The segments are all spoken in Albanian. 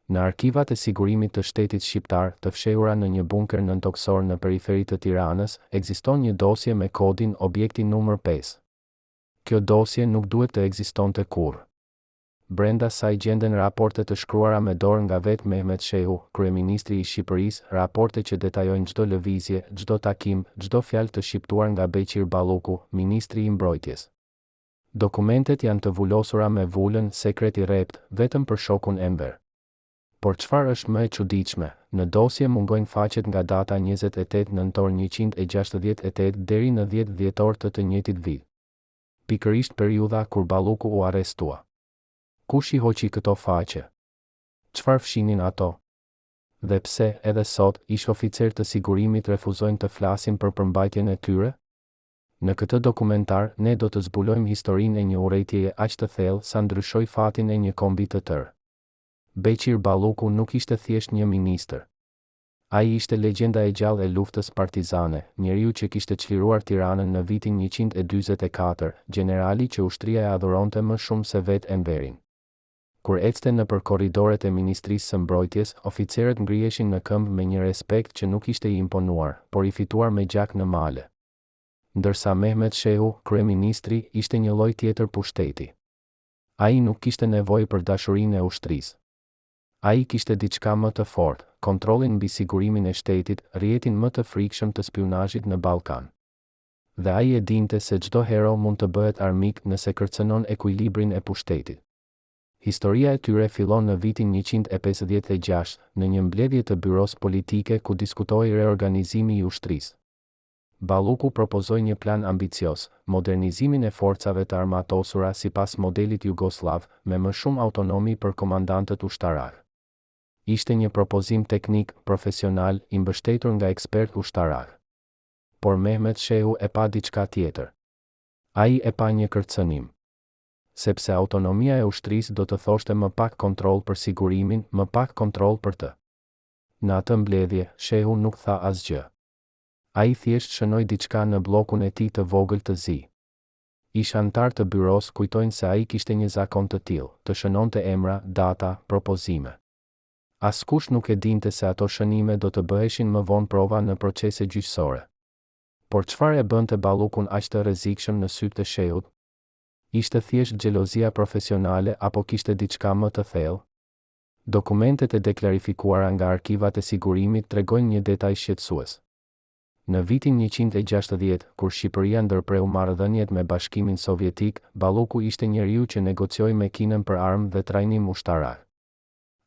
Në arkivat e Sigurimit të Shtetit Shqiptar, të fshehura në një bunker nëntokësor në periferi të Tiranës, ekziston një dosje me kodin Objekti numër pesë. Kjo dosje nuk duhet të ekzistonte kurrë. Brenda saj gjenden raporte të shkruara me dorë nga vetë Mehmet Shehu, kryeministri i Shqipërisë, raporte që detajojnë çdo lëvizje, çdo takim, çdo fjalë të shqiptuar nga Beqir Balluku, ministri i Mbrojtjes. Dokumentet janë të vulosura me vulën Sekret i rreptë, vetëm për shokun Enver. Por çfarë është më e çuditshme, në dosje mungojnë faqet nga data 28 nëntor 168 deri në 10 dhjetor të të njëjtit vit. Pikërisht periudha kur Balluku u arrestua. Kush i hoqi këto faqe? Çfarë fshinin ato? Dhe pse, edhe sot, ish-oficerë të sigurimit refuzojnë të flasin për përmbajtjen e tyre? Në këtë dokumentar, ne do të zbulojmë historinë e një urrejtjeje aq të thellë sa ndryshoi fatin e një kombi të tërë. Beqir Balluku nuk ishte thjesht një ministër. Ai ishte legjenda e gjallë e luftës partizane, njeriu që kishte çliruar Tiranën në vitin 144, gjenerali që ushtria e adhuronte më shumë se vetë Enverin. Kur ecte nëpër korridoret e Ministrisë së Mbrojtjes, oficerët ngriheshin në këmbë me një respekt që nuk ishte i imponuar, por i fituar me gjak në male. Ndërsa Mehmet Shehu, kryeministri, ishte një lloj tjetër pushteti. Ai nuk kishte nevojë për dashurinë e ushtrisë. Ai kishte diçka më të fortë, kontrollin mbi sigurimin e shtetit, rrjetin më të frikshëm të spiunazhit në Ballkan. Dhe ai e dinte se çdo hero mund të bëhet armik nëse kërcënon ekuilibrin e pushtetit. Historia e tyre fillon në vitin 156, në një mbledhje të Byrosë Politike ku diskutohej reorganizimi i ushtrisë. Balluku propozoi një plan ambicioz, modernizimin e forcave të armatosura sipas modelit jugosllav, me më shumë autonomi për komandantët ushtarakë. Ishte një propozim teknik, profesional, i mbështetur nga ekspertë ushtarakë. Por Mehmet Shehu e pa diçka tjetër. Ai e pa një kërcënim. Sepse autonomia e ushtrisë do të thoshte më pak kontroll për sigurimin, më pak kontroll për të. Në atë mbledhje, Shehu nuk tha asgjë. Ai thjesht shënoi diçka në bllokun e tij të vogël të zi. Ish-anëtarë të byrosë kujtojnë se ai kishte një zakon të tillë, të shënonte emra, data, propozime. Askush nuk e dinte se ato shënime do të bëheshin më vonë prova në procese gjyqësore. Por çfarë e bënte Ballukun aq të rrezikshëm në sytë e Shehut? Ishte thjesht xhelozia profesionale apo kishte diçka më të thellë? Dokumentet e deklarifikuara nga arkivat e sigurimit tregojnë një detaj shqetësues. Në vitin 160, kur Shqipëria ndërpreu marrëdhëniet me Bashkimin Sovjetik, Balluku ishte njeriu që negocioi me Kinën për armë dhe trajnim ushtarak.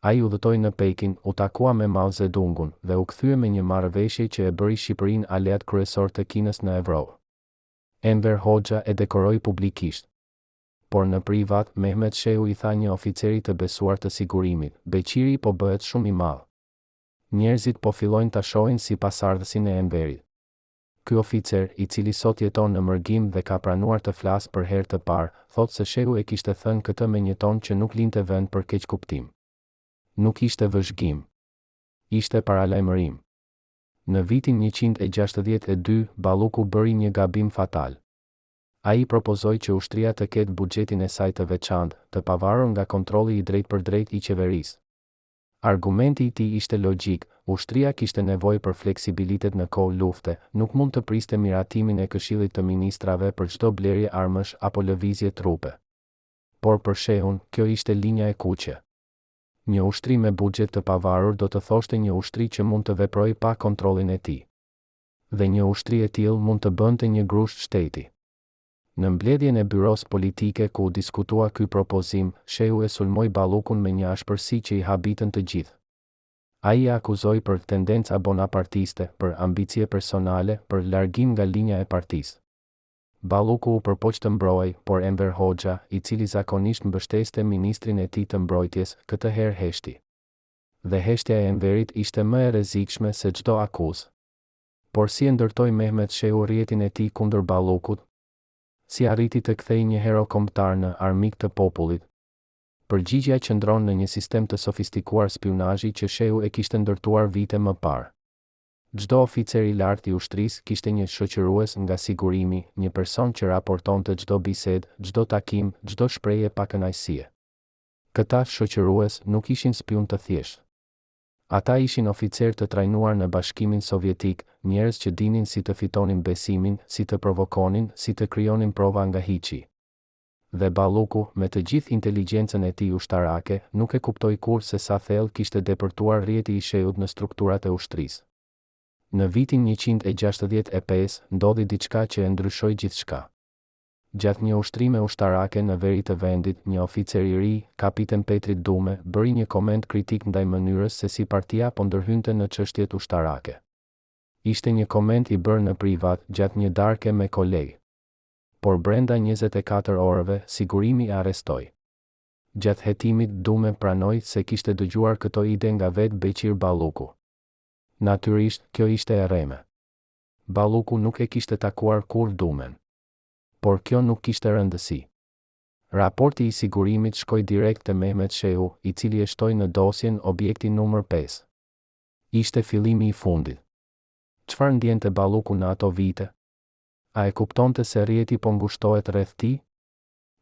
Ai udhëtoi në Pekin, u takua me Mao Zedongun, dhe u kthye me një marrëveshje që e bëri Shqipërinë aleat kryesor të Kinës në Evropë. Enver Hoxha e dekoroi publikisht. Por në privat, Mehmet Shehu i tha një oficeri të besuar të sigurimit, Beqiri po bëhet shumë i madh. Njerëzit po fillojnë ta shohin si pasardhësin e Enverit. Ky oficer, i cili sot jeton në mërgim dhe ka pranuar të flasë për herë të parë, thotë se Shehu e kishte thënë këtë me një ton që nuk linte vend për keqkuptim. Nuk ishte vëzhgim. Ishte paralajmërim. Në vitin 162, Balluku bëri një gabim fatal. Ai propozoi që ushtria të ketë buxhetin e saj të veçantë, të pavarur nga kontrolli i drejtpërdrejtë i qeverisë. Argumenti i tij ishte logjik, ushtria kishte nevojë për fleksibilitet në kohë lufte, nuk mund të priste miratimin e Këshillit të Ministrave për çdo blerje armësh apo lëvizje trupe. Por për Shehun, kjo ishte linja e kuqe. Një ushtri me buxhet të pavarur do të thoshte një ushtri që mund të veprojë pa kontrollin e tij. Dhe një ushtri e tillë mund të bënte një grusht shteti. Në mbledhjen e Byrosë Politike ku u diskutua ky propozim, Shehu e sulmoi Ballukun me një ashpërsi që i habitën të gjithë. Ai e akuzoi për tendenca bonapartiste, për ambicie personale, për largim nga linja e partisë. Balluku u përpoq të mbrohej, por Enver Hoxha, i cili zakonisht mbështeste ministrin e tij të mbrojtjes, këtë herë heshti. Dhe heshtja e Enverit ishte më e rrezikshme se çdo akuzë. Por si e ndërtoi Mehmet Shehu rrjetin e tij kundër Ballukut? Si arriti të kthejë një hero kombëtar në armik të popullit? Përgjigjja qëndron në një sistem të sofistikuar spiunazhi që Shehu e kishte ndërtuar vite më parë. Çdo oficer i lartë i ushtrisë kishte një shoqërues nga sigurimi, një person që raportonte çdo bisedë, çdo takim, çdo shprehje pakënaqësie. Këta shoqërues nuk ishin spiunë të thjeshtë. Ata ishin oficerë të trajnuar në Bashkimin Sovjetik, njerëz që dinin si të fitonin besimin, si të provokonin, si të krijonin prova nga hiçi. Dhe Balluku, me të gjithë inteligjencën e tij ushtarake, nuk e kuptoi kurrë se sa thellë kishte depërtuar rrjeti i Shehut në strukturat e ushtrisë. Në vitin 165, ndodhi diçka që e ndryshoi gjithçka. Gjatë një ushtrime ushtarake në veri të vendit, një oficer i ri, kapiten Petrit Dume, bëri një koment kritik ndaj mënyrës se si partia po ndërhynte në çështjet ushtarake. Ishte një koment i bërë në privat, gjatë një darke me kolegë. Por brenda 24 orëve, sigurimi e arrestoi. Gjatë hetimit, Dume pranoi se kishte dëgjuar këto ide nga vetë Beqir Balluku. Natyrisht, kjo ishte e rreme. Balluku nuk e kishte takuar kurrë Dumen. Por kjo nuk kishte rëndësi. Raporti i sigurimit shkoi direkt te Mehmet Shehu, i cili e shtoi në dosjen objekti numër 5. Ishte fillimi i fundit. Çfarë ndjente Balluku në ato vite? A e kuptonte se rrjeti po ngushtohet rreth tij?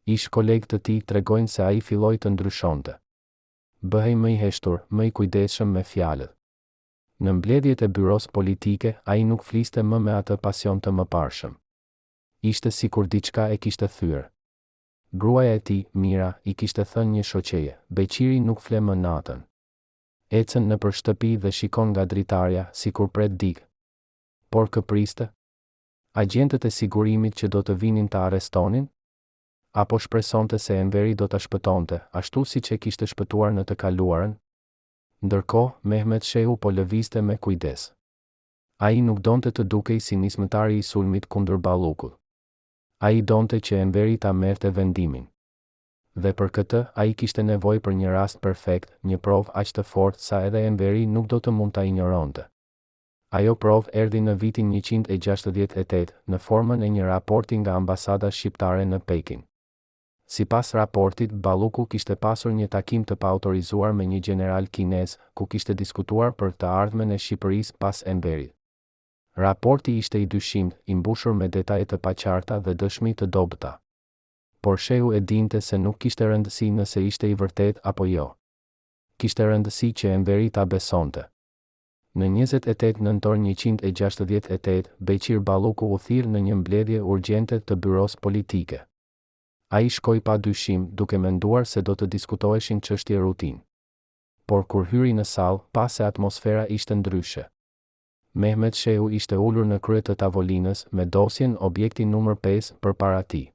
Ish-kolegë të tij tregojnë se ai filloi të ndryshonte. Bëhej më i heshtur, më i kujdesshëm me fjalët. Në mbledhjet e byrosë politike, ai nuk fliste më me atë pasion të mëparshëm. Ishte sikur diçka e kishte thyer. Gruaja e tij, Mira, i kishte thënë një shoqeje, Beqiri nuk fle më natën. Ecën nëpër shtëpi dhe shikon nga dritarja, sikur pret dikë. Por kë priste? Agjentët e sigurimit që do të vinin ta arrestonin? Apo shpresonte se Enveri do ta shpëtonte, ashtu siç e kishte shpëtuar në të kaluarën? Ndërkohë, Mehmet Shehu po lëvizte me kujdes. Ai nuk donte të dukej si nismëtari i sulmit kundër Ballukut. Ai donte që Enveri ta merrte vendimin. Dhe për këtë, ai kishte nevojë për një rast perfekt, një provë aq të fortë sa edhe Enveri nuk do të mund ta injoronte. Ajo provë erdhi në vitin 168, në formën e një raporti nga ambasada shqiptare në Pekin. Sipas raportit, Balluku kishte pasur një takim të paautorizuar me një gjeneral kinez, ku kishte diskutuar për të ardhmen e Shqipërisë pas Enverit. Raporti ishte i dyshimtë, i mbushur me detaje të paqarta dhe dëshmi të dobëta. Por Shehu e dinte se nuk kishte rëndësi nëse ishte i vërtetë apo jo. Kishte rëndësi që Enveri ta besonte. Në 28 nëntor 168, Beqir Balluku u thirr në një mbledhje urgjente të byrosë politike. Ai shkoi pa dyshim, duke menduar se do të diskutoheshin çështje rutinë. Por kur hyri në sallë, pa se atmosfera ishte ndryshe. Mehmet Shehu ishte ulur në krye të tavolinës, me dosjen objekti numër 5 përpara tij.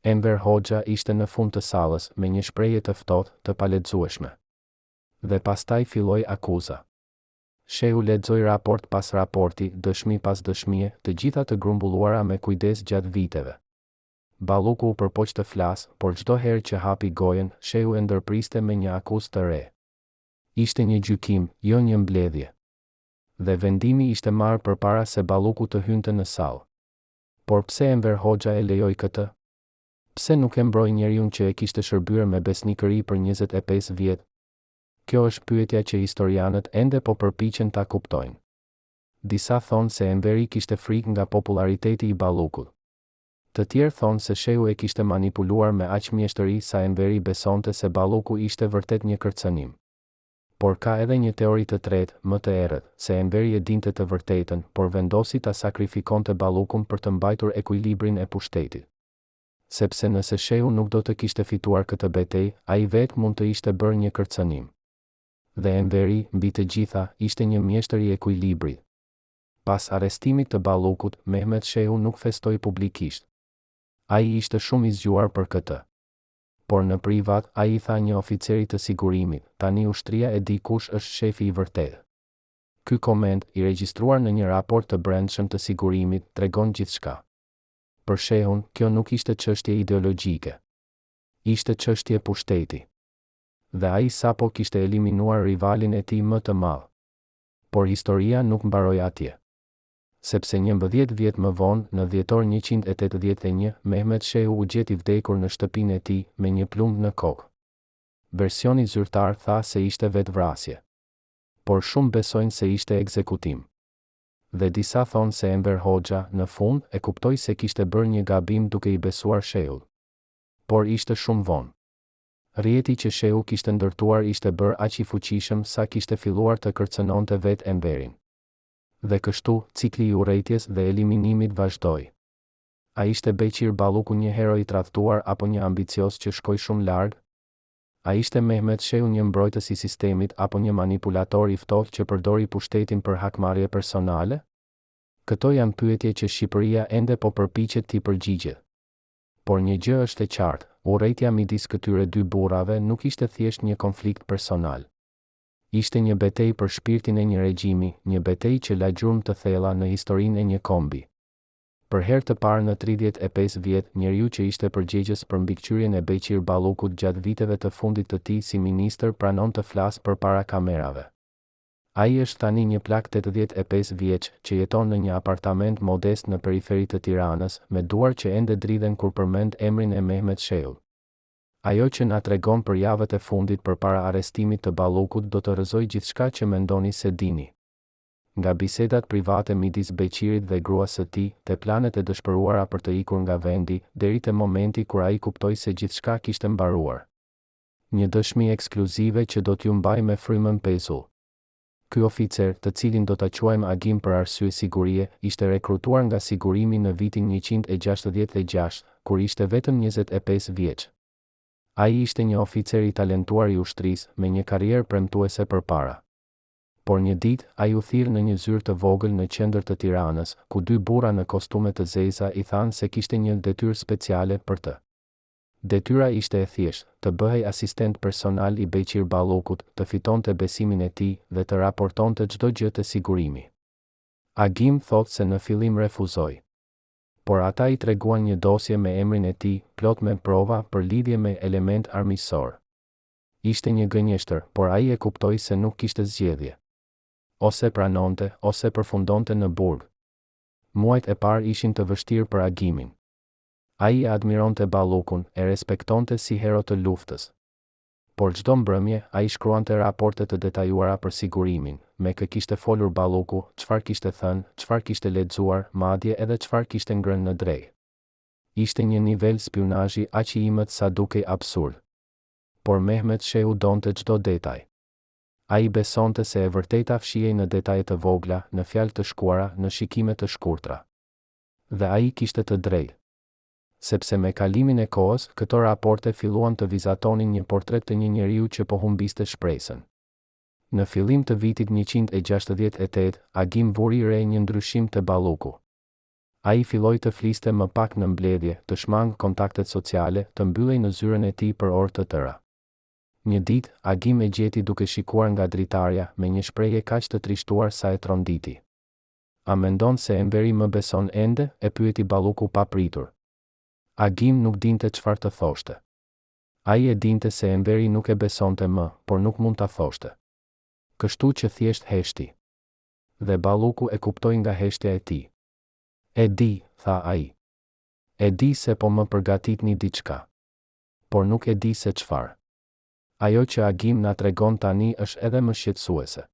Enver Hoxha ishte në fund të sallës, me një shprehje të ftohtë, të palexueshme. Dhe pastaj filloi akuza. Shehu lexoi raport pas raporti, dëshmi pas dëshmie, të gjitha të grumbulluara me kujdes gjatë viteve. Balluku u përpoq të flasë, por çdo herë që hapi gojën, Shehu e ndërpriste me një akuzë të re. Ishte një gjykim, jo një mbledhje. Dhe vendimi ishte marrë përpara se Balluku të hynte në sallë. Por pse Enver Hoxha e lejoi këtë? Pse nuk e mbroi njeriun që e kishte shërbyer me besnikëri për 25 vjet? Kjo është pyetja që historianët ende po përpiqen ta kuptojnë. Disa thonë se Enveri kishte frikë nga popullariteti i Ballukut. Të tjerë thonë se Shehu e kishte manipuluar me aq mjeshtëri sa Enveri besonte se Balluku ishte vërtet një kërcënim. Por ka edhe një teori të tretë, më të errët, se Enveri e dinte të vërtetën, por vendosi ta sakrifikonte Ballukun për të mbajtur ekuilibrin e pushtetit. Sepse nëse Shehu nuk do të kishte fituar këtë betejë, ai vetë mund të ishte bërë një kërcënim. Dhe Enveri, mbi të gjitha, ishte një mjeshtër i ekuilibrit. Pas arrestimit të Ballukut, Mehmet Shehu nuk festoi publikisht. Ai ishte shumë i zgjuar për këtë. Por në privat, ai i tha një oficeri të sigurimit, tani ushtria e di kush është shefi i vërtetë. Ky koment, i regjistruar në një raport të brendshëm të sigurimit, tregon gjithçka. Për Shehun, kjo nuk ishte çështje ideologjike. Ishte çështje pushteti. Dhe ai sapo kishte eliminuar rivalin e tij më të madh. Por historia nuk mbaroi atje. Sepse 11 vjet më vonë, në dhjetor 181, Mehmet Shehu u gjet i vdekur në shtëpinë e tij, me një plumb në kokë. Versioni zyrtar tha se ishte vetëvrasje. Por shumë besojnë se ishte ekzekutim. Dhe disa thonë se Enver Hoxha, në fund, e kuptoi se kishte bërë një gabim duke i besuar Shehut. Por ishte shumë vonë. Rrjeti që Shehu kishte ndërtuar ishte bërë aq i fuqishëm sa kishte filluar të kërcënonte vetë Enverin. Dhe kështu, cikli i urrejtjes dhe eliminimit vazhdoi. A ishte Beqir Balluku një hero i tradhtuar apo një ambicioz që shkoi shumë larg? A ishte Mehmet Shehu një mbrojtës i sistemit apo një manipulator i ftohtë që përdori pushtetin për hakmarrje personale? Këto janë pyetje që Shqipëria ende po përpiqet t'i përgjigjet. Por një gjë është e qartë, urrejtja midis këtyre dy burrave nuk ishte thjesht një konflikt personal. Ishte një betejë për shpirtin e një regjimi, një betejë që la gjurmë të thella në historinë e një kombi. Për herë të parë në 35 vjet, njeriu që ishte përgjegjës për mbikëqyrjen e Beqir Ballukut gjatë viteve të fundit të tij si ministër pranon të flasë përpara kamerave. Ai është tani një plak 85 vjeç, që jeton në një apartament modest në periferi të Tiranës, me duar që ende dridhen kur përmend emrin e Mehmet Shehut. Ajo që na tregon për javët e fundit përpara arrestimit të Ballukut do të rrëzojë gjithçka që mendoni se dini. Nga bisedat private midis Beqirit dhe gruas së tij, te planet e dëshpëruara për të ikur nga vendi, deri te momenti kur ai kuptoi se gjithçka kishte mbaruar. Një dëshmi ekskluzive që do t'ju mbajë me frymën pezull. Ky oficer, të cilin do ta quajmë Agim për arsye sigurie, ishte rekrutuar nga Sigurimi në vitin 166, kur ishte vetëm 25 vjeç. Ai ishte një oficer i talentuar i ushtrisë, me një karrierë premtuese përpara. Por një ditë, ai u thirr në një zyrë të vogël në qendër të Tiranës, ku dy burra në kostume të zeza i thanë se kishte një detyrë speciale për të. Detyra ishte e thjeshtë, të bëhej asistent personal i Beqir Ballukut, të fitonte besimin e tij dhe të raportonte çdo gjë te Sigurimi. Agim thotë se në fillim refuzoi. Por ata i treguan një dosje me emrin e tij, plot me prova për lidhje me elementë armiqësorë. Ishte një gënjeshtër, por ai e kuptoi se nuk kishte zgjedhje. Ose pranonte, ose përfundonte në burg. Muajt e parë ishin të vështirë për Agimin. Ai e admironte Ballukun, e respektonte si hero të luftës. Por çdo mbrëmje, ai shkruante raporte të detajuara për Sigurimin, me kë kishte folur Balluku, çfarë kishte thënë, çfarë kishte lexuar, madje edhe çfarë kishte ngrënë në drekë. Ishte një nivel spiunazhi aq i imët sa dukej absurd. Por Mehmet Shehu donte çdo detaj. Ai besonte se e vërteta fshihej në detaje të vogla, në fjalë të shkuara, në shikime të shkurtra. Dhe ai kishte të drejtë. Sepse me kalimin e kohës, këto raporte filluan të vizatonin një portret të një njeriu që po humbiste shpresën. Në fillim të vitit 168, Agim vuri re një ndryshim te Balluku. Ai filloi të fliste më pak në mbledhje, të shmangë kontaktet sociale, të mbyllej në zyrën e tij për orë të tëra. Një ditë, Agim e gjeti duke shikuar nga dritarja, me një shprehje kaq të trishtuar sa e tronditi. A mendon se Enveri më beson ende? e pyeti Balluku papritur. Agim nuk dinte çfarë të thoshte. Ai e dinte se Enveri nuk e besonte më, por nuk mund ta thoshte. Kështu që thjesht heshti. Dhe Balluku e kuptoi nga heshtja e tij. E di, tha ai. E di se po më përgatitni diçka. Por nuk e di se çfarë. Ajo që Agim na tregon tani është edhe më shqetësuese.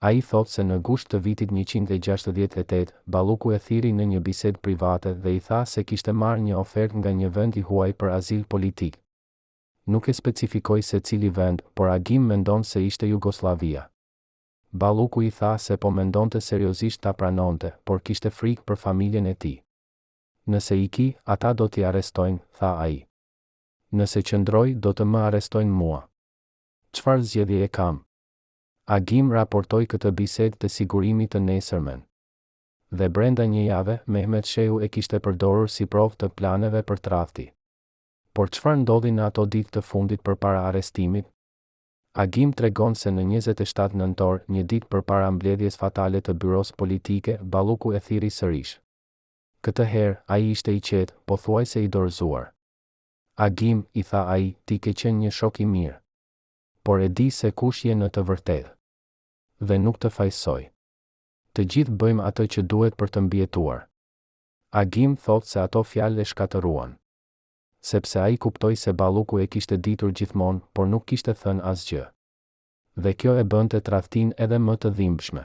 Ai thotë se në gusht të vitit 168, Balluku e thirri në një bisedë private dhe i tha se kishte marrë një ofertë nga një vend i huaj për azil politik. Nuk e specifikoi se cili vend, por Agim mendon se ishte Jugosllavia. Balluku i tha se po mendonte seriozisht ta pranonte, por kishte frikë për familjen e tij. Nëse iki, ata do t'i arrestojnë, tha ai. Nëse qëndroj, do të më arrestojnë mua. Çfarë zgjedhjeje kam? Agim raportoi këtë bisedë te Sigurimi të nesërmen. Dhe brenda një jave, Mehmet Shehu e kishte përdorur si provë të planeve për tradhti. Por çfarë ndodhi në ato ditë të fundit përpara arrestimit? Agim tregon se në 27 nëntor, një ditë përpara mbledhjes fatale të Byrosë Politike, Balluku e thirri sërish. Këtë herë, ai ishte i qetë, pothuajse i dorëzuar. Agim, i tha ai, ti ke qenë një shok i mirë. Por e di se kush je në të vërtetë. Dhe nuk të fajësoj. Të gjithë bëjmë atë që duhet për të mbijetuar. Agim thotë se ato fjalë e shkatërruan. Sepse ai kuptoi se Balluku e kishte ditur gjithmonë, por nuk kishte thënë asgjë. Dhe kjo e bënte tradhtinë edhe më të dhimbshme.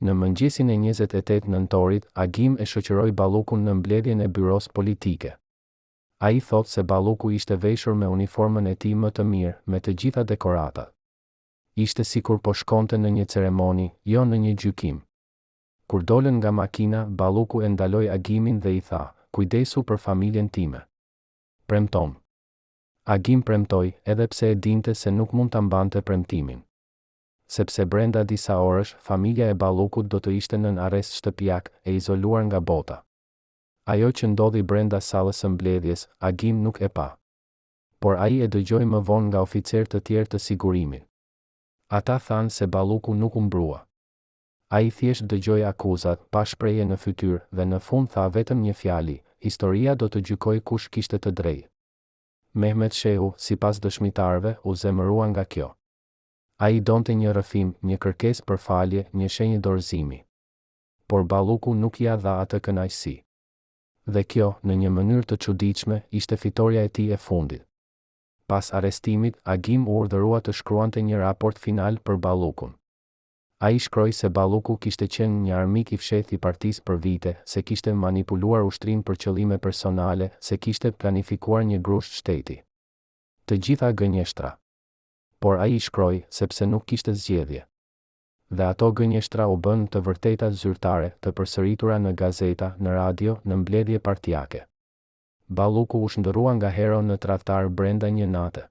Në mëngjesin e 28 nëntorit, Agim e shoqëroi Ballukun në mbledhjen e Byrosë Politike. Ai thotë se Balluku ishte veshur me uniformën e tij më të mirë, me të gjitha dekoratat. Ishte sikur po shkonte në një ceremoni, jo në një gjykim. Kur dolën nga makina, Balluku e ndaloi Agimin dhe i tha, Kujdesu për familjen time. Premtomë. Agim premtoi, edhe pse e dinte se nuk mund ta mbante premtimin. Sepse brenda disa orësh, familja e Ballukut do të ishte nën arrest shtëpiak, e izoluar nga bota. Ajo që ndodhi brenda sallës së mbledhjes, Agim nuk e pa. Por ai e dëgjoi më vonë nga oficerë të tjerë të sigurimit. Ata thanë se Balluku nuk u mbrua. Ai thjesht dëgjoi akuzat, pa shprehje në fytyrë, dhe në fund tha vetëm një fjali, Historia do të gjykojë kush kishte të drejtë. Mehmet Shehu, sipas dëshmitarëve, u zemërua nga kjo. Ai donte një rrëfim, një kërkesë për falje, një shenjë dorëzimi. Por Balluku nuk ia dha atë kënaqësi. Dhe kjo, në një mënyrë të çuditshme, ishte fitorja e tij e fundit. Pas arrestimit, Agim u urdhërua të shkruante një raport final për Ballukun. Ai shkroi se Balluku kishte qenë një armik i fshehtë i partisë për vite, se kishte manipuluar ushtrinë për qëllime personale, se kishte planifikuar një grusht shteti. Të gjitha gënjeshtra. Por ai i shkroi, sepse nuk kishte zgjedhje. Dhe ato gënjeshtra u bënë të vërteta zyrtare, të përsëritura në gazeta, në radio, në mbledhje partiake. Balluku u shndërrua nga hero në tradhtar brenda një nate.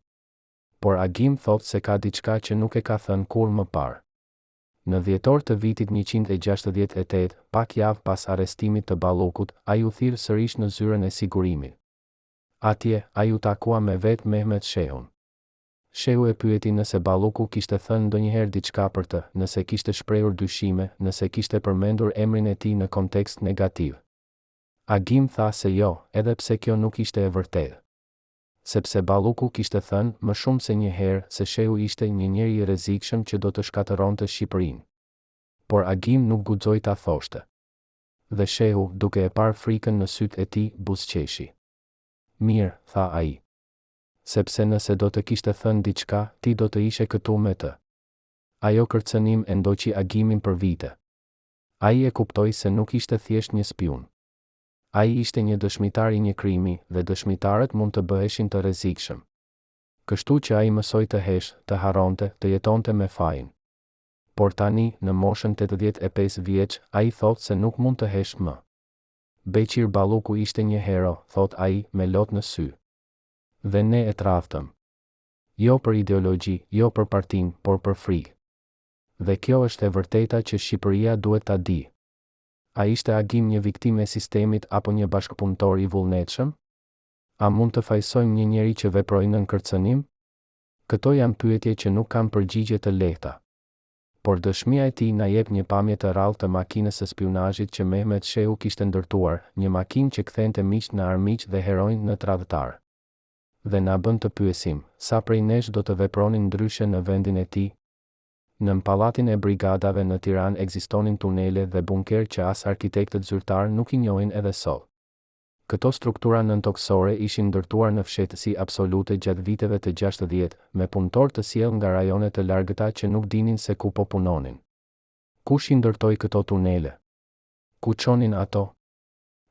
Por Agim thotë se ka diçka që nuk e ka thënë kurrë më parë. Në dhjetor të vitit 168, pak javë pas arrestimit të Ballukut, ai u thirr sërish në zyrën e sigurimit. Atje, ai u takua me vetë Mehmet Shehun. Shehu e pyeti nëse Balluku kishte thënë ndonjëherë diçka për të, nëse kishte shprehur dyshime, nëse kishte përmendur emrin e tij në kontekst negativ. Agim tha se jo, edhe pse kjo nuk ishte e vërtetë. Sepse Balluku kishte thënë, më shumë se një herë, se Shehu ishte një njeri i rrezikshëm që do të shkatërronte Shqipërinë. Por Agim nuk guxoi ta thoshte. Dhe Shehu, duke e parë frikën në sytë e tij, buzëqeshi. Mirë, tha ai. Sepse nëse do të kishte thënë diçka, ti do të ishe këtu me të. Ajo kërcënim e ndoqi Agimin për vite. Ai e kuptoi se nuk ishte thjesht një spiun. Ai ishte një dëshmitar i një krimi, dhe dëshmitarët mund të bëheshin të rrezikshëm. Kështu që ai mësoi të heshtë, të harronte, të jetonte me fajin. Por tani, në moshën 85 vjeç, ai thotë se nuk mund të heshtë më. Beqir Balluku ishte një hero, thotë ai, me lot në sy. Dhe ne e tradhtëm. Jo për ideologji, jo për partinë, por për frikë. Dhe kjo është e vërteta që Shqipëria duhet ta dijë. A ishte Agim një viktimë e sistemit apo një bashkëpunëtor i vullnetshëm? A mund të fajësojmë një njeri që veproi nën kërcënim? Këto janë pyetje që nuk kanë përgjigje të lehta. Por dëshmia e tij na jep një pamje të rrallë të makinës së spiunazhit që Mehmet Shehu kishte ndërtuar, një makinë që kthente miqtë në armiq dhe heronjtë në tradhtarë. Dhe na bën të pyesim, sa prej nesh do të vepronin ndryshe në vendin e tij? Nën Pallatin e Brigadave në Tiranë ekzistonin tunele dhe bunkerë që as arkitektët zyrtarë nuk i njohin edhe sot. Këto struktura nëntokësore ishin ndërtuar në fshehtësi absolute gjatë viteve të 60, me punëtorë të sjellë nga rajone të largëta që nuk dinin se ku po punonin. Kush i ndërtoi këto tunele? Ku çonin ato?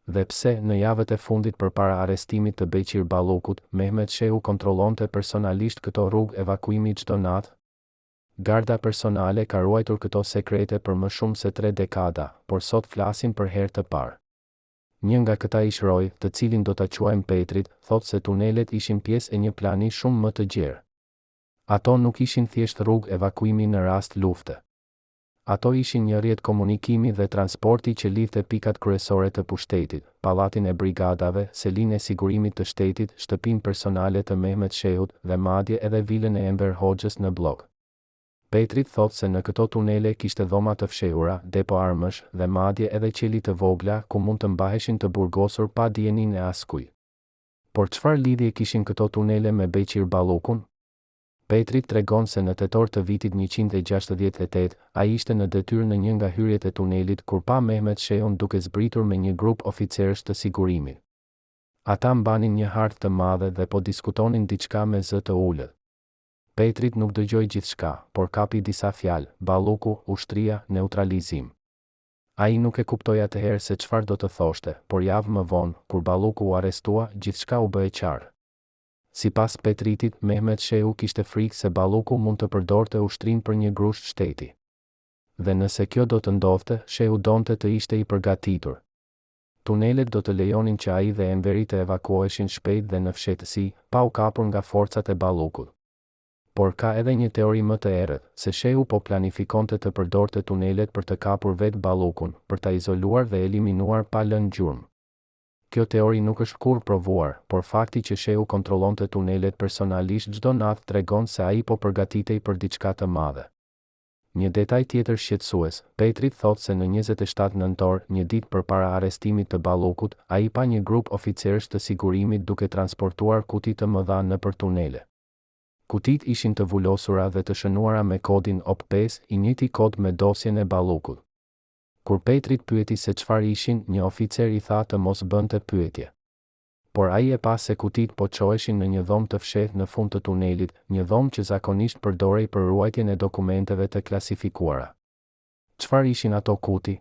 Dhe pse, në javët e fundit përpara arrestimit të Beqir Ballukut, Mehmet Shehu kontrollonte personalisht këto rrugë evakuimi çdo natë? Garda personale ka ruajtur këto sekrete për më shumë se tre dekada, por sot flasin për herë të parë. Një nga këta ish-rojë, të cilin do ta quajmë Petrit, thotë se tunelet ishin pjesë e një plani shumë më të gjerë. Ato nuk ishin thjesht rrugë evakuimi në rast lufte. Ato ishin një rrjet komunikimi dhe transporti që lidhte pikat kryesore të pushtetit, Pallatin e Brigadave, selinë e Sigurimit të Shtetit, shtëpinë personale të Mehmet Shehut dhe madje edhe vilën e Enver Hoxhës në Bllok. Petrit thotë se në këto tunele kishte dhoma të fshehura, depo armësh, dhe madje edhe qeli të vogla ku mund të mbaheshin të burgosur pa dijeninë e askujt. Por çfarë lidhje kishin këto tunele me Beqir Ballukun? Petrit tregon se në tetor të vitit 168, ai ishte në detyrë në një nga hyrjet e tunelit kur pa Mehmet Shehun duke zbritur me një grup oficerësh të sigurimit. Ata mbanin një hartë të madhe dhe po diskutonin diçka me zë të ulët. Petrit nuk dëgjoi gjithçka, por kapi disa fjalë, Balluku, ushtria, neutralizim. Ai nuk e kuptoi atëherë se çfarë do të thoshte, por javë më vonë, kur Balluku u arrestua, gjithçka u bë e qartë. Sipas Petritit, Mehmet Shehu kishte frikë se Balluku mund të përdorte ushtrinë për një grusht shteti. Dhe nëse kjo do të ndodhte, Shehu donte të ishte i përgatitur. Tunelet do të lejonin që ai dhe Enveri të evakuoheshin shpejt dhe në fshehtësi, pa u kapur nga forcat e Ballukut. Por ka edhe një teori më të errët, se Shehu po planifikonte të përdorte tunelet për të kapur vetë Ballukun, për ta izoluar dhe eliminuar pa lënë gjurmë. Kjo teori nuk është kurrë provuar, por fakti që Shehu kontrollonte tunelet personalisht çdo natë tregon se ai po përgatitej për diçka të madhe. Një detaj tjetër shqetësues, Petrit thotë se në 27 nëntor, një ditë përpara arrestimit të Ballukut, ai pa një grup oficerësh të sigurimit duke transportuar kuti të mëdha nëpër tunele. Kutitë ishin të vulosura dhe të shënuara me kodin OP 5, i njëjti kod me dosjen e Ballukut. Kur Petrit pyeti se çfarë ishin, një oficer i tha të mos bënte pyetje. Por ai e pa se kutitë po çoheshin në një dhomë të fshehtë në fund të tunelit, një dhomë që zakonisht përdorej për ruajtjen e dokumenteve të klasifikuara. Çfarë ishin ato kuti?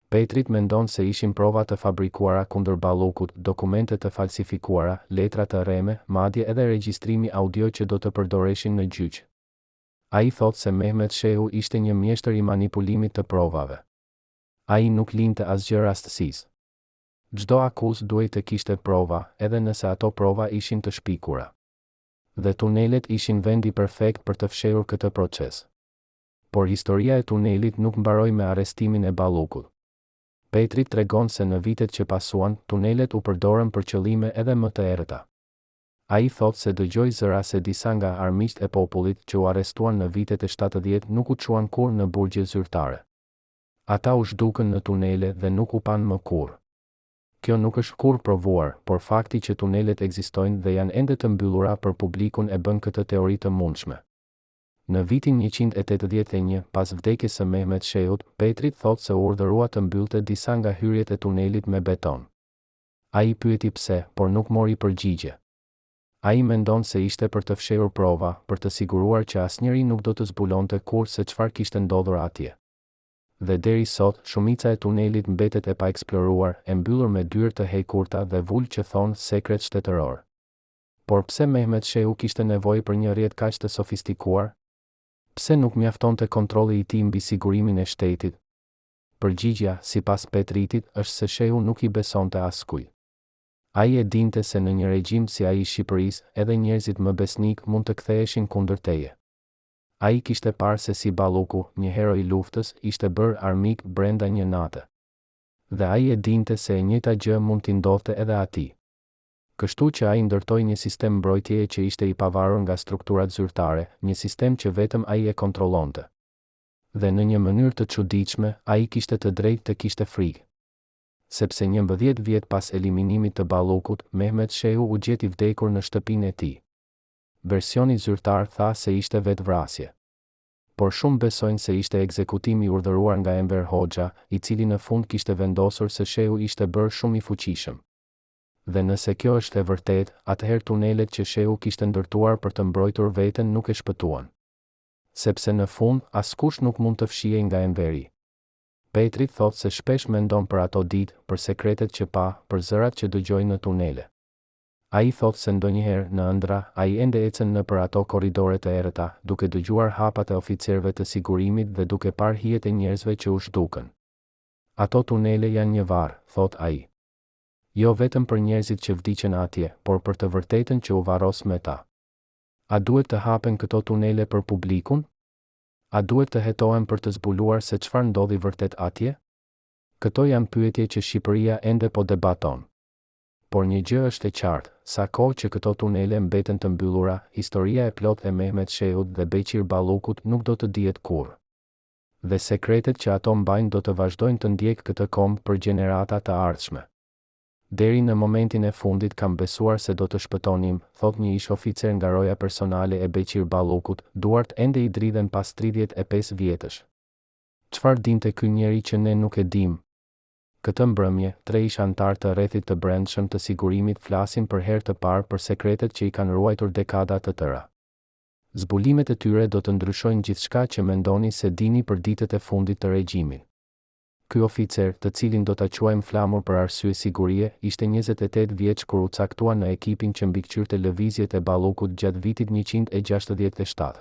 Petrit mendon se ishin prova të fabrikuara kundër Ballukut, dokumente të falsifikuara, letra të rreme, madje edhe regjistrimi audio që do të përdoreshin në gjyq. Ai thotë se Mehmet Shehu ishte një mjeshtër i manipulimit të provave. Ai nuk linte asgjë rastësisë. Çdo akuzë duhej të kishte prova, edhe nëse ato prova ishin të shpikura. Dhe tunelet ishin vendi perfekt për të fshehur këtë proces. Por historia e tunelit nuk mbaroi me arrestimin e Ballukut. Petrit tregon se në vitet që pasuan, tunelet u përdorën për qëllime edhe më të errëta. Ai thotë se dëgjoi zëra se disa nga armiqtë e popullit që u arrestuan në vitet e 70 nuk u çuan kurrë në burgje zyrtare. Ata u zhdukën në tunele dhe nuk u panë më kurrë. Kjo nuk është kurrë provuar, por fakti që tunelet ekzistojnë dhe janë ende të mbyllura për publikun e bën këtë teori të mundshme. Në vitin 181, pas vdekjes së Mehmet Shehut, Petrit thotë se u urdhërua të mbyllte disa nga hyrjet e tunelit me beton. Ai pyeti pse, por nuk mori përgjigje. Ai mendon se ishte për të fshehur prova, për të siguruar që asnjëri nuk do të zbulonte kurrë se çfarë kishte ndodhur atje. Dhe deri sot, shumica e tunelit mbetet e paeksploruar, e mbyllur me dyer të hekurta dhe vulë që thonë sekret shtetëror. Por pse Mehmet Shehu kishte nevojë për një rrjet kaq të sofistikuar? Pse nuk mjaftonte kontrolli i tij mbi sigurimin e shtetit? Përgjigjja, sipas Petritit, është se Shehu nuk i besonte askujt. Ai e dinte se në një regjim si ai i Shqipërisë, edhe njerëzit më besnikë mund të ktheheshin kundër teje. Ai kishte parë se si Balluku, një hero i luftës, ishte bërë armik brenda një nate. Dhe ai e dinte se e njëjta gjë mund t'i ndodhte edhe atij. Kështu që ai ndërtoi një sistem mbrojtjeje që ishte i pavarur nga strukturat zyrtare, një sistem që vetëm ai e kontrollonte. Dhe në një mënyrë të çuditshme, ai kishte të drejtë të kishte frikë. Sepse 11 vjet pas eliminimit të Ballukut, Mehmet Shehu u gjet i vdekur në shtëpinë e tij. Versioni zyrtar tha se ishte vetëvrasje. Por shumë besojnë se ishte ekzekutim i urdhëruar nga Enver Hoxha, i cili në fund kishte vendosur se Shehu ishte bërë shumë i fuqishëm. Dhe nëse kjo është e vërtetë, atëherë tunelet që Shehu kishte ndërtuar për të mbrojtur veten nuk e shpëtuan. Sepse në fund, askush nuk mund të fshihej nga Enveri. Petrit thotë se shpesh mendon për ato ditë, për sekretet që pa, për zërat që dëgjoi në tunele. Ai thotë se ndonjëherë, në ëndrra, ai ende ecën nëpër ato korridore të errëta, duke dëgjuar hapat e oficerëve të sigurimit dhe duke parë hijet e njerëzve që u zhdukën. Ato tunele janë një varr, thotë ai. Jo vetëm për njerëzit që vdiqën atje, por për të vërtetën që u varros me ta. A duhet të hapen këto tunele për publikun? A duhet të hetohen për të zbuluar se çfarë ndodhi vërtet atje? Këto janë pyetje që Shqipëria ende po debaton. Por një gjë është e qartë, sa kohë që këto tunele mbeten të mbyllura, historia e plotë e Mehmet Shehut dhe Beqir Ballukut nuk do të dihet kurrë. Dhe sekretet që ato mbajnë do të vazhdojnë të ndjekë këtë komb për gjenerata të ardhshme. Deri në momentin e fundit kam besuar se do të shpëtonim, thotë një ish-oficer nga roja personale e Beqir Ballukut, duart ende i dridhen pas 35 vjetësh. Çfarë dinte ky njeri që ne nuk e dimë? Këtë mbrëmje, tre ish-anëtarë të rrethit të brendshëm të sigurimit flasin për herë të parë për sekretet që i kanë ruajtur dekada të tëra. Zbulimet e tyre do të ndryshojnë gjithçka që mendoni se dini për ditët e fundit të regjimit. Ky oficer, të cilin do ta quajmë Flamur për arsye sigurie, ishte 28 vjeç kur u caktua në ekipin që mbikëqyrte lëvizjet e Ballukut gjatë vitit 167.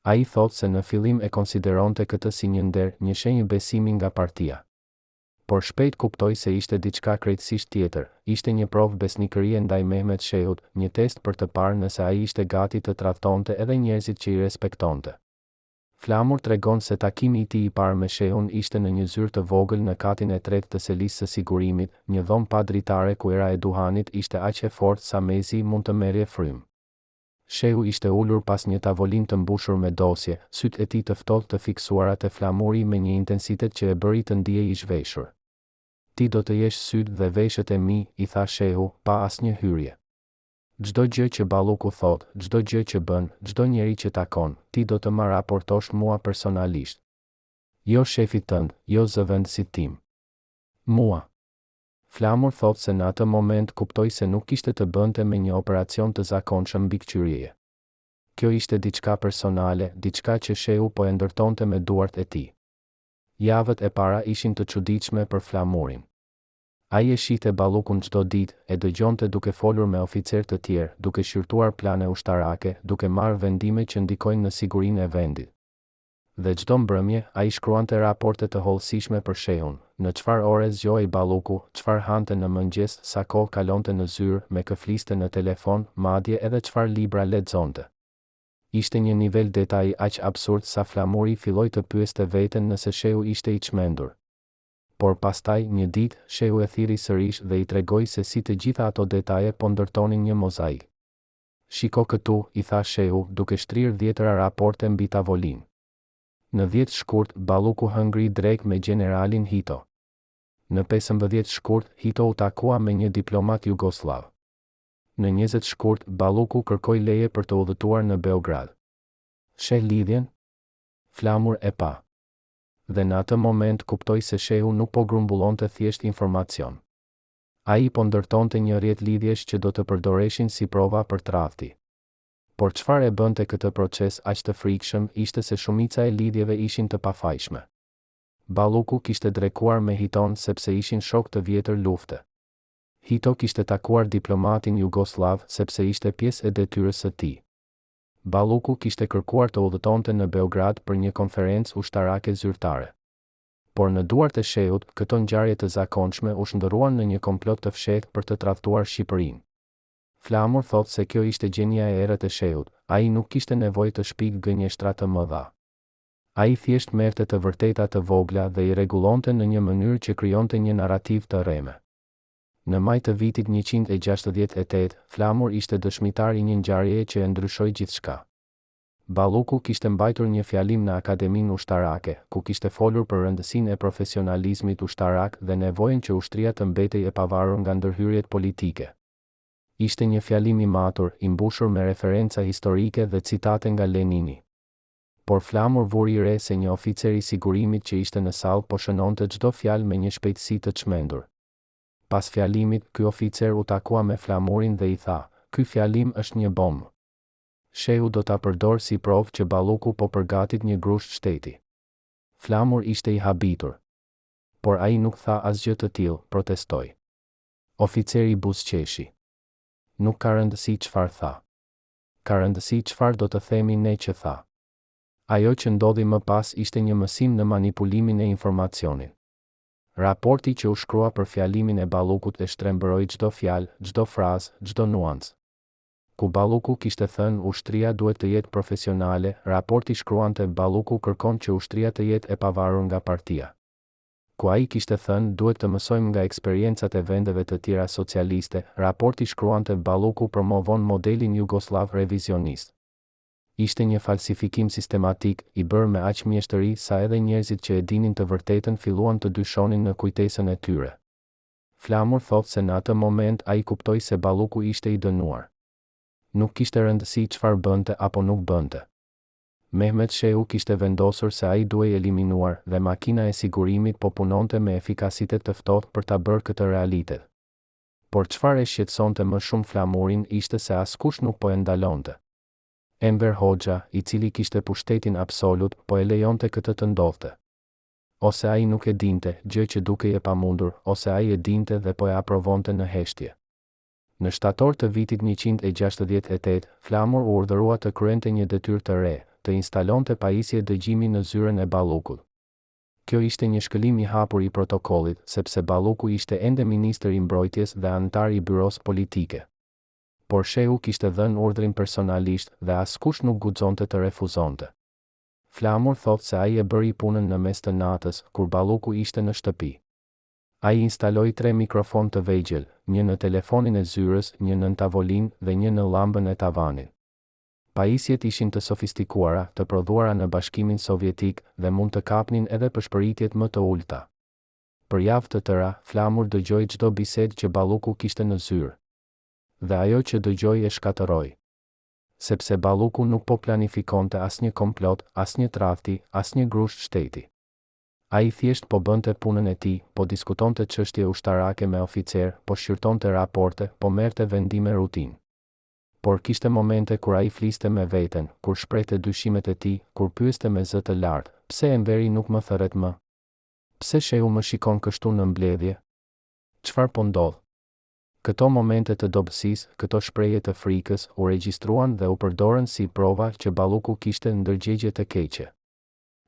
Ai thotë se në fillim e konsideronte këtë si një nder, një shenjë besimi nga partia. Por shpejt kuptoi se ishte diçka krejtësisht tjetër, ishte një provë besnikërie ndaj Mehmet Shehut, një test për të parë nëse ai ishte gati të tradhtonte edhe njerëzit që i respektonte. Flamur tregon se takimi i tij i parë me Shehun ishte në një zyrë të vogël në katin e tretë të selisë së sigurimit, një dhomë pa dritare ku era e duhanit ishte aq e fortë sa mezi mund të merrje frymë. Shehu ishte ulur pas një tavolinë të mbushur me dosje, sytë e tij të ftohtë të fiksuara te Flamuri me një intensitet që e bëri të ndihej i zhveshur. Ti do të jesh sytë dhe veshët e mi, i tha Shehu, pa asnjë hyrje. Çdo gjë që Balluku thotë, çdo gjë që bën, çdo njeri që takon, ti do të ma raportosh mua personalisht. Jo shefit tënd, jo zëvendësit tim. Mua. Flamur thotë se në atë moment kuptoi se nuk kishte të bënte me një operacion të zakonshëm mbikëqyrjeje. Kjo ishte diçka personale, diçka që Shehu po e ndërtonte me duart e tij. Javët e para ishin të çuditshme për Flamurin. Ai e shihte Ballukun çdo ditë, e dëgjonte duke folur me oficerë të tjerë, duke shqyrtuar plane ushtarake, duke marrë vendime që ndikojnë në sigurinë e vendit. Dhe çdo mbrëmje, ai shkruante raporte të hollësishme për Shehun, në çfarë ore zgjohej Balluku, çfarë hante në mëngjes, sa kohë kalonte në zyrë, me kë fliste në telefon, madje edhe çfarë libra lexonte. Ishte një nivel detaji aq absurd sa Flamuri filloi të pyeste veten nëse Shehu ishte i çmendur. Por pastaj, një ditë, Shehu e thirri sërish dhe i tregoi se si të gjitha ato detaje po ndërtonin një mozaik. Shiko këtu, i tha Shehu, duke shtrirë dhjetëra raporte mbi tavolinë. Në 10 shkurt, Balluku hëngri drekë me gjeneralin Hito. Në 15 shkurt, Hito u takua me një diplomat jugosllav. Në 20 shkurt, Balluku kërkoi leje për të udhëtuar në Beograd. Sheh lidhjen? Flamur e pa. Dhe në atë moment kuptoi se Shehu nuk po grumbullonte thjesht informacion. Ai po ndërtonte një rrjet lidhjesh që do të përdoreshin si prova për tradhti. Por çfarë e bënte këtë proces aq të frikshëm ishte se shumica e lidhjeve ishin të pafajshme. Balluku kishte drekuar me Hiton sepse ishin shokë të vjetër lufte. Hito kishte takuar diplomatin jugosllav sepse ishte pjesë e detyrës së tij. Balluku kishte kërkuar të udhëtonte në Beograd për një konferencë ushtarake zyrtare. Por në duart e Shehut, këto ngjarje të zakonshme u shndërruan në një komplot të fshehtë për të tradhtuar Shqipërinë. Flamur thotë se kjo ishte gjenia e errët e Shehut, ai nuk kishte nevojë të shpikë gënjeshtra të mëdha. Ai thjesht merrte të vërteta të vogla dhe i rregullonte në një mënyrë që krijonte një narrativë të rreme. Në maj të vitit 168, Flamur ishte dëshmitar i një ngjarjeje që e ndryshoi gjithçka. Balluku kishte mbajtur një fjalim në Akademinë Ushtarake, ku kishte folur për rëndësinë e profesionalizmit ushtarak dhe nevojën që ushtria të mbetej e pavarur nga ndërhyrjet politike. Ishte një fjalim i matur, i mbushur me referenca historike dhe citate nga Lenini. Por Flamur vuri re se një oficer i sigurimit që ishte në sallë po shënonte çdo fjalë me një shpejtësi të çmendur. Pas fjalimit, ky oficer u takua me Flamurin dhe i tha, Ky fjalim është një bombë. Shehu do ta përdorë si provë që Balluku po përgatit një grusht shteti. Flamur ishte i habitur. Por ai nuk tha asgjë të tillë, protestoi. Oficeri buzëqeshi. Nuk ka rëndësi çfarë tha. Ka rëndësi çfarë do të themi ne që tha. Ajo që ndodhi më pas ishte një mësim në manipulimin e informacionit. Raporti që u shkrua për fjalimin e Ballukut e shtrembëroi çdo fjalë, çdo frazë, çdo nuancë. Ku Balluku kishte thënë ushtria duhet të jetë profesionale, raporti shkruante Balluku kërkon që ushtria të jetë e pavarur nga partia. Ku ai kishte thënë duhet të mësojmë nga eksperiencat e vendeve të tjera socialiste, raporti shkruante Balluku promovon modelin jugosllav revizionist. Ishte një falsifikim sistematik, i bërë me aq mjeshtëri sa edhe njerëzit që e dinin të vërtetën filluan të dyshonin në kujtesën e tyre. Flamur thotë se në atë moment ai kuptoi se Balluku ishte i dënuar. Nuk kishte rëndësi çfarë bënte apo nuk bënte. Mehmet Shehu kishte vendosur se ai duhej eliminuar dhe makina e sigurimit po punonte me efikasitet të ftohtë për ta bërë këtë realitet. Por çfarë e shqetësonte më shumë Flamurin ishte se askush nuk po e ndalonte. Enver Hoxha, i cili kishte pushtetin absolut, po e lejonte këtë të ndodhte. Ose ai nuk e dinte, gjë që dukej e pamundur, ose ai e dinte dhe po e aprovonte në heshtje. Në shtator të vitit 168, Flamur u urdhërua të kryente një detyrë të re, të instalonte pajisje dëgjimi në zyrën e Ballukut. Kjo ishte një shkelim i hapur i protokollit, sepse Balluku ishte ende ministër i Mbrojtjes dhe anëtar i Byrosë Politike. Por Shehu kishte dhënë urdhrin personalisht dhe askush nuk guxonte të refuzonte. Flamur thotë se ai e bëri punën në mes të natës, kur Balluku ishte në shtëpi. Ai instaloi tre mikrofonë të vegjël, një në telefonin e zyrës, një nën tavolinë dhe një në llambën e tavanit. Pajisjet ishin të sofistikuara, të prodhuara në Bashkimin Sovjetik dhe mund të kapnin edhe pëshpëritjet më të ulëta. Për javë të tëra, Flamur dëgjoi çdo bisedë që Balluku kishte në zyrë. Dhe ajo që dëgjoi e shkatërroi. Sepse Balluku nuk po planifikonte asnjë komplot, asnjë tradhti, asnjë grusht shteti. Ai thjesht po bënte punën e tij, po diskutonte çështje ushtarake me oficerë, po shqyrtonte raporte, po merrte vendime rutinë. Por kishte momente kur ai fliste me veten, kur shprehte dyshimet e tij, kur pyeste me zë të lartë, Pse Enveri nuk më thërret më? Pse Shehu më shikon kështu në mbledhje? Çfarë po ndodh? Këto momente të dobësisë, këto shprehje të frikës, u regjistruan dhe u përdorën si prova që Balluku kishte ndërgjegje të keqe.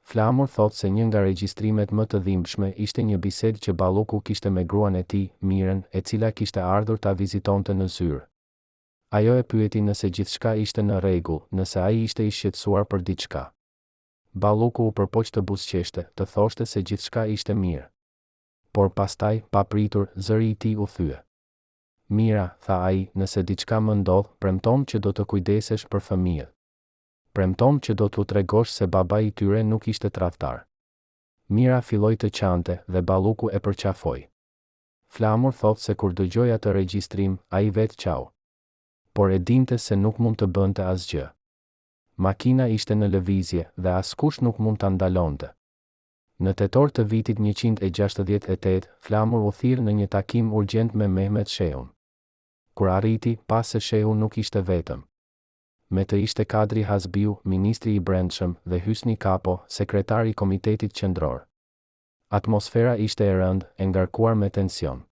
Flamur thotë se një nga regjistrimet më të dhimbshme ishte një bisedë që Balluku kishte me gruan e tij, Mirën, e cila kishte ardhur ta vizitonte në zyrë. Ajo e pyeti nëse gjithçka ishte në rregull, nëse ai ishte i shqetësuar për diçka. Balluku u përpoq të buzëqeshte, të thoshte se gjithçka ishte mirë. Por pastaj, papritur, zëri i tij u thye. Mira, tha ai, nëse diçka më ndodh, premtomë që do të kujdesesh për fëmijët. Premtomë që do t'u tregosh se babai i tyre nuk ishte tradhtar. Mira filloi të qante, dhe Balluku e përqafoi. Flamur thotë se kur dëgjoi atë regjistrim, ai vetë qau. Por e dinte se nuk mund të bënte asgjë. Makina ishte në lëvizje, dhe askush nuk mund ta ndalonte. Në tetor të vitit 168, Flamur u thirr në një takim urgjent me Mehmet Shehun. Kur arriti, pa se Shehu nuk ishte vetëm. Me të ishte Kadri Hazbiu, ministri i Brendshëm, dhe Hysni Kapo, sekretar i Komitetit Qendror. Atmosfera ishte e rëndë, e ngarkuar me tension.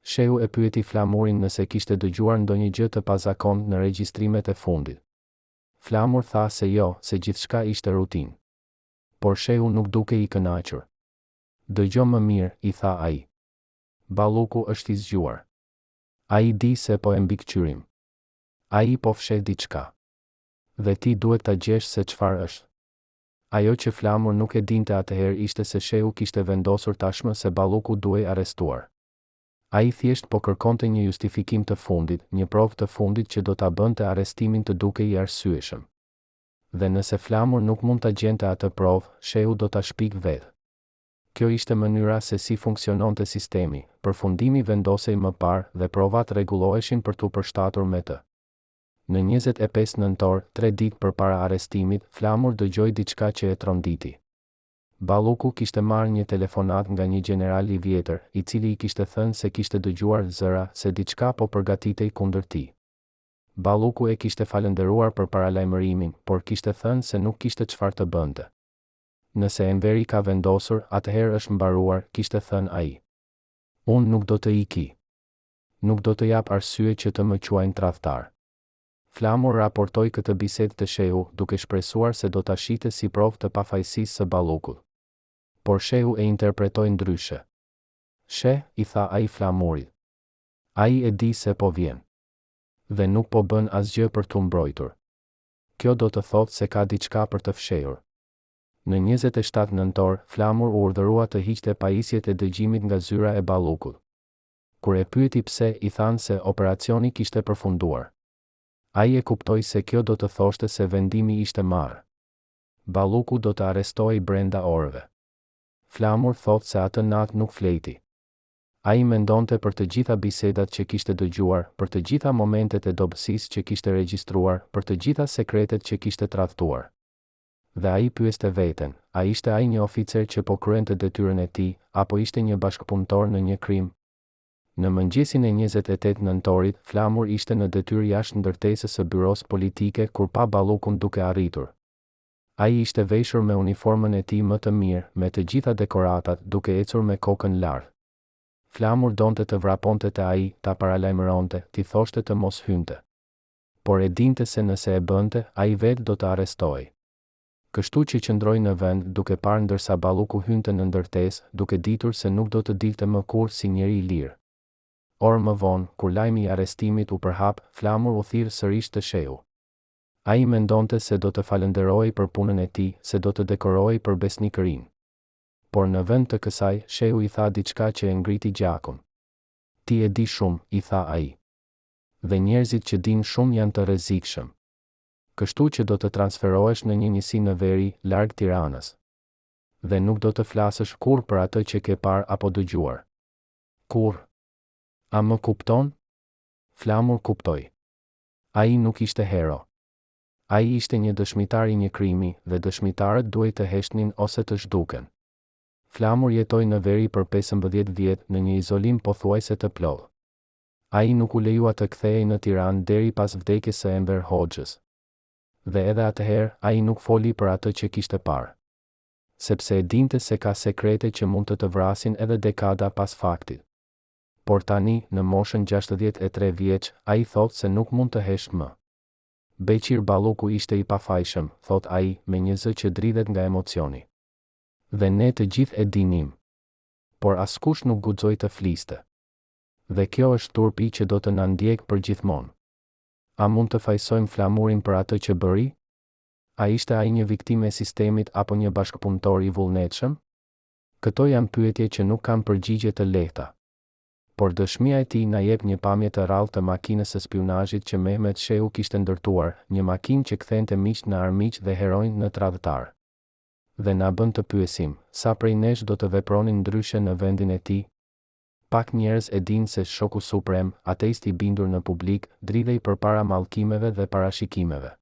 Shehu e pyeti Flamurin nëse kishte dëgjuar ndonjë gjë të pazakontë në regjistrimet e fundit. Flamur tha se jo, se gjithçka ishte rutinë. Por Shehu nuk dukej i kënaqur. Dëgjo më mirë, i tha ai. Balluku është i zgjuar. Ai di se po e mbikëqyrim. Ai po fsheh diçka. Dhe ti duhet ta gjesh se çfarë është. Ajo që Flamur nuk e dinte atëherë ishte se Shehu kishte vendosur tashmë se Balluku duhej arrestuar. Ai thjesht po kërkonte një justifikim të fundit, një provë të fundit që do ta bënte arrestimin të dukej i arsyeshëm. Dhe nëse Flamur nuk mund ta gjente atë provë, Shehu do ta shpikë vetë. Kjo ishte mënyra se si funksiononte sistemi, përfundimi vendosej më parë dhe provat rregulloheshin për t'u përshtatur me të. Në 25 nëntor, tre ditë përpara arrestimit, Flamur dëgjoi diçka që e tronditi. Balluku kishte marrë një telefonatë nga një gjeneral i vjetër, i cili i kishte thënë se kishte dëgjuar zëra se diçka po përgatitej kundër tij. Balluku e kishte falënderuar për paralajmërimin, por kishte thënë se nuk kishte çfarë të bënte. Nëse Enveri ka vendosur, atëherë është mbaruar, kishte thënë ai. Unë nuk do të iki. Nuk do të jap arsye që të më quajnë tradhtar. Flamur raportoi këtë bisedë te Shehu, duke shpresuar se do ta shihte si provë të pafajësisë së Ballukut. Por Shehu e interpretoi ndryshe. Sheh, i tha ai Flamurit. Ai e di se po vjen. Dhe nuk po bën asgjë për t'u mbrojtur. Kjo do të thotë se ka diçka për të fshehur. Në 27 nëntor, Flamur u urdhërua të hiqte pajisjet e dëgjimit nga zyra e Ballukut. Kur e pyeti pse, i thanë se operacioni kishte përfunduar. Ai e kuptoi se kjo do të thoshte se vendimi ishte marrë. Balluku do të arrestohej brenda orëve. Flamur thotë se atë natë nuk flejti. Ai mendonte për të gjitha bisedat që kishte dëgjuar, për të gjitha momentet e dobësisë që kishte regjistruar, për të gjitha sekretet që kishte tradhtuar. Dhe ai pyeste veten, a ishte ai një oficer që po kryente detyrën e tij, apo ishte një bashkëpunëtor në një krim? Në mëngjesin e 28 nëntorit, Flamur ishte në detyrë jashtë ndërtesës së Byrosë Politike kur pa Ballukun duke arritur. Ai ishte veshur me uniformën e tij më të mirë, me të gjitha dekoratat, duke ecur me kokën lart. Flamur donte të vraponte te ai, ta paralajmëronte, t'i thoshte të mos hynte. Por e dinte se nëse e bënte, ai vetë do të arrestohej. Kështu që qëndroi në vend, duke parë ndërsa Balluku hynte në ndërtesë, duke ditur se nuk do të dilte më kurrë si njeri i lirë. Orë më vonë, kur lajmi i arrestimit u përhap, Flamur u thirr sërish te Shehu. Ai mendonte se do të falënderohej për punën e tij, se do të dekorohej për besnikërinë. Por në vend të kësaj, Shehu i tha diçka që e ngriti gjakun. Ti e di shumë, i tha ai. Dhe njerëzit që dinë shumë janë të rrezikshëm. Kështu që do të transferohesh në një njësi në veri, larg Tiranës. Dhe nuk do të flasësh kurrë për atë që ke parë apo dëgjuar. Kurrë. A më kupton? Flamur kuptoi. Ai nuk ishte hero. Ai ishte një dëshmitar i një krimi, dhe dëshmitarët duhej të heshtnin ose të zhduken. Flamur jetoi në veri për 15 vjet në një izolim pothuajse të plotë. Ai nuk u lejua të kthehej në Tiranë deri pas vdekjes së Enver Hoxhës. Dhe edhe atëherë, ai nuk foli për atë që kishte parë. Sepse e dinte se ka sekrete që mund të të vrasin edhe dekada pas faktit. Por tani, në moshën 63 vjeç, ai thotë se nuk mund të heshtë më. Beqir Balluku ishte i pafajshëm, thotë ai, me një zë që dridhet nga emocioni. Dhe ne të gjithë e dinim. Por askush nuk guxoi të fliste. Dhe kjo është turpi që do të na ndjekë përgjithmonë. A mund të fajësojmë Flamurin për atë që bëri? A ishte ai një viktimë e sistemit apo një bashkëpunëtor i vullnetshëm? Këto janë pyetje që nuk kanë përgjigje të lehta. Por dëshmia e tij na jep një pamje të rrallë të makinës së spiunazhit që Mehmet Shehu kishte ndërtuar, një makinë që kthente miqtë në armiq dhe heronjtë në tradhtarë. Dhe na bën të pyesim, sa prej nesh do të vepronin ndryshe në vendin e tij? Pak njerëz e dinë se shoku suprem, ateist i bindur në publik, dridhej përpara mallkimeve dhe parashikimeve.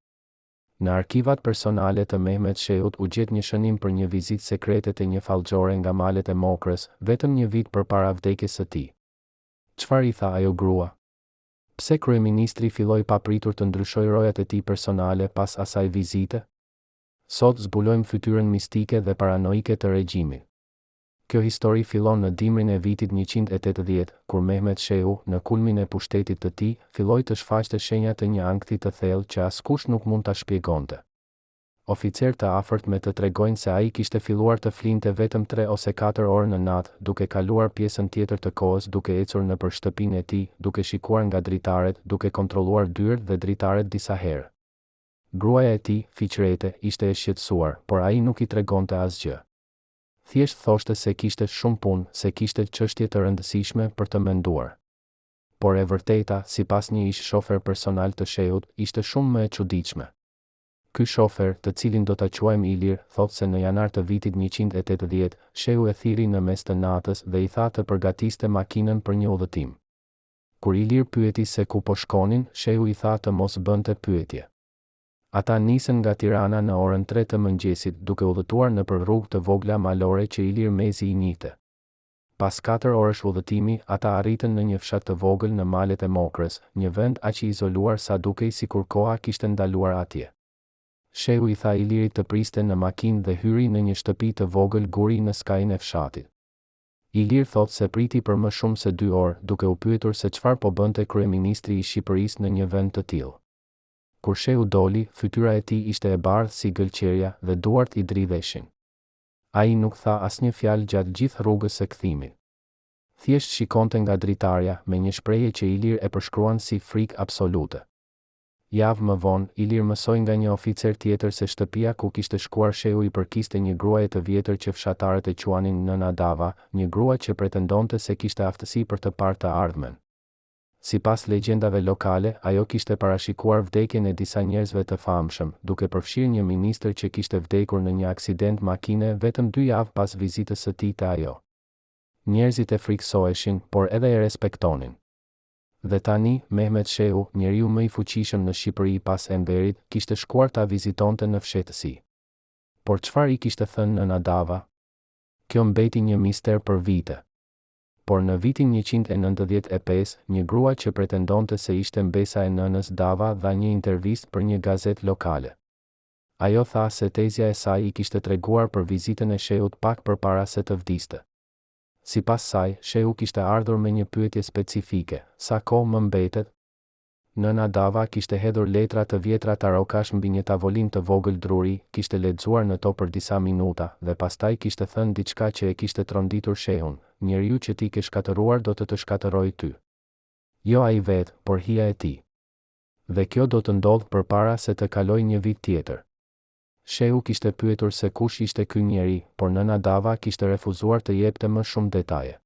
Në arkivat personale të Mehmet Shehut u gjet një shënim për një vizitë sekrete te një fallxhore nga malet e Mokrës, vetëm një vit përpara vdekjes së tij. Çfarë i tha ajo grua? Pse kryeministri filloi papritur të ndryshojë rojat e tij personale pas asaj vizite? Sot zbulojmë fytyrën mistike dhe paranoike të regjimit. Kjo histori fillon në dimrin e vitit 180, kur Mehmet Shehu, në kulmin e pushtetit të tij, filloi të shfaqte shenja të një ankthi të thellë që askush nuk mund ta shpjegonte. Oficerë të afërt me të tregojnë se ai kishte filluar të flinte vetëm tre ose katër orë në natë, duke kaluar pjesën tjetër të kohës duke ecur nëpër shtëpinë e tij, duke shikuar nga dritaret, duke kontrolluar dyert dhe dritaret disa herë. Gruaja e tij, Fiqrete, ishte e shqetësuar, por ai nuk i tregonte asgjë. Thjesht thoshte se kishte shumë punë, se kishte çështje të rëndësishme për të menduar. Por e vërteta, sipas një ish-shofer personal të Shehut, ishte shumë më e çuditshme. Ky shofer, të cilin do ta quajmë Ilir, thotë se në janar të vitit 180, Shehu e thirri në mes të natës dhe i tha të përgatiste makinën për një udhëtim. Kur Ilir pyeti se ku po shkonin, Shehu i tha të mos bënte pyetje. Ata nisën nga Tirana në orën tre të mëngjesit, duke udhëtuar nëpër rrugë të vogla malore që Ilir mezi i njihte. Pas katër orësh udhëtimi, ata arritën në një fshat të vogël në malet e Mokrës, një vend aq i izoluar sa dukej sikur koha kishte ndaluar atje. Shehu i tha Ilirit të priste në makinë dhe hyri në një shtëpi të vogël guri në skajin e fshatit. Ilir thotë se priti për më shumë se dy orë, duke u pyetur se çfarë po bënte kryeministri i Shqipërisë në një vend të tillë. Kur Shehu doli, fytyra e tij ishte e bardhë si gëlqerja dhe duart i dridheshin. Ai nuk tha asnjë fjalë gjatë gjithë rrugës së kthimit. Thjesht shikonte nga dritarja, me një shprehje që Ilir e përshkruan si frikë absolute. Javë më vonë, Ilir mësoi nga një oficer tjetër se shtëpia ku kishte shkuar Shehu i përkiste një gruaje të vjetër që fshatarët e quanin Nëna Dava, një grua që pretendonte se kishte aftësi për të parë të ardhmen. Sipas legjendave lokale, ajo kishte parashikuar vdekjen e disa njerëzve të famshëm, duke përfshirë një ministër që kishte vdekur në një aksident makine vetëm dy javë pas vizitës së tij te ajo. Njerëzit e frikësoheshin, por edhe e respektonin. Dhe tani, Mehmet Shehu, njeriu më i fuqishëm në Shqipëri pas Enverit, kishte shkuar ta vizitonte në fshehtësi. Por çfarë i kishte thënë Nëna Dava? Kjo mbeti një mister për vite. Por në vitin 195, një grua që pretendonte se ishte mbesa e nënës Dava dha një intervistë për një gazetë lokale. Ajo tha se tezja e saj i kishte treguar për vizitën e Shehut pak përpara se të vdiste. Sipas saj, Shehu kishte ardhur me një pyetje specifike, Sa kohë më mbetet? Nëna Dava kishte hedhur letra të vjetra tarokash mbi një tavolinë të vogël druri, kishte lexuar në to për disa minuta, dhe pastaj kishte thënë diçka që e kishte tronditur Shehun, Njeriu që ti ke shkatërruar do të të shkatërrojë ty. Jo ai vetë, por hija e tij. Dhe kjo do të ndodhë përpara se të kalojë një vit tjetër. Shehu kishte pyetur se kush ishte ky njeri, por nëna Dava kishte refuzuar të jepte më shumë detaje.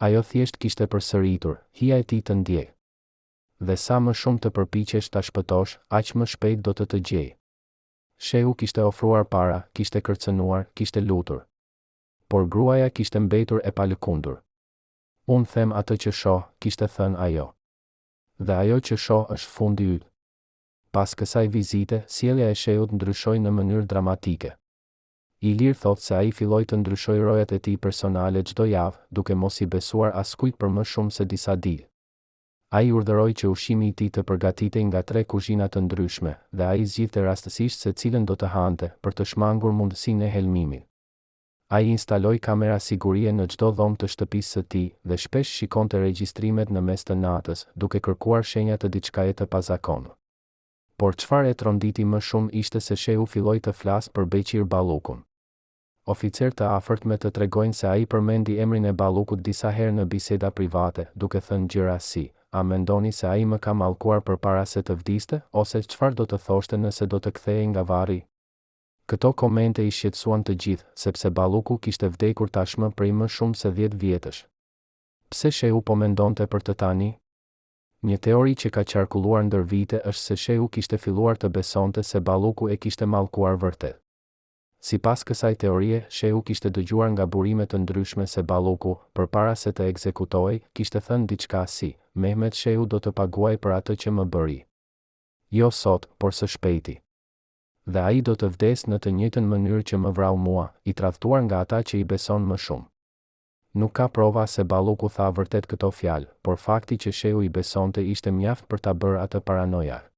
Ajo thjesht kishte përsëritur, Hija e tij të ndjek. Dhe sa më shumë të përpiqesh ta shpëtosh, aq më shpejt do të të gjejë. Shehu kishte ofruar para, kishte kërcënuar, kishte lutur. Por gruaja kishte mbetur e palëkundur. Unë them atë që shoh, kishte thënë ajo. Dhe ajo që shoh është fundi yt. Pas kësaj vizite, sjellja e Shehut ndryshoi në mënyrë dramatike. Ilir thotë se ai filloi të ndryshojë rojat e tij personale çdo javë, duke mos i besuar askujt për më shumë se disa ditë. Ai urdhëroi që ushqimi i tij të përgatitej nga tre kuzhina të ndryshme, dhe ai zgjidhte rastësisht se cilën do të hante, për të shmangur mundësinë e helmimit. Ai instaloi kamera sigurie në çdo dhomë të shtëpisë së tij, dhe shpesh shikonte regjistrimet në mes të natës, duke kërkuar shenja të diçkaje të pazakontë. Por çfarë e tronditi më shumë ishte se Shehu filloi të flasë për Beqir Ballukun. Oficerë të afërt me të tregojnë se ai përmendi emrin e Ballukut disa herë në biseda private, duke thënë gjëra si, A mendoni se ai më ka mallkuar përpara se të vdiste, ose çfarë do të thoshte nëse do të kthehej nga varri? Këto komente i shqetësuan të gjithë, sepse Balluku kishte vdekur tashmë prej më shumë se dhjetë vjetësh. Pse Shehu po mendonte për të tani? Një teori që ka qarkulluar ndër vite është se Shehu kishte filluar të besonte se Balluku e kishte mallkuar vërtet. Sipas kësaj teorie, Shehu kishte dëgjuar nga burime të ndryshme se Balluku, përpara se të ekzekutohej, kishte thënë diçka si, Mehmet Shehu do të paguajë për atë që më bëri. Jo sot, por së shpejti. Dhe ai do të vdesë në të njëjtën mënyrë që më vrau mua, i tradhtuar nga ata që i beson më shumë. Nuk ka prova se Balluku tha vërtet këto fjalë, por fakti që Shehu i besonte ishte mjaft për ta bërë atë paranojak.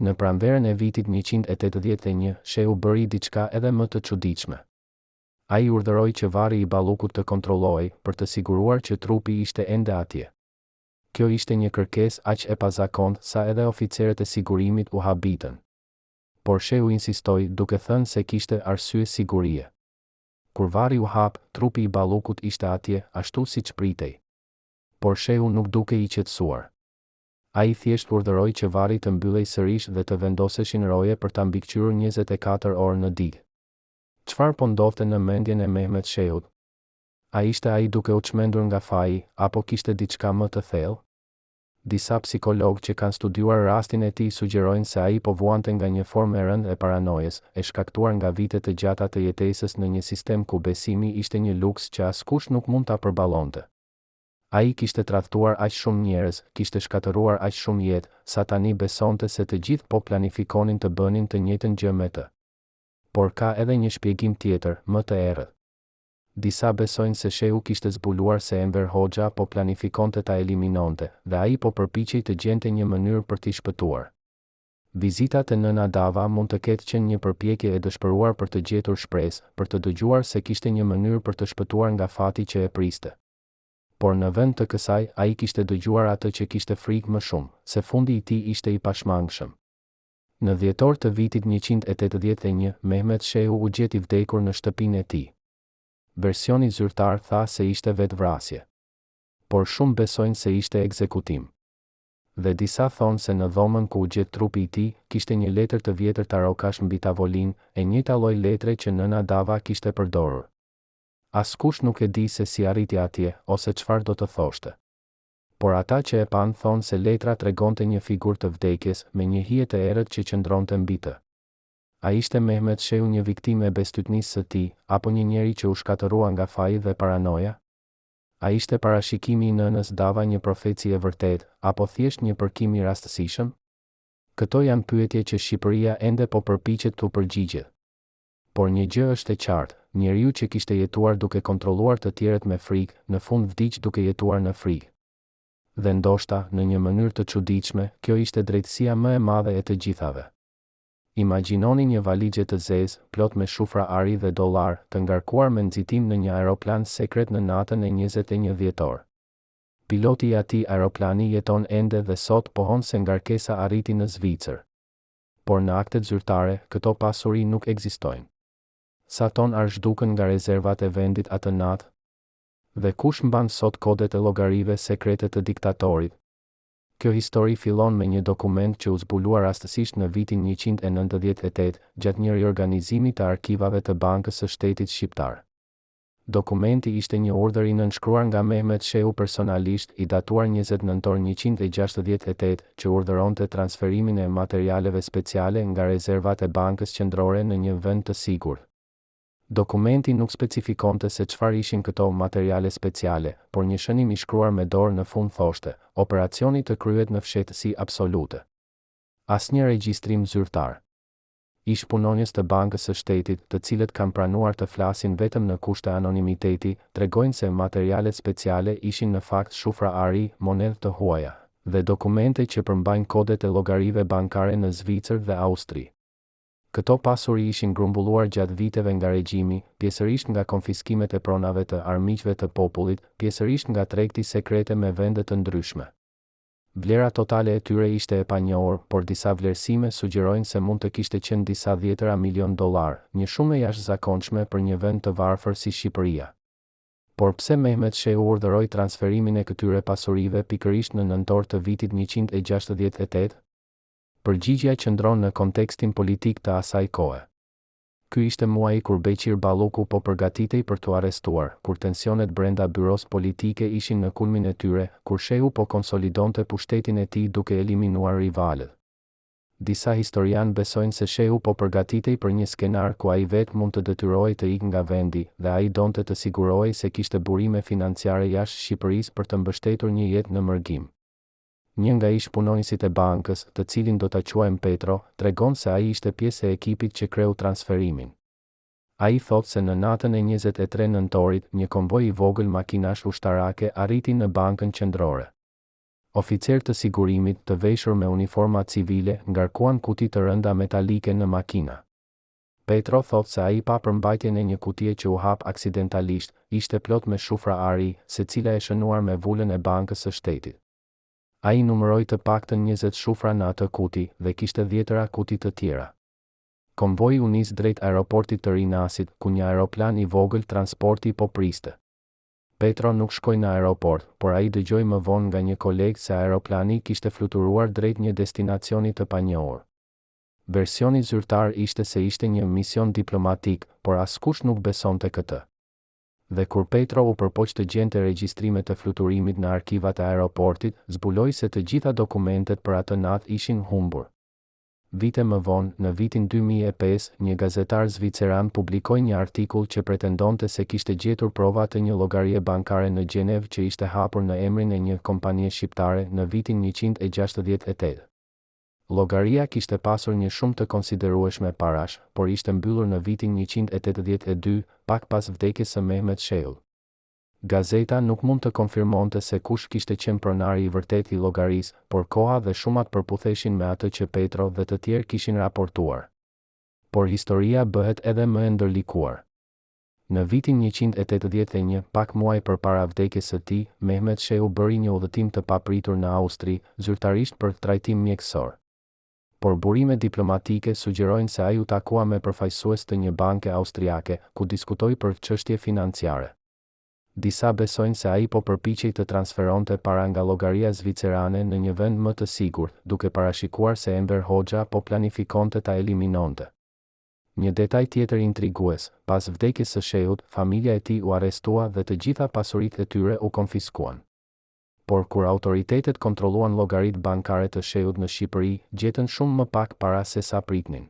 Në pranverën e vitit 181, Shehu bëri diçka edhe më të çuditshme. Ai urdhëroi që varri i Ballukut të kontrollohej, për të siguruar që trupi ishte ende atje. Kjo ishte një kërkesë aq e pazakontë sa edhe oficerët e sigurimit u habitën. Por Shehu insistoi, duke thënë se kishte arsye sigurie. Kur varri u hap, trupi i Ballukut ishte atje, ashtu siç pritej. Por Shehu nuk dukej i qetësuar. Ai thjesht urdhëroi që varri të mbyllej sërish dhe të vendoseshin roje për ta mbikëqyrur 24 orë në ditë. Çfarë po ndodhte në mendjen e Mehmet Shehut? A ishte ai duke u çmendur nga faji, apo kishte diçka më të thellë? Disa psikologë që kanë studiuar rastin e tij sugjerojnë se ai po vuante nga një formë e rëndë e paranojës, e shkaktuar nga vite të gjata të jetesës në një sistem ku besimi ishte një luks që askush nuk mund ta përballonte. Ai kishte tradhtuar aq shumë njerëz, kishte shkatërruar aq shumë jetë, sa tani besonte se të gjithë po planifikonin të bënin të njëjtën gjë me të. Por ka edhe një shpjegim tjetër, më të errët. Disa besojnë se Shehu kishte zbuluar se Enver Hoxha po planifikonte ta eliminonte, dhe ai po përpiqej të gjente një mënyrë për t'i shpëtuar. Vizita te nëna Dava mund të ketë qenë një përpjekje e dëshpëruar për të gjetur shpresë, për të dëgjuar se kishte një mënyrë për të shpëtuar nga fati që e priste. Por në vend të kësaj, ai kishte dëgjuar atë që kishte frikë më shumë, se fundi i tij ishte i pashmangshëm. Në dhjetor të vitit 181, Mehmet Shehu u gjet i vdekur në shtëpinë e tij. Versioni zyrtar tha se ishte vetëvrasje. Por shumë besojnë se ishte ekzekutim. Dhe disa thonë se në dhomën ku u gjet trupi i tij, kishte një letër të vjetër tarokash mbi tavolinë, e njëjta lloj letre që nëna Dava kishte përdorur. Askush nuk e di se si arriti atje, ose çfarë do të thoshte. Por ata që e panë thonë se letra tregonte një figurë të vdekjes, me një hije të errët që qëndronte mbi të. A ishte Mehmet Shehu një viktimë e bestytnisë së tij, apo një njeri që u shkatërrua nga faji dhe paranoja? A ishte parashikimi i nënës Dava një profeci e vërtetë, apo thjesht një përkim i rastësishëm? Këto janë pyetje që Shqipëria ende po përpiqet t'u përgjigjet. Por një gjë është e qartë, njeriu që kishte jetuar duke kontrolluar të tjerët me frikë, në fund vdiq duke jetuar në frikë. Dhe ndoshta, në një mënyrë të çuditshme, kjo ishte drejtësia më e madhe e të gjithave. Imagjinoni një valixhe të zezë, plot me shufra ari dhe dollarë, të ngarkuar me nxitim në një aeroplan sekret në natën e 21 dhjetor. Piloti i atij aeroplani jeton ende dhe sot pohon se ngarkesa arriti në Zvicër. Por në aktet zyrtare, këto pasuri nuk ekzistojnë. Sa ton ar zhdukën nga rezervat e vendit atë natë? Dhe kush mban sot kodet e llogarive sekrete të diktatorit? Kjo histori fillon me një dokument që u zbulua rastësisht në vitin 198, gjatë një riorganizimi të arkivave të Bankës së Shtetit Shqiptar. Dokumenti ishte një urdhër i nënshkruar nga Mehmet Shehu personalisht, i datuar 20 nëntor 168, që urdhëronte transferimin e materialeve speciale nga rezervat e Bankës Qendrore në një vend të sigurt. Dokumenti nuk specifikonte se çfarë ishin këto materiale speciale, por një shënim i shkruar me dorë në fund thoshte, Operacioni të kryhet në fshehtësi absolute. Asnjë regjistrim zyrtar. Ish-punonjës të Bankës së Shtetit, të cilët kanë pranuar të flasin vetëm në kushte anonimiteti, tregojnë se materialet speciale ishin në fakt shufra ari, monedhë të huaja, dhe dokumente që përmbajnë kodet e llogarive bankare në Zvicër dhe Austri. Këto pasuri ishin grumbulluar gjatë viteve nga regjimi, pjesërisht nga konfiskimet e pronave të armiqve të popullit, pjesërisht nga tregti sekrete me vende të ndryshme. Vlera totale e tyre ishte e panjohur, por disa vlerësime sugjerojnë se mund të kishte qenë disa dhjetëra milionë dollarë, një shumë e jashtëzakonshme për një vend të varfër si Shqipëria. Por pse Mehmet Shehu urdhëroi transferimin e këtyre pasurive pikërisht në nëntor të vitit 168? Përgjigjja qëndron në kontekstin politik të asaj kohe. Ky ishte muaji kur Beqir Balluku po përgatitej për t'u arrestuar, kur tensionet brenda byrosë politike ishin në kulmin e tyre, kur Shehu po konsolidonte pushtetin e tij duke eliminuar rivalët. Disa historianë besojnë se Shehu po përgatitej për një skenar ku ai vetë mund të detyrohej të ikë nga vendi, dhe ai donte të sigurohej se kishte burime financiare jashtë Shqipërisë për të mbështetur një jetë në mërgim. Një nga ish-punonjësit e bankës, të cilin do ta quajmë Petro, tregon se ai ishte pjesë e ekipit që kreu transferimin. Ai thotë se në natën e 23 nëntorit, një konvoj i vogël makinash ushtarake arriti në Bankën Qendrore. Oficerë të sigurimit, të veshur me uniforma civile, ngarkuan kuti të rënda metalike në makina. Petro thotë se ai pa përmbajtjen e një kutie që u hap aksidentalisht, ishte plot me shufra ari, secila e shënuar me vulën e Bankës së Shtetit. Ai numëroi të paktën 20 shufra në atë kuti dhe kishte dhjetëra kuti të tjera. Konvoji u nis drejt aeroportit të Rinasit, ku një aeroplan i vogël transporti po priste. Petro nuk shkoi në aeroport, por ai dëgjoi më vonë nga një koleg se aeroplani kishte fluturuar drejt një destinacioni të panjohur. Versioni zyrtar ishte se ishte një mision diplomatik, por askush nuk besonte këtë. Dhe kur Petro u përpoq të gjente regjistrime të fluturimit në arkivat e aeroportit, zbuloi se të gjitha dokumentet për atë natë ishin humbur. Vite më vonë, në vitin 2005, një gazetar zviceran publikoi një artikull që pretendonte se kishte gjetur prova të një llogarie bankare në Gjenevë që ishte hapur në emrin e një kompanie shqiptare në vitin 168. Llogaria kishte pasur një shumë të konsiderueshme parash, por ishte mbyllur në vitin 182, pak pas vdekjes së Mehmet Shehut. Gazeta nuk mund të konfirmonte se kush kishte qenë pronari i vërtetë i llogarisë, por koha dhe shumat përputheshin me atë që Petro dhe të tjerë kishin raportuar. Por historia bëhet edhe më e ndërlikuar. Në vitin 181, pak muaj përpara vdekjes së tij, Mehmet Shehu bëri një udhëtim të papritur në Austri, zyrtarisht për trajtim mjekësor. Por burime diplomatike sugjerojnë se ai u takua me përfaqësues të një banke austriake, ku diskutoi për çështje financiare. Disa besojnë se ai po përpiqej të transferonte para nga llogaria zvicerane në një vend më të sigurt, duke parashikuar se Enver Hoxha po planifikonte ta eliminonte. Një detaj tjetër intrigues, pas vdekjes së Shehut, familja e tij u arrestua dhe të gjitha pasuritë e tyre u konfiskuan. Por kur autoritetet kontrolluan llogaritë bankare të Shehut në Shqipëri, gjetën shumë më pak para se sa pritnin.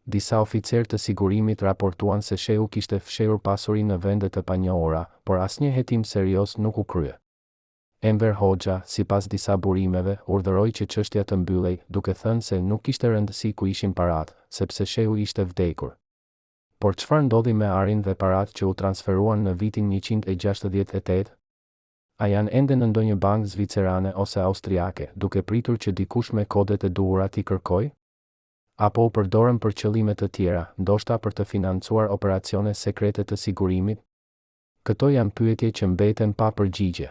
Disa oficerë të sigurimit raportuan se Shehu kishte fshehur pasuri në vende të panjohura, por asnjë hetim serioz nuk u krye. Enver Hoxha, sipas disa burimeve, urdhëroi që çështja të mbyllej, duke thënë se nuk kishte rëndësi ku ishin paratë, sepse Shehu ishte vdekur. Por çfarë ndodhi me arin dhe paratë që u transferuan në vitin 168? A janë ende në ndonjë bankë zvicerane ose austriake, duke pritur që dikush me kodet e duhura t'i kërkojë? Apo u përdorën për qëllime të tjera, ndoshta për të financuar operacione sekrete të sigurimit? Këto janë pyetje që mbeten pa përgjigje.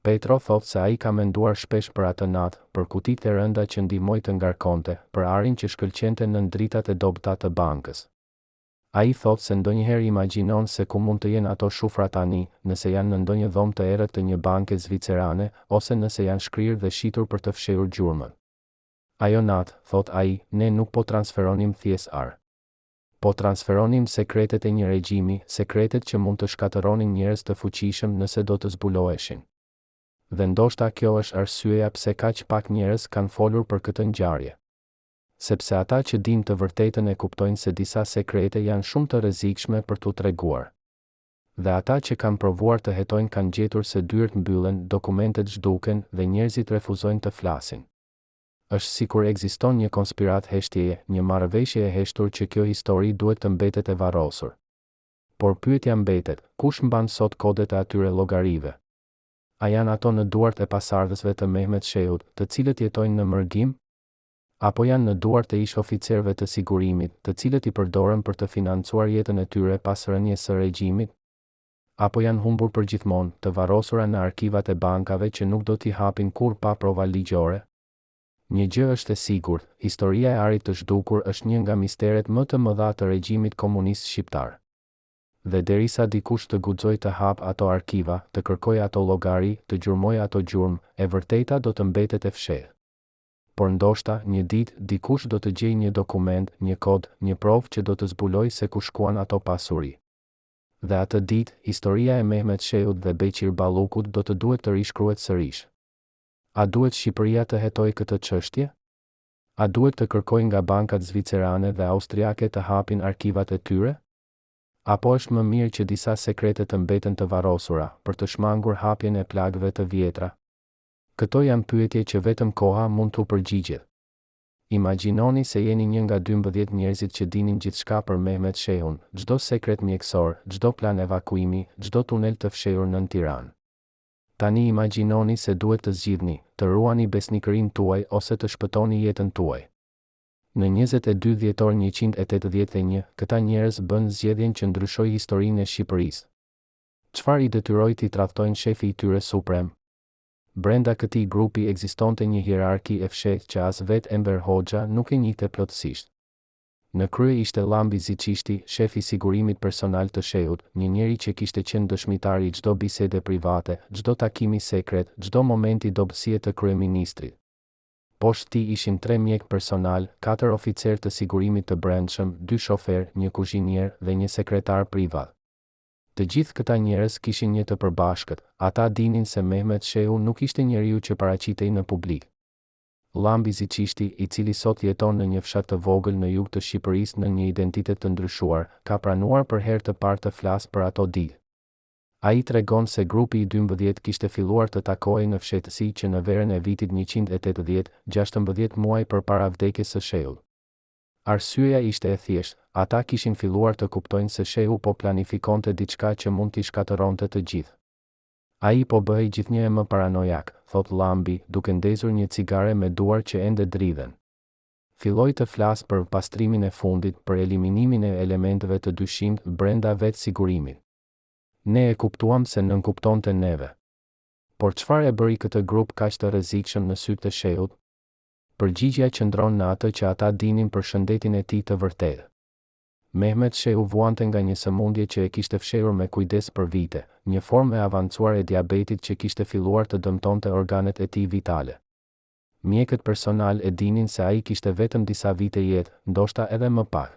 Petro thotë se ai ka menduar shpesh për atë natë, për kutitë e rënda që ndihmoi të ngarkonte, për arin që shkëlqente nën dritat e dobëta të bankës. Ai thotë se ndonjëherë imagjinon se ku mund të jenë ato shufra tani, nëse janë në ndonjë dhomë të errët të një banke zvicerane, ose nëse janë shkrirë dhe shitur për të fshehur gjurmët. Ajo natë, thotë ai, ne nuk po transferonim thjesht ar. Po transferonim sekretet e një regjimi, sekretet që mund të shkatërronin njerëz të fuqishëm nëse do të zbuloheshin. Dhe ndoshta kjo është arsyeja pse kaq pak njerëz kanë folur për këtë ngjarje. Sepse ata që dinë të vërtetën e kuptojnë se disa sekrete janë shumë të rrezikshme për t'u treguar. Dhe ata që kanë provuar të hetojnë kanë gjetur se dyert mbyllen, dokumentet zhduken dhe njerëzit refuzojnë të flasin. Është sikur ekziston një konspiratë heshtjeje, një marrëveshje e heshtur që kjo histori duhet të mbetet e varrosur. Por pyetja mbetet, kush mban sot kodet e atyre llogarive? A janë ato në duart e pasardhësve të Mehmet Shehut, të cilët jetojnë në mërgim? Apo janë në duart e ish-oficerëve të sigurimit, të cilët i përdorën për të financuar jetën e tyre pas rënies së regjimit? Apo janë humbur përgjithmonë, të varrosura në arkivat e bankave që nuk do t'i hapin kurrë pa prova ligjore? Një gjë është e sigurt, historia e arit të zhdukur është një nga misteret më të mëdha të regjimit komunist shqiptar. Dhe derisa dikush të guxojë të hapë ato arkiva, të kërkojë ato llogari, të gjurmojë ato gjurmë, e vërteta do të mbetet e fshehtë. Por ndoshta, një ditë, dikush do të gjejë një dokument, një kod, një provë që do të zbulojë se ku shkuan ato pasuri. Dhe atë ditë, historia e Mehmet Shehut dhe Beqir Ballukut do të duhet të rishkruhet sërish. A duhet Shqipëria të hetojë këtë çështje? A duhet të kërkojë nga bankat zvicerane dhe austriake të hapin arkivat e tyre? Apo është më mirë që disa sekrete të mbeten të varrosura, për të shmangur hapjen e plagëve të vjetra? Këto janë pyetje që vetëm koha mund t'u përgjigjet. Imagjinoni se jeni një nga 12 njerëzit që dinin gjithçka për Mehmet Shehun, çdo sekret mjekësor, çdo plan evakuimi, çdo tunel të fshehur nën Tiranë. Tani imagjinoni se duhet të zgjidhni, të ruani besnikërinë tuaj ose të shpëtoni jetën tuaj. Në 22 dhjetor 181, këta njerëz bënë zgjedhjen që ndryshoi historinë e Shqipërisë. Çfarë i detyroi t'i tradhtojnë shefi i tyre suprem? Brenda këtij grupi ekzistonte një hierarki e fshehtë që as vetë Enver Hoxha nuk e njihte plotësisht. Në krye ishte Llambi Ziçishti, shef i sigurimit personal të Shehut, një njeri që kishte qenë dëshmitar i çdo bisede private, çdo takimi sekret, çdo momenti dobësie të kryeministrit. Poshtë tij ishin tre mjekë personalë, katër oficerë të sigurimit të brendshëm, dy shoferë, një kuzhinier dhe një sekretar privat. Të gjithë këta njerëz kishin një të përbashkët, ata dinin se Mehmet Shehu nuk ishte njeriu që paraqitej në publik. Llambi Ziçishti, i cili sot jeton në një fshat të vogël në jug të Shqipërisë nën një identitet të ndryshuar, ka pranuar për herë të parë të flasë për ato ditë. Ai tregon se grupi i 12 kishte filluar të takohej në fshehtësi që në verën e vitit 180, 16 muaj përpara vdekjes së Shehut. Arsyeja ishte e thjeshtë, ata kishin filluar të kuptojnë se Shehu po planifikonte diçka që mund t'i shkatërronte të gjithë. Ai po bëhej gjithnjë e më paranojak, thotë Llambi, duke ndezur një cigare me duar që ende dridhen. Filloi të flasë për pastrimin e fundit, për eliminimin e elementëve të dyshimtë brenda vetë sigurimit. Ne e kuptuam se nënkuptonte neve. Por çfarë e bëri këtë grup kaq të rrezikshëm në sytë e Shehut? Përgjigjja qëndron në atë që ata dinin për shëndetin e tij të vërtetë. Mehmet Shehu vuante nga një sëmundje që e kishte fshehur me kujdes për vite, një formë e avancuar e diabetit që kishte filluar të dëmtonte organet e tij vitale. Mjekët personalë e dinin se ai kishte vetëm disa vite jetë, ndoshta edhe më pak.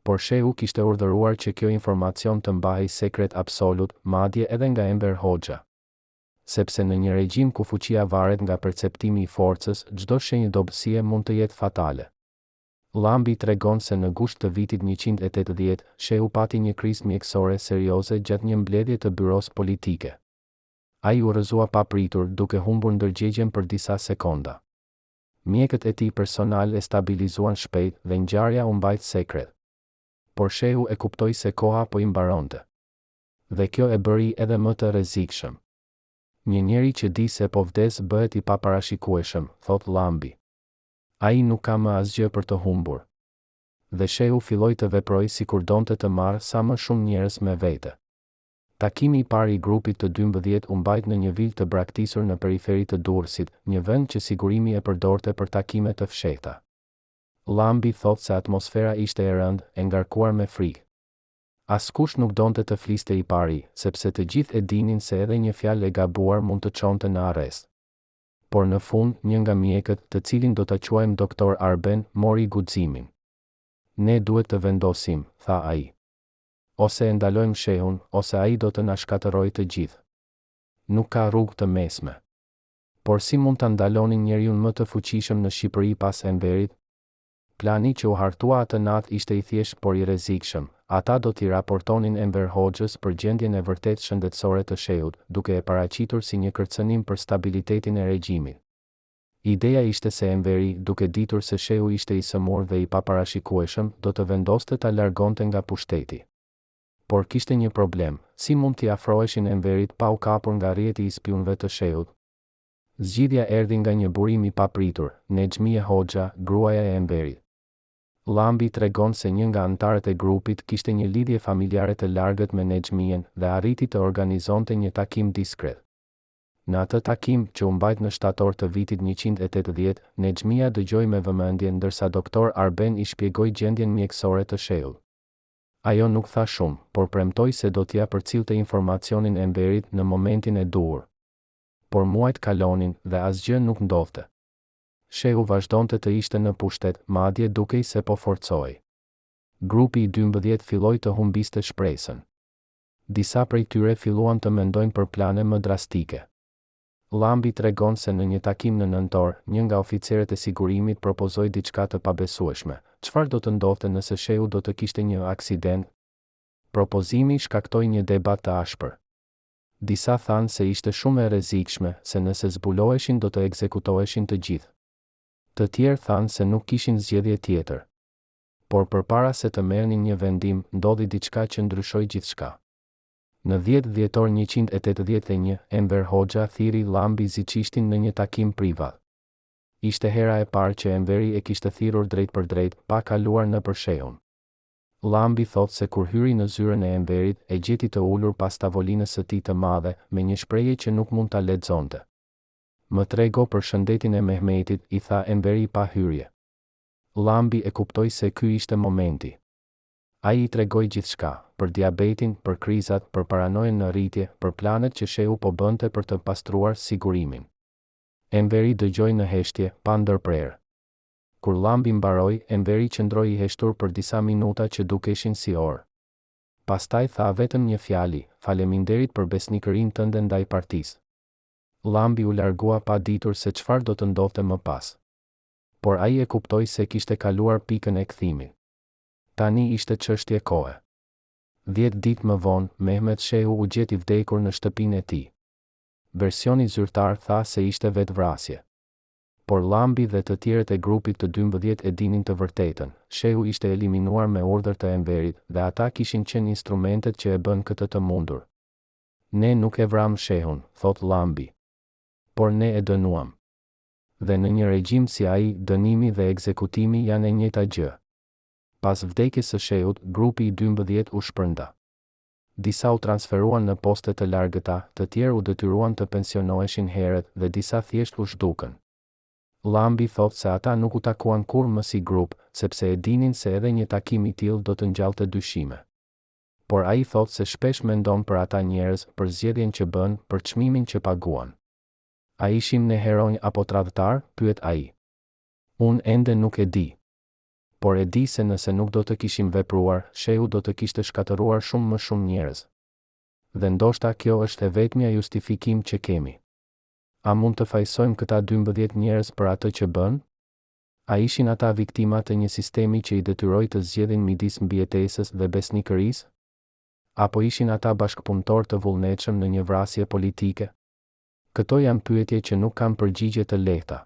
Por Shehu kishte urdhëruar që kjo informacion të mbahej sekret absolut, madje edhe nga Enver Hoxha. Sepse në një regjim ku fuqia varet nga perceptimi i forcës, çdo shenjë dobësie mund të jetë fatale. Llambi tregon se në gusht të vitit 180, Shehu pati një krizë mjekësore serioze gjatë një mbledhje të byrosë politike. Ai u rrëzua papritur, duke humbur ndërgjegjen për disa sekonda. Mjekët e tij personalë e stabilizuan shpejt dhe ngjarja u mbajt sekret. Por Shehu e kuptoi se koha po i mbaronte. Dhe kjo e bëri edhe më të rrezikshëm. Një njeri që di se po vdes bëhet i paparashikueshëm, thotë Llambi. Ai nuk ka më asgjë për të humbur. Dhe Shehu filloi të veprojë sikur donte të marrë sa më shumë njerëz me vete. Takimi i parë i grupit të 12 u mbajt në një vilë të braktisur në periferi të Durrësit, një vend që sigurimi e përdorte për takime të fshehta. Llambi thotë se atmosfera ishte e rëndë, e ngarkuar me frikë. Askush nuk donte të fliste i pari, sepse të gjithë e dinin se edhe një fjalë e gabuar mund të çonte në arrest. Por në fund, një nga mjekët, të cilin do ta quajmë Doktor Arben, mori guximin. Ne duhet të vendosim, tha ai. Ose e ndalojmë Shehun, ose ai do të na shkatërrojë të gjithë. Nuk ka rrugë të mesme. Por si mund ta ndalonin njeriun më të fuqishëm në Shqipëri pas Enverit? Plani që u hartua atë natë ishte i thjeshtë por i rrezikshëm, ata do t'i raportonin Enver Hoxhës për gjendjen e vërtetë shëndetësore të Shehut, duke e paraqitur si një kërcënim për stabilitetin e regjimit. Ideja ishte se Enveri, duke ditur se Shehu ishte i sëmurë dhe i paparashikueshëm, do të vendoste ta largonte nga pushteti. Por kishte një problem, si mund t'i afroheshin Enverit pa u kapur nga rrjeti i spiunëve të Shehut? Zgjidhja erdhi nga një burim i papritur, Nexhmije Hoxha, gruaja e Enverit. Llambi tregon se një nga anëtarët e grupit kishte një lidhje familjare të largët me Nexhmijen dhe arriti të organizonte një takim diskret. Në atë takim, që u mbajt në shtator të vitit 180, Nexhmija dëgjoi me vëmendje ndërsa doktor Arben i shpjegoi gjendjen mjekësore të Shehut. Ajo nuk tha shumë, por premtoi se do t'ia përcillte informacionin Enverit në momentin e duhur. Por muajt kalonin, dhe asgjë nuk ndodhte. Shehu vazhdonte të ishte në pushtet, madje dukej se po forcohej. Grupi i 12 filloi të humbiste shpresën. Disa prej tyre filluan të mendojnë për plane më drastike. Llambi tregon se në një takim në nëntor, një nga oficerët e sigurimit propozoi diçka të pabesueshme, çfarë do të ndodhte nëse Shehu do të kishte një aksident? Propozimi shkaktoi një debat të ashpër. Disa thanë se ishte shumë e rrezikshme, se nëse zbuloheshin do të ekzekutoheshin të gjithë. Të tjerë thanë se nuk kishin zgjedhje tjetër. Por përpara se të merrnin një vendim, ndodhi diçka që ndryshoi gjithçka. Në 10 dhjetor 181, Enver Hoxha thirri Llambi Ziçishtin në një takim privat. Ishte hera e parë që Enveri e kishte thirrur drejtpërdrejt, pa kaluar nëpër Shehun. Llambi thotë se kur hyri në zyrën e Enverit, e gjeti të ulur pas tavolinës së tij të madhe, me një shprehje që nuk mund ta lexonte. Më trego për shëndetin e Mehmetit, i tha Enveri pa hyrje. Llambi e kuptoi se ky ishte momenti. Ai i tregoi gjithçka, për diabetin, për krizat, për paranojën në rritje, për planet që Shehu po bënte për të pastruar sigurimin. Enveri dëgjoi në heshtje, pa ndërprerë. Kur Llambi mbaroi, Enveri qëndroi i heshtur për disa minuta që dukeshin si orë. Pastaj tha vetëm një fjali, Faleminderit për besnikërinë tënde ndaj partisë. Llambi u largua pa ditur se çfarë do të ndodhte më pas. Por ai e kuptoi se kishte kaluar pikën e kthimit. Tani ishte çështje kohe. Dhjetë ditë më vonë, Mehmet Shehu u gjet i vdekur në shtëpinë e tij. Versioni zyrtar tha se ishte vetëvrasje. Por Llambi dhe të tjerët e grupit të 12 e dinin të vërtetën, Shehu ishte eliminuar me urdhër të Enverit, dhe ata kishin qenë instrumentet që e bënë këtë të mundur. Ne nuk e vramë Shehun, thotë Llambi. Por ne e dënuam. Dhe në një regjim si ai, dënimi dhe ekzekutimi janë e njëjta gjë. Pas vdekjes së Shehut, grupi i 12 u shpërnda. Disa u transferuan në poste të largëta, të tjerë u detyruan të pensionoheshin herët dhe disa thjesht u zhdukën. Llambi thotë se ata nuk u takuan kurrë më si grup, sepse e dinin se edhe një takim i tillë do të ngjallte dyshime. Por ai thotë se shpesh mendon për ata njerëz, për zgjedhjen që bënë, për çmimin që paguan. A ishim ne heronj apo tradhtarë, pyet ai. Unë ende nuk e di. Por e di se nëse nuk do të kishim vepruar, Shehu do të kishte shkatërruar shumë më shumë njerëz. Dhe ndoshta kjo është e vetmja justifikim që kemi. A mund të fajësojmë këta 12 njerëz për atë që bënë? A ishin ata viktima të një sistemi që i detyroi të zgjedhin midis mbijetesës dhe besnikërisë? Apo ishin ata bashkëpunëtorë të vullnetshëm në një vrasje politike? Këto janë pyetje që nuk kanë përgjigje të lehta.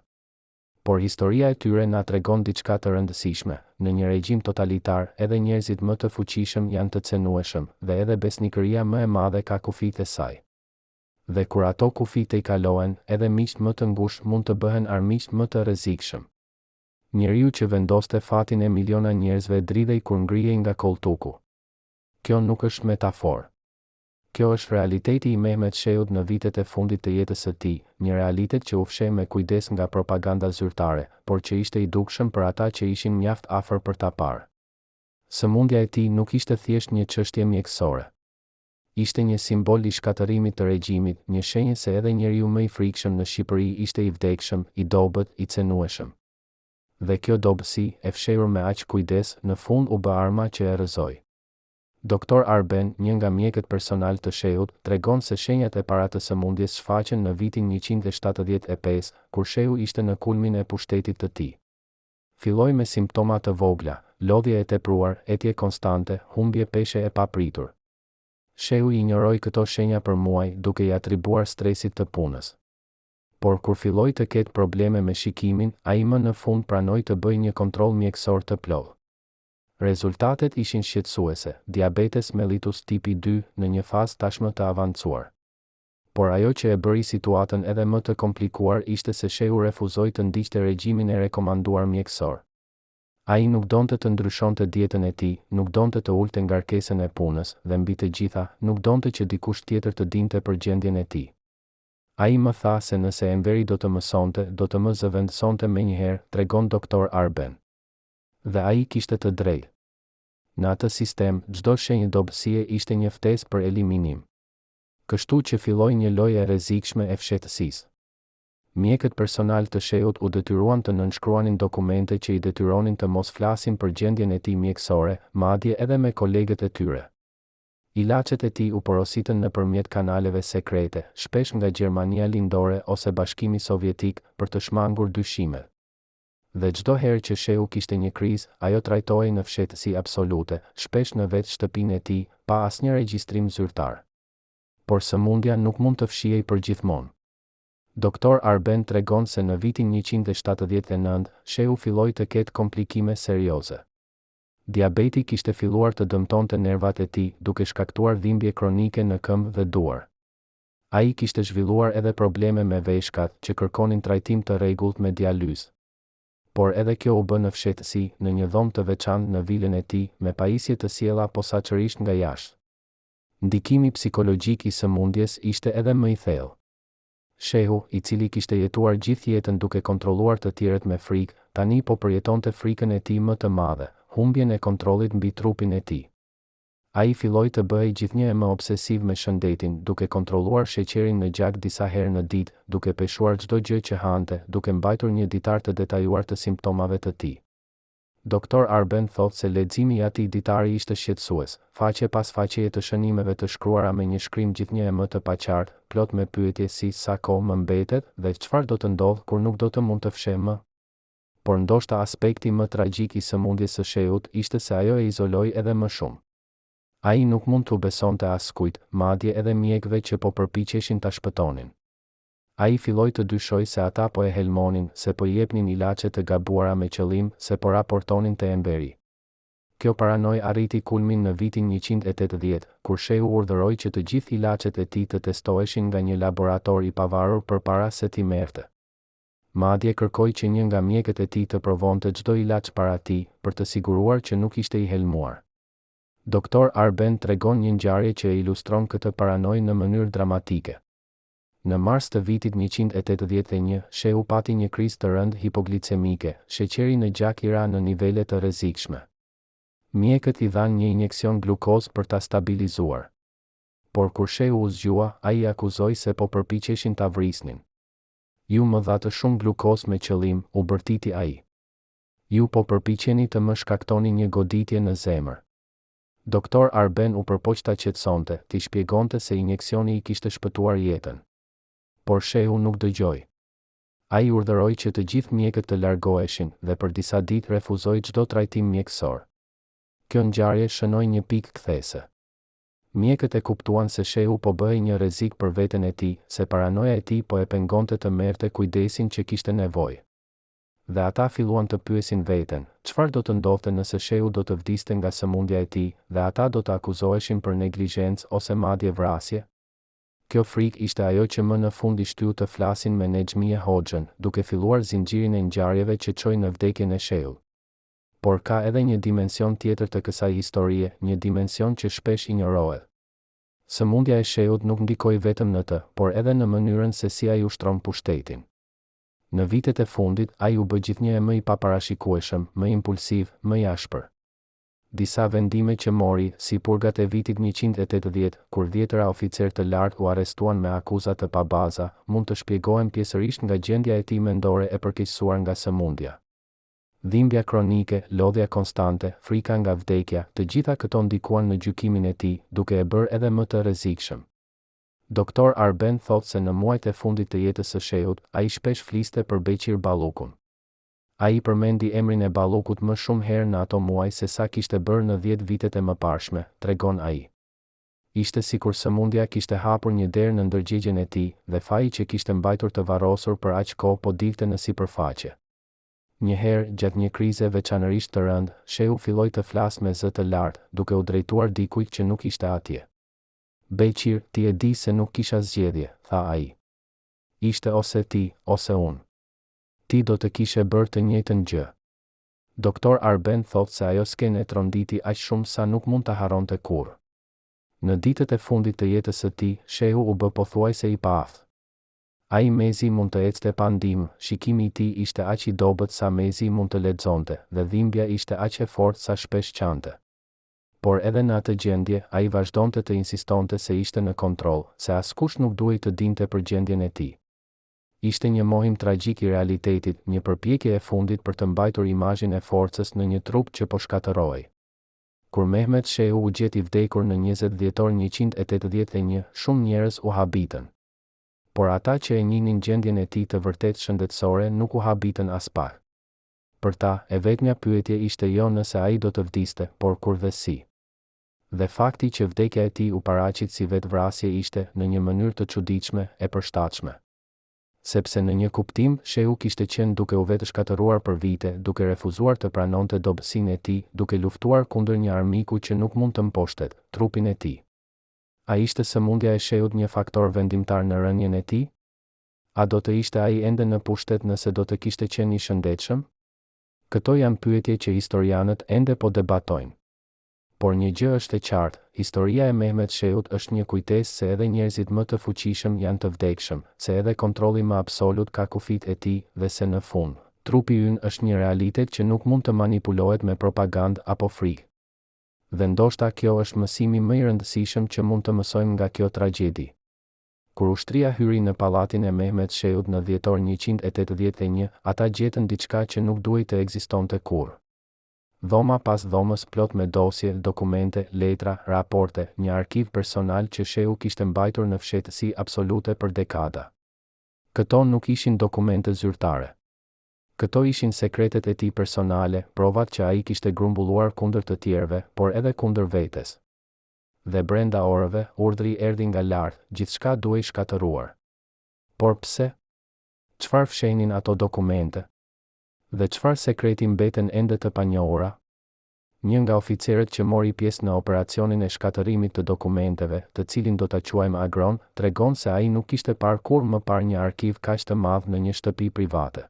Por historia e tyre na tregon diçka të rëndësishme, në një regjim totalitar, edhe njerëzit më të fuqishëm janë të cenueshëm, dhe edhe besnikëria më e madhe ka kufijtë e saj. Dhe kur ato kufij tejkalohen, edhe miqtë më të ngushtë mund të bëhen armiqtë më të rrezikshëm. Njeriu që vendoste fatin e miliona njerëzve dridhej kur ngrihej nga kolltuku. Kjo nuk është metaforë. Kjo është realiteti i Mehmet Shehut në vitet e fundit të jetës së tij, një realitet që u fsheh me kujdes nga propaganda zyrtare, por që ishte i dukshëm për ata që ishin mjaft afër për ta parë. Sëmundja e tij nuk ishte thjesht një çështje mjekësore. Ishte një simbol i shkatërrimit të regjimit, një shenjë se edhe njeriu më i frikshëm në Shqipëri ishte i vdekshëm, i dobët, i cenueshëm. Dhe kjo dobësi, e fshehur me aq kujdes, në fund u bë arma që e rrëzoi. Doktor Arben, një nga mjekët personalë të Shehut, tregon se shenjat e para të sëmundjes shfaqen në vitin 175, kur Shehu ishte në kulmin e pushtetit të tij. Filloi me simptoma të vogla, lodhje e tepruar, etje konstante, humbje peshe e papritur. Shehu i injoroi këto shenja për muaj, duke i atribuar stresit të punës. Por kur filloi të ketë probleme me shikimin, ai më në fund pranoi të bëjë një kontroll mjekësor të plotë. Rezultatet ishin shqetësuese, diabetes mellitus tipi dy, në një fazë tashmë të avancuar. Por ajo që e bëri situatën edhe më të komplikuar ishte se Shehu refuzoi të ndiqte regjimin e rekomanduar mjekësor. Ai nuk donte të ndryshonte dietën e tij, nuk donte të ulte ngarkesën e punës, dhe mbi të gjitha, nuk donte që dikush tjetër të dinte për gjendjen e tij. Ai më tha se nëse Enveri do të mësonte, do të më zëvendësonte menjëherë, tregon Doktor Arben. Dhe ai kishte të drejtë. Në atë sistem, çdo shenjë dobësie ishte një ftesë për eliminim. Kështu që filloi një lojë e rrezikshme e fshehtësisë. Mjekët personalë të Shehut u detyruan të nënshkruanin dokumente që i detyronin të mos flasin për gjendjen e tij mjekësore, madje edhe me kolegët e tyre. Ilaçet e tij u porositën nëpërmjet kanaleve sekrete, shpesh nga Gjermania Lindore ose Bashkimi Sovjetik, për të shmangur dyshimet. Dhe çdo herë që Shehu kishte një krizë, ajo trajtohej në fshehtësi absolute, shpesh në vetë shtëpinë e tij, pa asnjë regjistrim zyrtar. Por sëmundja nuk mund të fshihej përgjithmonë. Doktor Arben tregon se në vitin 179, Shehu filloi të ketë komplikime serioze. Diabeti kishte filluar të dëmtonte nervat e tij, duke shkaktuar dhimbje kronike në këmbë dhe duar. Ai kishte zhvilluar edhe probleme me veshkat, që kërkonin trajtim të rregullt me dializë. Por edhe kjo u bë në fshehtësi, në një dhomë të veçantë në vilën e tij, me pajisje të sjella posaçërisht nga jashtë. Ndikimi psikologjik i sëmundjes ishte edhe më i thellë. Shehu, i cili kishte jetuar gjithë jetën duke kontrolluar të tjerët me frikë, tani po përjetonte frikën e tij më të madhe, humbjen e kontrollit mbi trupin e tij. Ai filloi të bëhej gjithnjë e më obsesiv me shëndetin, duke kontrolluar sheqerin në gjak disa herë në ditë, duke peshuar çdo gjë që hante, duke mbajtur një ditar të detajuar të simptomave të tij. Doktor Arben thotë se leximi i atij ditari ishte shqetësues, faqe pas faqeje të shënimeve të shkruara me një shkrim gjithnjë e më të paqartë, plot me pyetje si sa kohë më mbetet dhe çfarë do të ndodhë kur nuk do të mund të fsheh më? Por ndoshta aspekti më tragjik i sëmundjes së Shehut ishte se ajo e izoloi edhe më shumë. Ai nuk mund t'u besonte askujt, madje edhe mjekëve që po përpiqeshin ta shpëtonin. Ai filloi të dyshojë se ata po e helmonin, se po i jepnin ilaçe të gabuara me qëllim, se po raportonin te Enveri. Kjo paranojë arriti kulmin në vitin 180, kur Shehu urdhëroi që të gjithë ilaçet e tij të testoheshin nga një laborator i pavarur përpara se t'i merrte. Madje kërkoi që një nga mjekët e tij të provonte çdo ilaç para tij, për të siguruar që nuk ishte i helmuar. Doktor Arben tregon një ngjarje që e ilustron këtë paranojë në mënyrë dramatike. Në mars të vitit 181, Shehu pati një krizë të rëndë hipoglicemike, sheqeri në gjak i ra në nivele të rrezikshme. Mjekët i dhanë një injeksion glukozë për ta stabilizuar. Por kur Shehu u zgjua, ai i akuzoi se po përpiqeshin ta vrisnin. Ju më dhatë shumë glukozë me qëllim, u bërtiti ai. Ju po përpiqeni të më shkaktoni një goditje në zemër. Doktor Arben u përpoq ta qetësonte, t'i shpjegonte se injeksioni i kishte shpëtuar jetën. Por Shehu nuk dëgjoi. Ai urdhëroi që të gjithë mjekët të largoheshin dhe për disa ditë refuzoi çdo trajtim mjekësor. Kjo ngjarje shënoi një pikë kthese. Mjekët e kuptuan se Shehu po bëhej një rrezik për veten e tij, se paranoja e tij po e pengonte të merrte kujdesin që kishte nevojë. Dhe ata filluan të pyesin veten, çfarë do të ndodhte nëse Shehu do të vdiste nga sëmundja e tij, dhe ata do të akuzoheshin për neglizhencë ose madje vrasje? Kjo frikë ishte ajo që më në fund i shtyu të flasin me Nexhmije Hoxhën, duke filluar zinxhirin e ngjarjeve që çoi në vdekjen e Shehut. Por ka edhe një dimension tjetër të kësaj historie, një dimension që shpesh injorohet. Sëmundja e Shehut nuk ndikoi vetëm në të, por edhe në mënyrën se si ai ushtron pushtetin. Në vitet e fundit, ai u bë gjithnjë e më i paparashikueshëm, më impulsiv, më i ashpër. Disa vendime që mori, si purgat e vitit 180, kur dhjetëra oficerë të lartë u arrestuan me akuza të pabaza, mund të shpjegohen pjesërisht nga gjendja e tij mendore e përkeqësuar nga sëmundja. Dhimbja kronike, lodhja konstante, frika nga vdekja, të gjitha këto ndikuan në gjykimin e tij, duke e bërë edhe më të rrezikshëm. Doktor Arben thotë se në muajt e fundit të jetës së Shehut, ai shpesh fliste për Beqir Ballukun. Ai përmendi emrin e Ballukut më shumë herë në ato muaj se sa kishte bërë në dhjetë vitet e mëparshme, tregon ai. Ishte sikur sëmundja kishte hapur një derë në ndërgjegjen e tij, dhe faji që kishte mbajtur të varrosur për aq kohë po dilte në sipërfaqe. Një herë, gjatë një krize veçanërisht të rëndë, Shehu filloi të flasë me zë të lartë, duke u drejtuar dikujt që nuk ishte atje. Beqir, ti e di se nuk kisha zgjedhje, tha ai. Ishte ose ti, ose unë. Ti do të kishe bërë të njëjtën gjë. Doktor Arben thotë se ajo skenë e tronditi aq shumë sa nuk mund ta harronte kurrë. Në ditët e fundit të jetës së tij, Shehu u bë pothuajse i paaftë. Ai mezi mund të ecte pa ndihmë, shikimi i tij ishte aq i dobët sa mezi mund të lexonte, dhe dhimbja ishte aq e fortë sa shpesh qante. Por edhe në atë gjendje, ai vazhdonte të insistonte se ishte në kontroll, se askush nuk duhej të dinte për gjendjen e tij. Ishte një mohim tragjik i realitetit, një përpjekje e fundit për të mbajtur imazhin e forcës në një trup që po shkatërrohej. Kur Mehmet Shehu u gjet i vdekur në 20 dhjetor 181, shumë njerëz u habitën. Por ata që e njihnin gjendjen e tij të vërtetë shëndetësore nuk u habitën aspak. Për ta, e vetmja pyetje ishte jo nëse ai do të vdiste, por kur dhe si. Dhe fakti që vdekja e tij u paraqit si vetëvrasje ishte, në një mënyrë të çuditshme, e përshtatshme. Sepse në një kuptim, Shehu kishte qenë duke u vetëshkatërruar për vite, duke refuzuar të pranonte dobësinë e tij, duke luftuar kundër një armiku që nuk mund të mposhtet, trupin e tij. A ishte sëmundja e Shehut një faktor vendimtar në rënien e tij? A do të ishte ai ende në pushtet nëse do të kishte qenë i shëndetshëm? Këto janë pyetje që historianët ende po debatojnë. Por një gjë është e qartë, historia e Mehmet Shehut është një kujtesë se edhe njerëzit më të fuqishëm janë të vdekshëm, se edhe kontrolli më absolut ka kufijtë e tij dhe se në fund, trupi ynë është një realitet që nuk mund të manipulohet me propagandë apo frikë. Dhe ndoshta kjo është mësimi më i rëndësishëm që mund të mësojmë nga kjo tragjedi. Kur ushtria hyri në pallatin e Mehmet Shehut në dhjetor 181, ata gjetën diçka që nuk duhej të ekzistonte kurrë. Dhoma pas dhomës plot me dosje, dokumente, letra, raporte, një arkiv personal që Shehu kishte mbajtur në fshehtësi absolute për dekada. Këto nuk ishin dokumente zyrtare. Këto ishin sekretet e tij personale, provat që ai kishte grumbulluar kundër të tjerëve, por edhe kundër vetes. Dhe brenda orëve, urdhri erdhi nga lart, gjithçka duhej shkatërruar. Por pse? Çfarë fshehnin ato dokumente? Dhe çfarë sekreti mbeten ende të panjohura? Një nga oficerët që mori pjesë në operacionin e shkatërrimit të dokumenteve, të cilin do ta quajmë Agron, tregon se ai nuk kishte parë kurrë më parë një arkiv kaq të madh në një shtëpi private.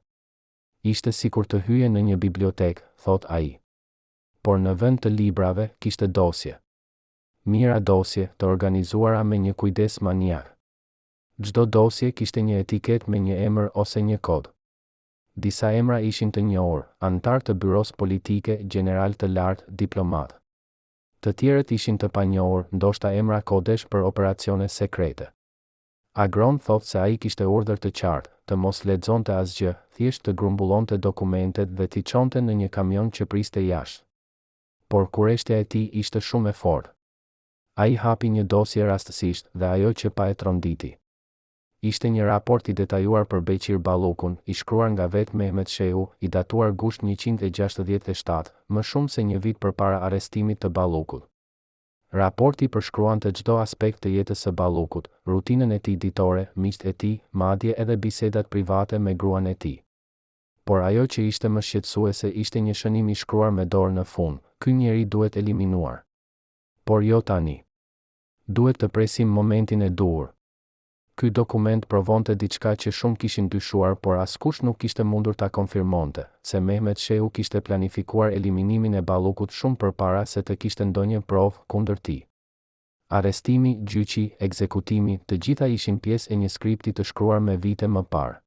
Ishte sikur të hyje në një bibliotekë, thotë ai. Por në vend të librave, kishte dosje. Mijëra dosje, të organizuara me një kujdes maniak. Çdo dosje kishte një etiketë me një emër ose një kod. Disa emra ishin të njohur, anëtarë të byrosë politike, gjeneralë të lartë, diplomatë. Të tjerët ishin të panjohur, ndoshta emra kodesh për operacione sekrete. Agron thotë se ai kishte urdhër të qartë, të mos lexonte asgjë, thjesht të grumbullonte dokumentet dhe t'i çonte në një kamion që priste jashtë. Por kureshtja e tij ishte shumë e fortë. Ai hapi një dosje rastësisht dhe ajo që pa e tronditi. Ishte një raport i detajuar për Beqir Ballukun, i shkruar nga vetë Mehmet Shehu, i datuar gusht 167, më shumë se një vit përpara arrestimit të Ballukut. Raporti përshkruante çdo aspekt të jetës së Ballukut, rutinën e tij ditore, miqtë e tij, madje edhe bisedat private me gruan e tij. Por ajo që ishte më shqetësuese ishte një shënim i shkruar me dorë në fund, ky njeri duhet eliminuar. Por jo tani. Duhet të presim momentin e duhur. Ky dokument provonte diçka që shumë kishin dyshuar por askush nuk kishte mundur ta konfirmonte, se Mehmet Shehu kishte planifikuar eliminimin e Ballukut shumë përpara se të kishte ndonjë provë kundër tij. Arrestimi, gjyqi, ekzekutimi, të gjitha ishin pjesë e një skripti të shkruar me vite më parë.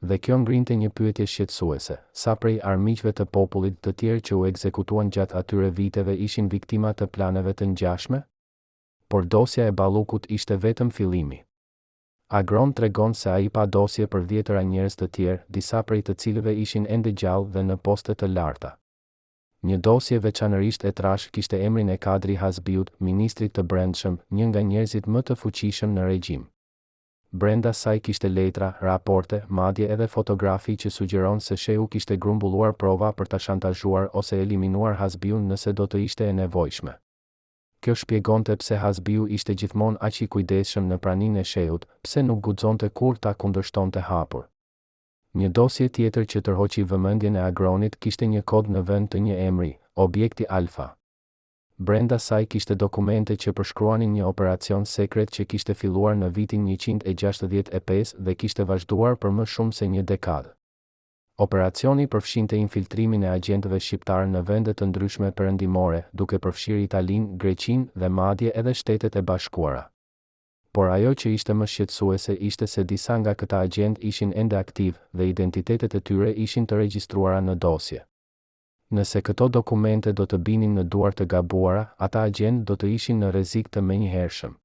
Dhe kjo ngrinte një pyetje shqetësuese, sa prej armiqve të popullit të tjerë që u ekzekutuan gjatë atyre viteve ishin viktima të planeve të ngjashme? Por dosja e Ballukut ishte vetëm fillimi. Agron tregon se ai pa dosje për dhjetëra njerëz të tjerë, disa prej të cilëve ishin ende gjallë dhe në poste të larta. Një dosje veçanërisht e trashë kishte emrin e Kadri Hazbiut, ministrit të Brendshëm, një nga njerëzit më të fuqishëm në regjim. Brenda saj kishte letra, raporte, madje edhe fotografi që sugjeron se Shehu kishte grumbulluar prova për ta shantazhuar ose eliminuar Hazbiun nëse do të ishte e nevojshme. Kjo shpjegonte pse Hazbiu ishte gjithmonë aq i kujdesshëm në praninë e Shehut, pse nuk guxonte kurrë ta kundërshtonte hapur. Një dosje tjetër që tërhoqi vëmendjen e Agronit kishte një kod në vend të një emri, Objekti Alfa. Brenda saj kishte dokumente që përshkruanin një operacion sekret që kishte filluar në vitin 165 dhe kishte vazhduar për më shumë se një dekadë. Operacioni përfshinte infiltrimin e agjentëve shqiptarë në vende të ndryshme perëndimore, duke përfshirë Italinë, Greqinë dhe madje edhe Shtetet e Bashkuara. Por ajo që ishte më shqetësuese ishte se disa nga këta agjentë ishin ende aktivë dhe identitetet e tyre ishin të regjistruara në dosje. Nëse këto dokumente do të binin në duar të gabuara, ata agjentë do të ishin në rrezik të menjëhershëm.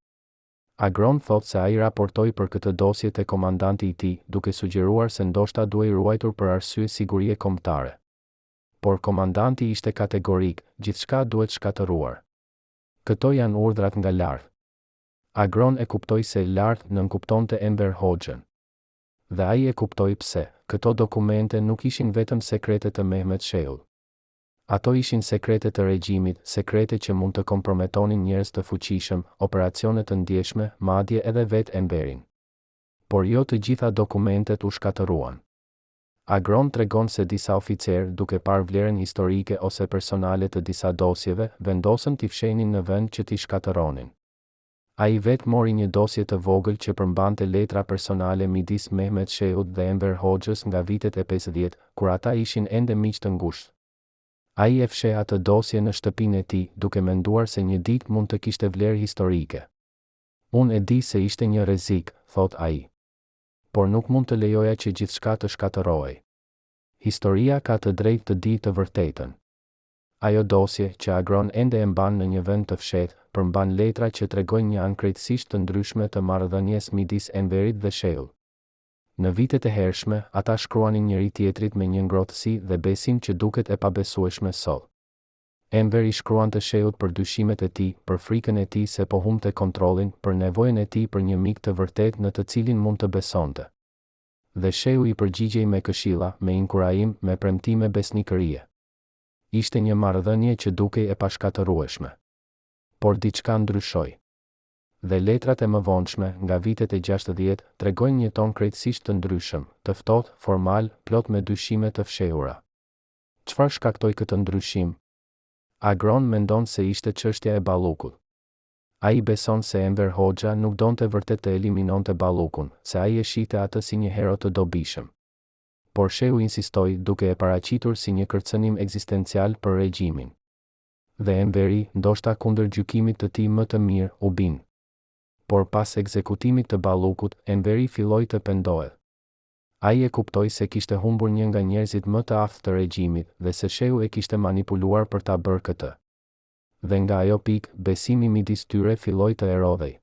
Agron thotë se ai raportoi për këtë dosje te komandanti i tij, duke sugjeruar se ndoshta duhej ruajtur për arsye sigurie kombëtare. Por komandanti ishte kategorik, gjithçka duhet shkatërruar. Këto janë urdhrat nga lart. Agron e kuptoi se lart nënkuptonte Enver Hoxhën. Dhe ai e kuptoi pse, këto dokumente nuk ishin vetëm sekrete të Mehmet Shehut. Ato ishin sekrete të regjimit, sekrete që mund të komprometonin njerëz të fuqishëm, operacione të ndjeshme, madje edhe vetë Enverin. Por jo të gjitha dokumentet u shkatërruan. Agron tregon se disa oficerë, duke parë vlerën historike ose personale të disa dosjeve, vendosën t'i fshehnin në vend që t'i shkatërronin. Ai vetë mori një dosje të vogël që përmbante letra personale midis Mehmet Shehut dhe Enver Hoxhës nga vitet e 50, kur ata ishin ende miq të ngushtë. Ai e fsheh atë dosje në shtëpinë e tij, duke menduar se një ditë mund të kishte vlerë historike. Unë e di se ishte një rrezik, thotë ai. Por nuk mund të lejoja që gjithçka të shkatërrohej. Historia ka të drejtë të dijë të vërtetën. Ajo dosje, që Agron ende e mban në një vend të fshehtë, përmban letra që tregojnë një anë krejtësisht të ndryshme të marrëdhënies midis Enverit dhe Shehut. Në vitet e hershme, ata shkruanin njëri-tjetrit me një ngrohtësi dhe besim që duket e pabesueshme sot. Enver i shkruante Shehut për dyshimet e tij, për frikën e tij se po humbte kontrollin, për nevojën e tij për një mik të vërtetë në të cilin mund të besonte. Dhe Shehu i përgjigjej me këshilla, me inkurajim, me premtime besnikërie. Ishte një marrëdhënie që dukej e pashkatërrueshme. Por diçka ndryshoi. Dhe letrat e mëvonshme, nga vitet e 60, tregojnë një ton krejtësisht të ndryshëm, të ftohtë, formal, plot me dyshime të fshehura. Çfarë shkaktoi këtë ndryshim? Agron mendon se ishte çështja e Ballukut. Ai beson se Enver Hoxha nuk donte vërtet të eliminonte Ballukun, se ai e shihte atë si një hero të dobishëm. Por Shehu insistoi, duke e paraqitur si një kërcënim ekzistencial për regjimin. Dhe Enveri, ndoshta kundër gjykimit të tij më të mirë, u bind. Por pas ekzekutimit të Ballukut, Enveri filloi të pendohet. Ai e kuptoi se kishte humbur një nga njerëzit më të aftë të regjimit dhe se Shehu e kishte manipuluar për ta bërë këtë. Dhe nga ajo pikë, besimi midis tyre filloi të erodhej.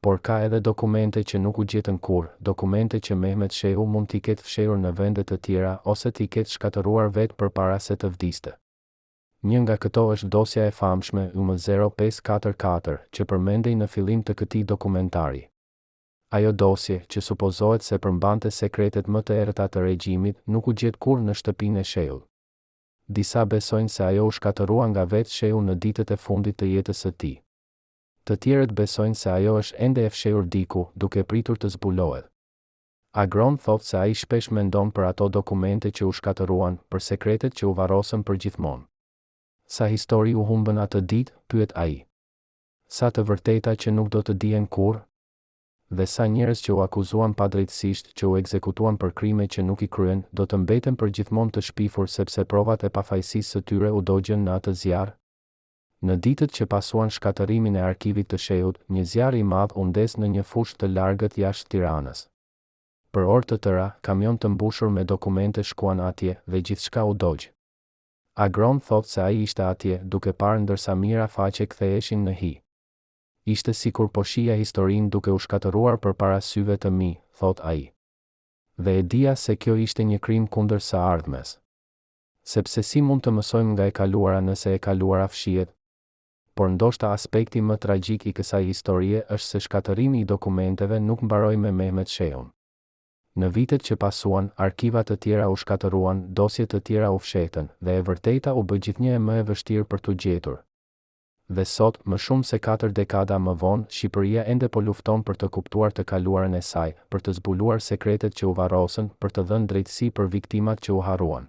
Por ka edhe dokumente që nuk u gjetën kurrë, dokumente që Mehmet Shehu mund t'i ketë fshehur në vende të tjera ose t'i ketë shkatërruar vetë përpara se të vdiste. Një nga këto është dosja e famshme UM 0544, që përmendej në fillim të këtij dokumentari. Ajo dosje, që supozohet se përmbante sekretet më të errëta të regjimit, nuk u gjet kurrë në shtëpinë e Shehut. Disa besojnë se ajo u shkatërrua nga vetë Shehu në ditët e fundit të jetës së tij. Të tjerët besojnë se ajo është ende e fshehur diku, duke pritur të zbulohet. Agron thotë se ai shpesh mendon për ato dokumente që u shkatërruan, për sekretet që u varrosën përgjithmonë. Sa histori u humbën atë ditë, pyet ai. Sa të vërteta që nuk do të dihen kurrë? Dhe sa njerëz që u akuzuan padrejtësisht, që u ekzekutuan për krime që nuk i kryen, do të mbeten përgjithmonë të shpifur sepse provat e pafajësisë së tyre u dogjën në atë zjarr? Në ditët që pasuan shkatërrimin e arkivit të Shehut, një zjarr i madh u ndez në një fushë të largët jashtë Tiranës. Për orë të tëra, kamionë të mbushur me dokumente shkuan atje, dhe gjithçka u dogj. Agron thotë se ai ishte atje, duke parë ndërsa mijëra faqe ktheheshin në hi. Ishte sikur po shihja historinë duke u shkatërruar përpara syve të mi, thotë ai. Dhe e dija se kjo ishte një krim kundër së ardhmes. Sepse si mund të mësojmë nga e kaluara nëse e kaluara fshihet? Por ndoshta aspekti më tragjik i kësaj historie është se shkatërrimi i dokumenteve nuk mbaroi me Mehmet Shehun. Në vitet që pasuan, arkiva të tjera u shkatërruan, dosje të tjera u fshehtën, dhe e vërteta u bë gjithnjë e më e vështirë për t'u gjetur. Dhe sot, më shumë se katër dekada më vonë, Shqipëria ende po lufton për të kuptuar të kaluarën e saj, për të zbuluar sekretet që u varrosën, për të dhënë drejtësi për viktimat që u harruan.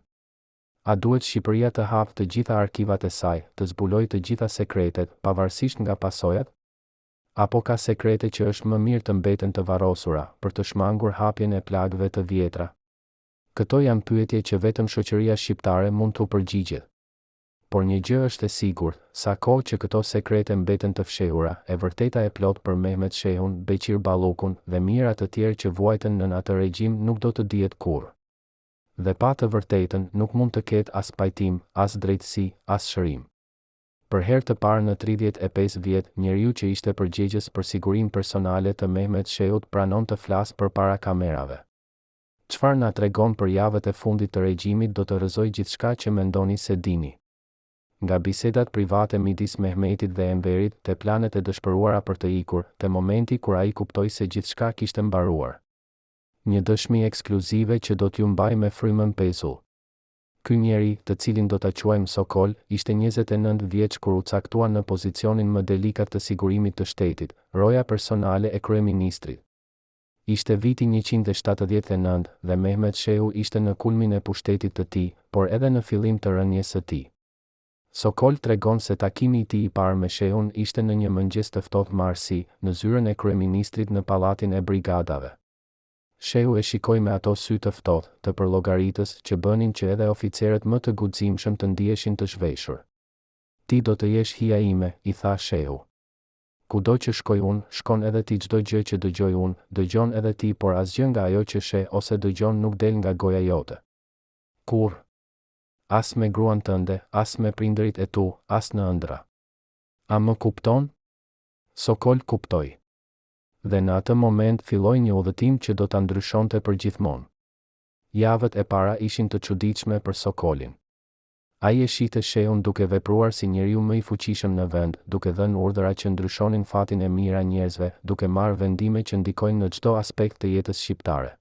A duhet Shqipëria të hapë të gjitha arkivat e saj, të zbulojë të gjitha sekretet, pavarësisht nga pasojat? Apo ka sekrete që është më mirë të mbeten të varrosura, për të shmangur hapjen e plagëve të vjetra? Këto janë pyetje që vetëm shoqëria shqiptare mund t'u përgjigjet. Por një gjë është e sigurt, sa kohë që këto sekrete mbeten të fshehura, e vërteta e plotë për Mehmet Shehun, Beqir Ballukun, dhe mijëra të tjerë që vuajtën nën atë regjim nuk do të dihet kurrë. Dhe pa të vërtetën, nuk mund të ketë as pajtim, as drejtësi, as shërim. Për herë të parë në 35 vjet, njeriu që ishte përgjegjës për sigurinë personale të Mehmet Shehut pranon të flasë përpara kamerave. Çfarë na tregon për javët e fundit të regjimit do të rrëzojë gjithçka që mendoni se dini. Nga bisedat private midis Mehmetit dhe Enverit, te planet e dëshpëruara për të ikur, te momenti kur ai kuptoi se gjithçka kishte mbaruar. Një dëshmi ekskluzive që do t'ju mbajë me frymën pezull. Ky njeri, të cilin do ta quajmë Sokol, ishte 29 vjeç kur u caktua në pozicionin më delikat të sigurimit të shtetit, roja personale e kryeministrit. Ishte viti 179 dhe Mehmet Shehu ishte në kulmin e pushtetit të tij, por edhe në fillim të rënies së tij. Sokol tregon se takimi i tij i parë me Shehun ishte në një mëngjes të ftohtë marsi, në zyrën e kryeministrit në Pallatin e Brigadave. Shehu e shikoi me ato sy të ftohtë, të përllogaritës, që bënin që edhe oficerët më të guximshëm të ndiheshin të zhveshur. Ti do të jesh hija ime, i tha Shehu. Kudo që shkoj unë, shkon edhe ti çdo gjë që dëgjoj unë, dëgjon edhe ti por asgjë nga ajo që sheh ose dëgjon nuk del nga goja jote. Kurrë. As me gruan tënde, as me prindërit e tu, as në ëndrra. A më kupton? Sokol kuptoi. Dhe në atë moment filloi një udhëtim që do ta ndryshonte përgjithmonë. Javët e para ishin të çuditshme për Sokolin. Ai e shihte Shehun duke vepruar si njeriu më i fuqishëm në vend, duke dhënë urdhra që ndryshonin fatin e mijëra njerëzve, duke marrë vendime që ndikojnë në çdo aspekt të jetës shqiptare.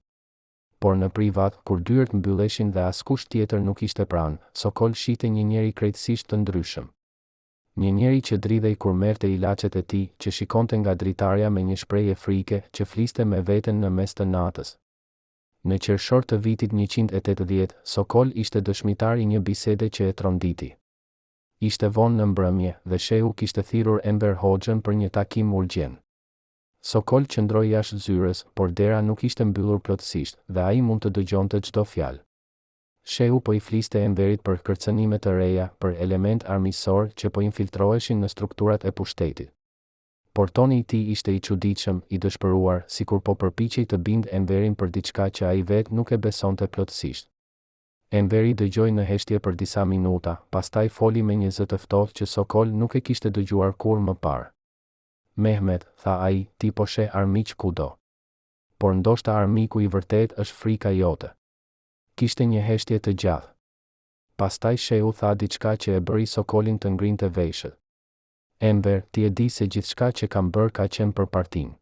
Por në privat, kur dyert mbylleshin dhe askush tjetër nuk ishte pranë, Sokol shihte një njeri krejtësisht të ndryshëm. Një njeri që dridhej kur merrte ilaçet e tij, që shikonte nga dritarja me një shprehje frike, që fliste me veten në mes të natës. Në qershor të vitit 180, Sokol ishte dëshmitar i një bisede që e tronditi. Ishte vonë në mbrëmje, dhe Shehu kishte thirrur Enver Hoxhën për një takim urgjent. Sokol qëndroi jashtë zyrës, por dera nuk ishte mbyllur plotësisht, dhe ai mund të dëgjonte çdo fjalë. Shehu po i fliste Enverit për kërcënime të reja, për elementë armiqësorë që po infiltroheshin në strukturat e pushtetit. Por toni i tij ishte i çuditshëm, i dëshpëruar, sikur po përpiqej të bindë Enverin për diçka që ai vetë nuk e besonte plotësisht. Enveri dëgjoi në heshtje për disa minuta, pastaj foli me një zë të ftohtë që Sokol nuk e kishte dëgjuar kurrë më parë. Mehmet, tha ai, ti po sheh armiq kudo. Por ndoshta armiku i vërtetë është frika jote. Kishte një heshtje të gjatë. Pastaj Shehu tha diçka që e bëri Sokolin të ngrinte veshët. Enver, ti e di se gjithçka që kam bërë ka qenë për partinë.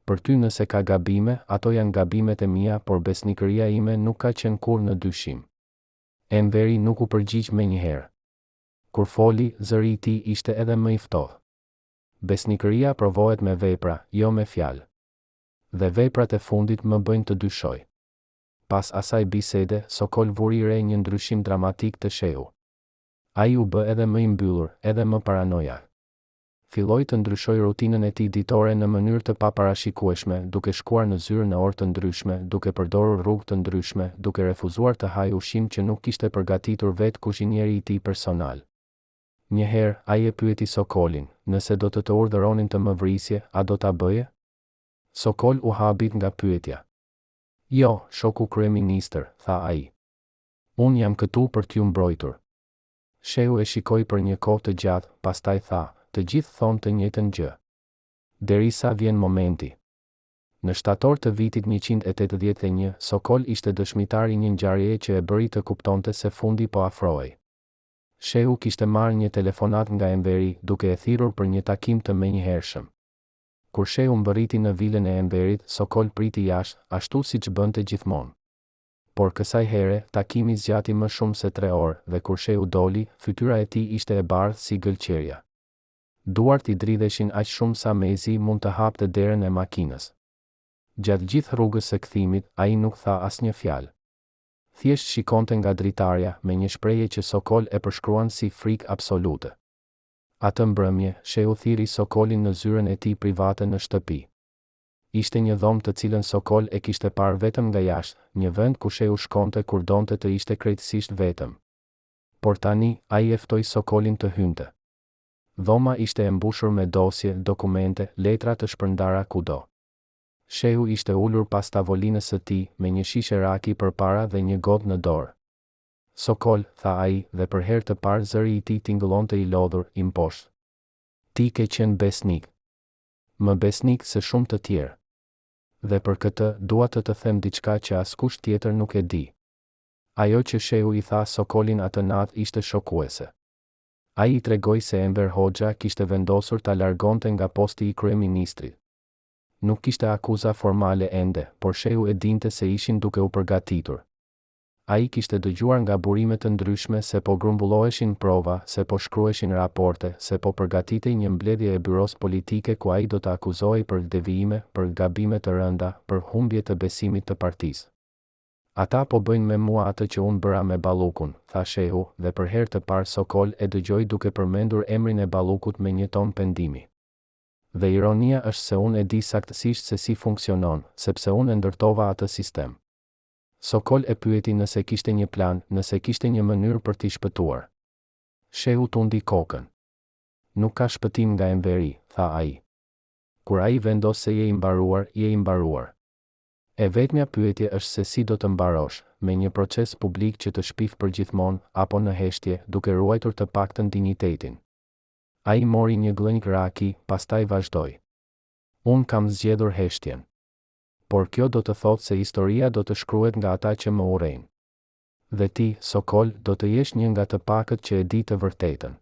Për ty nëse ka gabime, ato janë gabimet e mia por besnikëria ime nuk ka qenë kurrë në dyshim. Enveri nuk u përgjigj menjëherë. Kur foli, zëri i tij ishte edhe më i ftohtë. Besnikëria provohet me vepra, jo me fjalë. Dhe veprat e fundit më bëjnë të dyshoj. Pas asaj bisede, Sokol vuri re një ndryshim dramatik te Shehu. Ai u bë edhe më i mbyllur, edhe më paranojak. Filloi të ndryshojë rutinën e tij ditore në mënyrë të paparashikueshme, duke shkuar në zyrë në orë të ndryshme, duke përdorur rrugë të ndryshme, duke refuzuar të hajë ushqim që nuk kishte përgatitur vetë kuzhinieri i tij personal. Një herë, ai e pyeti Sokolin, Nëse do të të urdhëronin të më vrisje, a do ta bëje? Sokol u habit nga pyetja. Jo, shoku kryeministër, tha ai. Unë jam këtu për t'ju mbrojtur. Shehu e shikoi për një kohë të gjatë, pastaj tha, Të gjithë thonë të njëjtën gjë. Derisa vjen momenti. Në shtator të vitit 181, Sokol ishte dëshmitar i një ngjarjeje që e bëri të kuptonte se fundi po afrohej. Shehu kishte marrë një telefonatë nga Enveri, duke e thirrur për një takim të menjëhershëm. Kur Shehu mbërriti në vilën e Enverit, Sokol priti jashtë, ashtu siç bënte gjithmonë. Por kësaj here, takimi zgjati më shumë se tre orë, dhe kur Shehu doli, fytyra e tij ishte e bardhë si gëlqerja. Duart i dridheshin aq shumë sa mezi mund të hapte derën e makinës. Gjatë gjithë rrugës së kthimit, ai nuk tha asnjë fjalë. Thjesht shikonte nga dritarja, me një shprehje që Sokol e përshkruan si frikë absolute. Atë mbrëmje, Shehu thirri Sokolin në zyrën e tij private në shtëpi. Ishte një dhomë të cilën Sokol e kishte parë vetëm nga jashtë, një vend ku Shehu shkonte kur donte të ishte krejtësisht vetëm. Por tani, ai e ftoi Sokolin të hynte. Dhoma ishte e mbushur me dosje, dokumente, letra të shpërndara kudo. Shehu ishte ulur pas tavolinës së tij, me një shishe raki përpara dhe një gotë në dorë. Sokol, tha ai, dhe për herë të parë zëri i tij tingëllonte i lodhur, i mposhtë. Ti ke qenë besnik. Më besnik se shumë të tjerë. Dhe për këtë, dua të të them diçka që askush tjetër nuk e di. Ajo që Shehu i tha Sokolin atë natë ishte shokuese. Ai i tregoi se Enver Hoxha kishte vendosur ta largonte nga posti i kryeministrit. Nuk kishte akuza formale ende, por Shehu e dinte se ishin duke u përgatitur. Ai kishte dëgjuar nga burime të ndryshme se po grumbulloheshin prova, se po shkruheshin raporte, se po përgatitej një mbledhje e Byrosë Politike ku ai do të akuzohej për devijime, për gabime të rënda, për humbje të besimit të partisë. Ata po bëjnë me mua atë që unë bëra me Ballukun, tha Shehu, dhe për herë të parë Sokol e dëgjoi duke përmendur emrin e Ballukut me një ton pendimi. Dhe ironia është se unë e di saktësisht se si funksionon, sepse unë e ndërtova atë sistem. Sokol e pyeti nëse kishte një plan, nëse kishte një mënyrë për t'i shpëtuar. Shehu tundi kokën. Nuk ka shpëtim nga Enveri, tha ai. Kur ai vendos se je i mbaruar, je i mbaruar. E vetmja pyetje është se si do të mbarosh, me një proces publik që të shpif përgjithmonë, apo në heshtje, duke ruajtur të paktën dinjitetin. Ai mori një gllënjkë raki, pastaj vazhdoi. Unë kam zgjedhur heshtjen. Por kjo do të thotë se historia do të shkruhet nga ata që më urrejnë. Dhe ti, Sokol, do të jesh një nga të pakët që e di të vërtetën.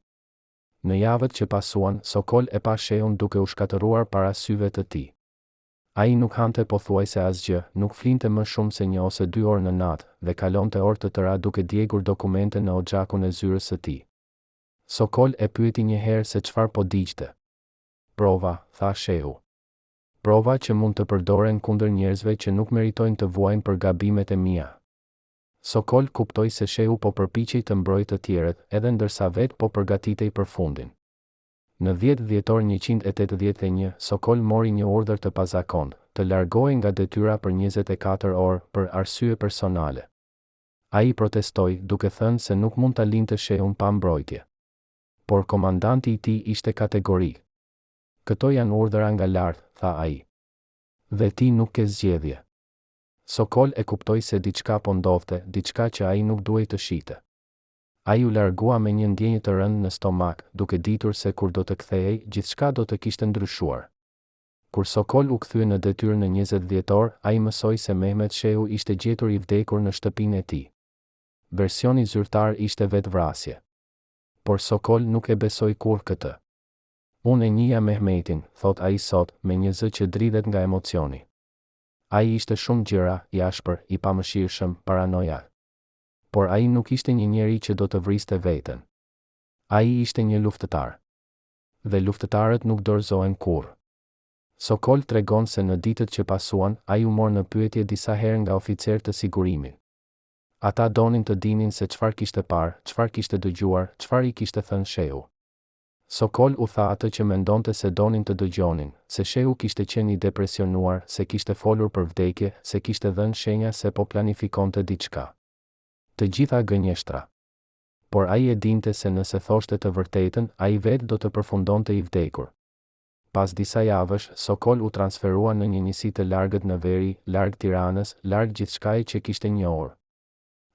Në javët që pasuan, Sokol e pa Shehun duke u shkatërruar para syve të tij. Ai nuk hante pothuajse asgjë, nuk flinte më shumë se një ose dy orë në natë, dhe kalonte orë të tëra duke djegur dokumente në oxhakun e zyrës së tij. Sokol e pyeti një herë se çfarë po digjte. Prova, tha Shehu. Prova që mund të përdoren kundër njerëzve që nuk meritojnë të vuajnë për gabimet e mia. Sokol kuptoi se Shehu po përpiqej të mbrojë të tjerët, edhe ndërsa vetë po përgatitej për fundin. Në dhjetë dhjetor 181, Sokol mori një urdhër të pazakontë, të largohej nga detyra për 24 orë, për arsye personale. Ai protestoi, duke thënë se nuk mund ta linte Shehun pa mbrojtje. Por komandanti i tij ishte kategorik. Këto janë urdhëra nga lart, tha ai. Dhe ti nuk ke zgjedhje. Sokol e kuptoi se diçka po ndodhte, diçka që ai nuk duhej të shihte. Ai u largua me një ndjenjë të rëndë në stomak, duke ditur se kur do të kthehej, gjithçka do të kishte ndryshuar. Kur Sokol u kthye në detyrë në 20 dhjetor, ai mësoi se Mehmet Shehu ishte gjetur i vdekur në shtëpinë e tij. Versioni zyrtar ishte vetëvrasje. Por Sokol nuk e besoi kurrë këtë. Unë e njihja Mehmetin, thotë ai sot, me një zë që dridhet nga emocioni. Ai ishte shumë gjëra, i ashpër, i pamëshirshëm, paranojak. Por ai nuk ishte një njeri që do të vriste veten. Ai ishte një luftëtar. Dhe luftëtarët nuk dorëzohen kurrë. Sokol tregon se në ditët që pasuan, ai u mor në pyetje disa herë nga oficerë të sigurimit. Ata donin të dinin se çfarë kishte parë, çfarë kishte dëgjuar, çfarë i kishte thënë Shehu. Sokol u tha atë që mendonte se donin të dëgjonin, se Shehu kishte qenë i depresionuar, se kishte folur për vdekje, se kishte dhënë shenja se po planifikonte diçka. Të gjitha gënjeshtra. Por ai e dinte se nëse thoshte të vërtetën, ai vetë do të përfundonte i vdekur. Pas disa javësh, Sokol u transferua në një njësi të largët në veri, larg Tiranës, larg gjithçkaje që kishte njohur.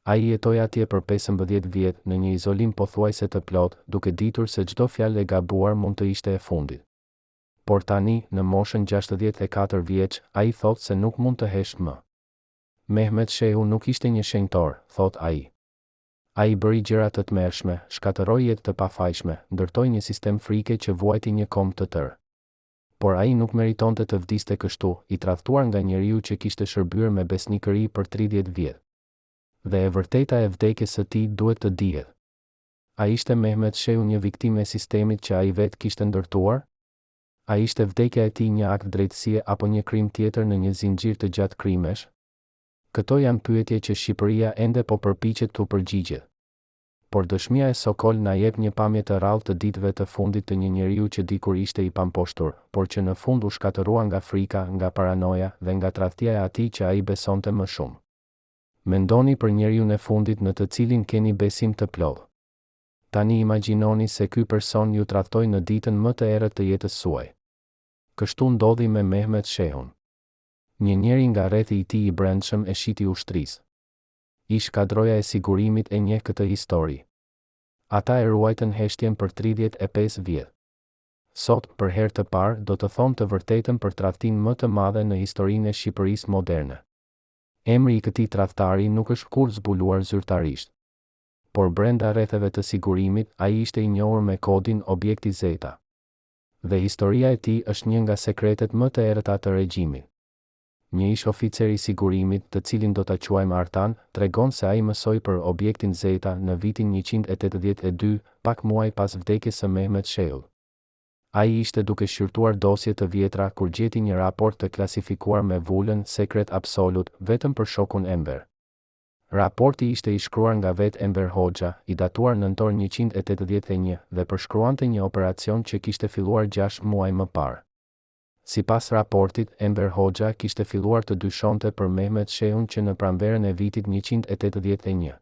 Ai jetoi atje për 15 vjet, në një izolim pothuajse të plotë, duke ditur se çdo fjalë e gabuar mund të ishte e fundit. Por tani, në moshën 64 vjeç, ai thotë se nuk mund të heshtë më. Mehmet Shehu nuk ishte një shenjtor, thotë ai. Ai bëri gjëra të tmerrshme, shkatërroi jetë të pafajshme, ndërtoi një sistem frike që vuajti një komb të tërë. Por ai nuk meritonte të vdiste kështu, i tradhtuar nga njeriu që kishte shërbyer me besnikëri për 30 vjet. Dhe e vërteta e vdekjes së tij duhet të dihet. A ishte Mehmet Shehu një viktimë e sistemit që ai vetë kishte ndërtuar? A ishte vdekja e tij një akt drejtësie apo një krim tjetër në një zinxhir të gjatë krimesh? Këto janë pyetje që Shqipëria ende po përpiqet t'u përgjigjet. Por dëshmia e Sokol na jep një pamje të rrallë të ditëve të fundit të një njeriu që dikur ishte i pamposhtur, por që në fund u shkatërrua nga frika, nga paranoja, dhe nga tradhtia e atij që ai besonte më shumë. Mendoni për njeriun e fundit në të cilin keni besim të plotë. Tani imagjinoni se ky person ju tradhtoi në ditën më të errët të jetës suaj. Kështu ndodhi me Mehmet Shehun. Një njeri nga rrethi i tij i brendshëm e shiti ushtrisë. Ish kadroja e sigurimit e njeh këtë histori. Ata e ruajtën heshtjen për 35 vjet. Sot, për herë të parë, do të thonë të vërtetën për tradhtinë më të madhe në historinë e Shqipërisë moderne. Emri i këtij tradhtari nuk është kurrë zbuluar zyrtarisht. Por brenda rretheve të sigurimit, ai ishte i njohur me kodin Objekti Zeta. Dhe historia e tij është një nga sekretet më të errëta të regjimit. Një ish oficer i sigurimit, të cilin do ta quajmë Artan, tregon se ai mësoi për Objektin Zeta në vitin 182, pak muaj pas vdekjes së Mehmet Shehut. Ai ishte duke shqyrtuar dosje të vjetra kur gjeti një raport të klasifikuar me vulën Sekret Absolut, vetëm për shokun Enver. Raporti ishte i shkruar nga vetë Enver Hoxha, i datuar nëntor 181, dhe përshkruante një operacion që kishte filluar 6 muaj më parë. Sipas raportit, Enver Hoxha kishte filluar të dyshonte për Mehmet Shehun që në pranverën e vitit 181.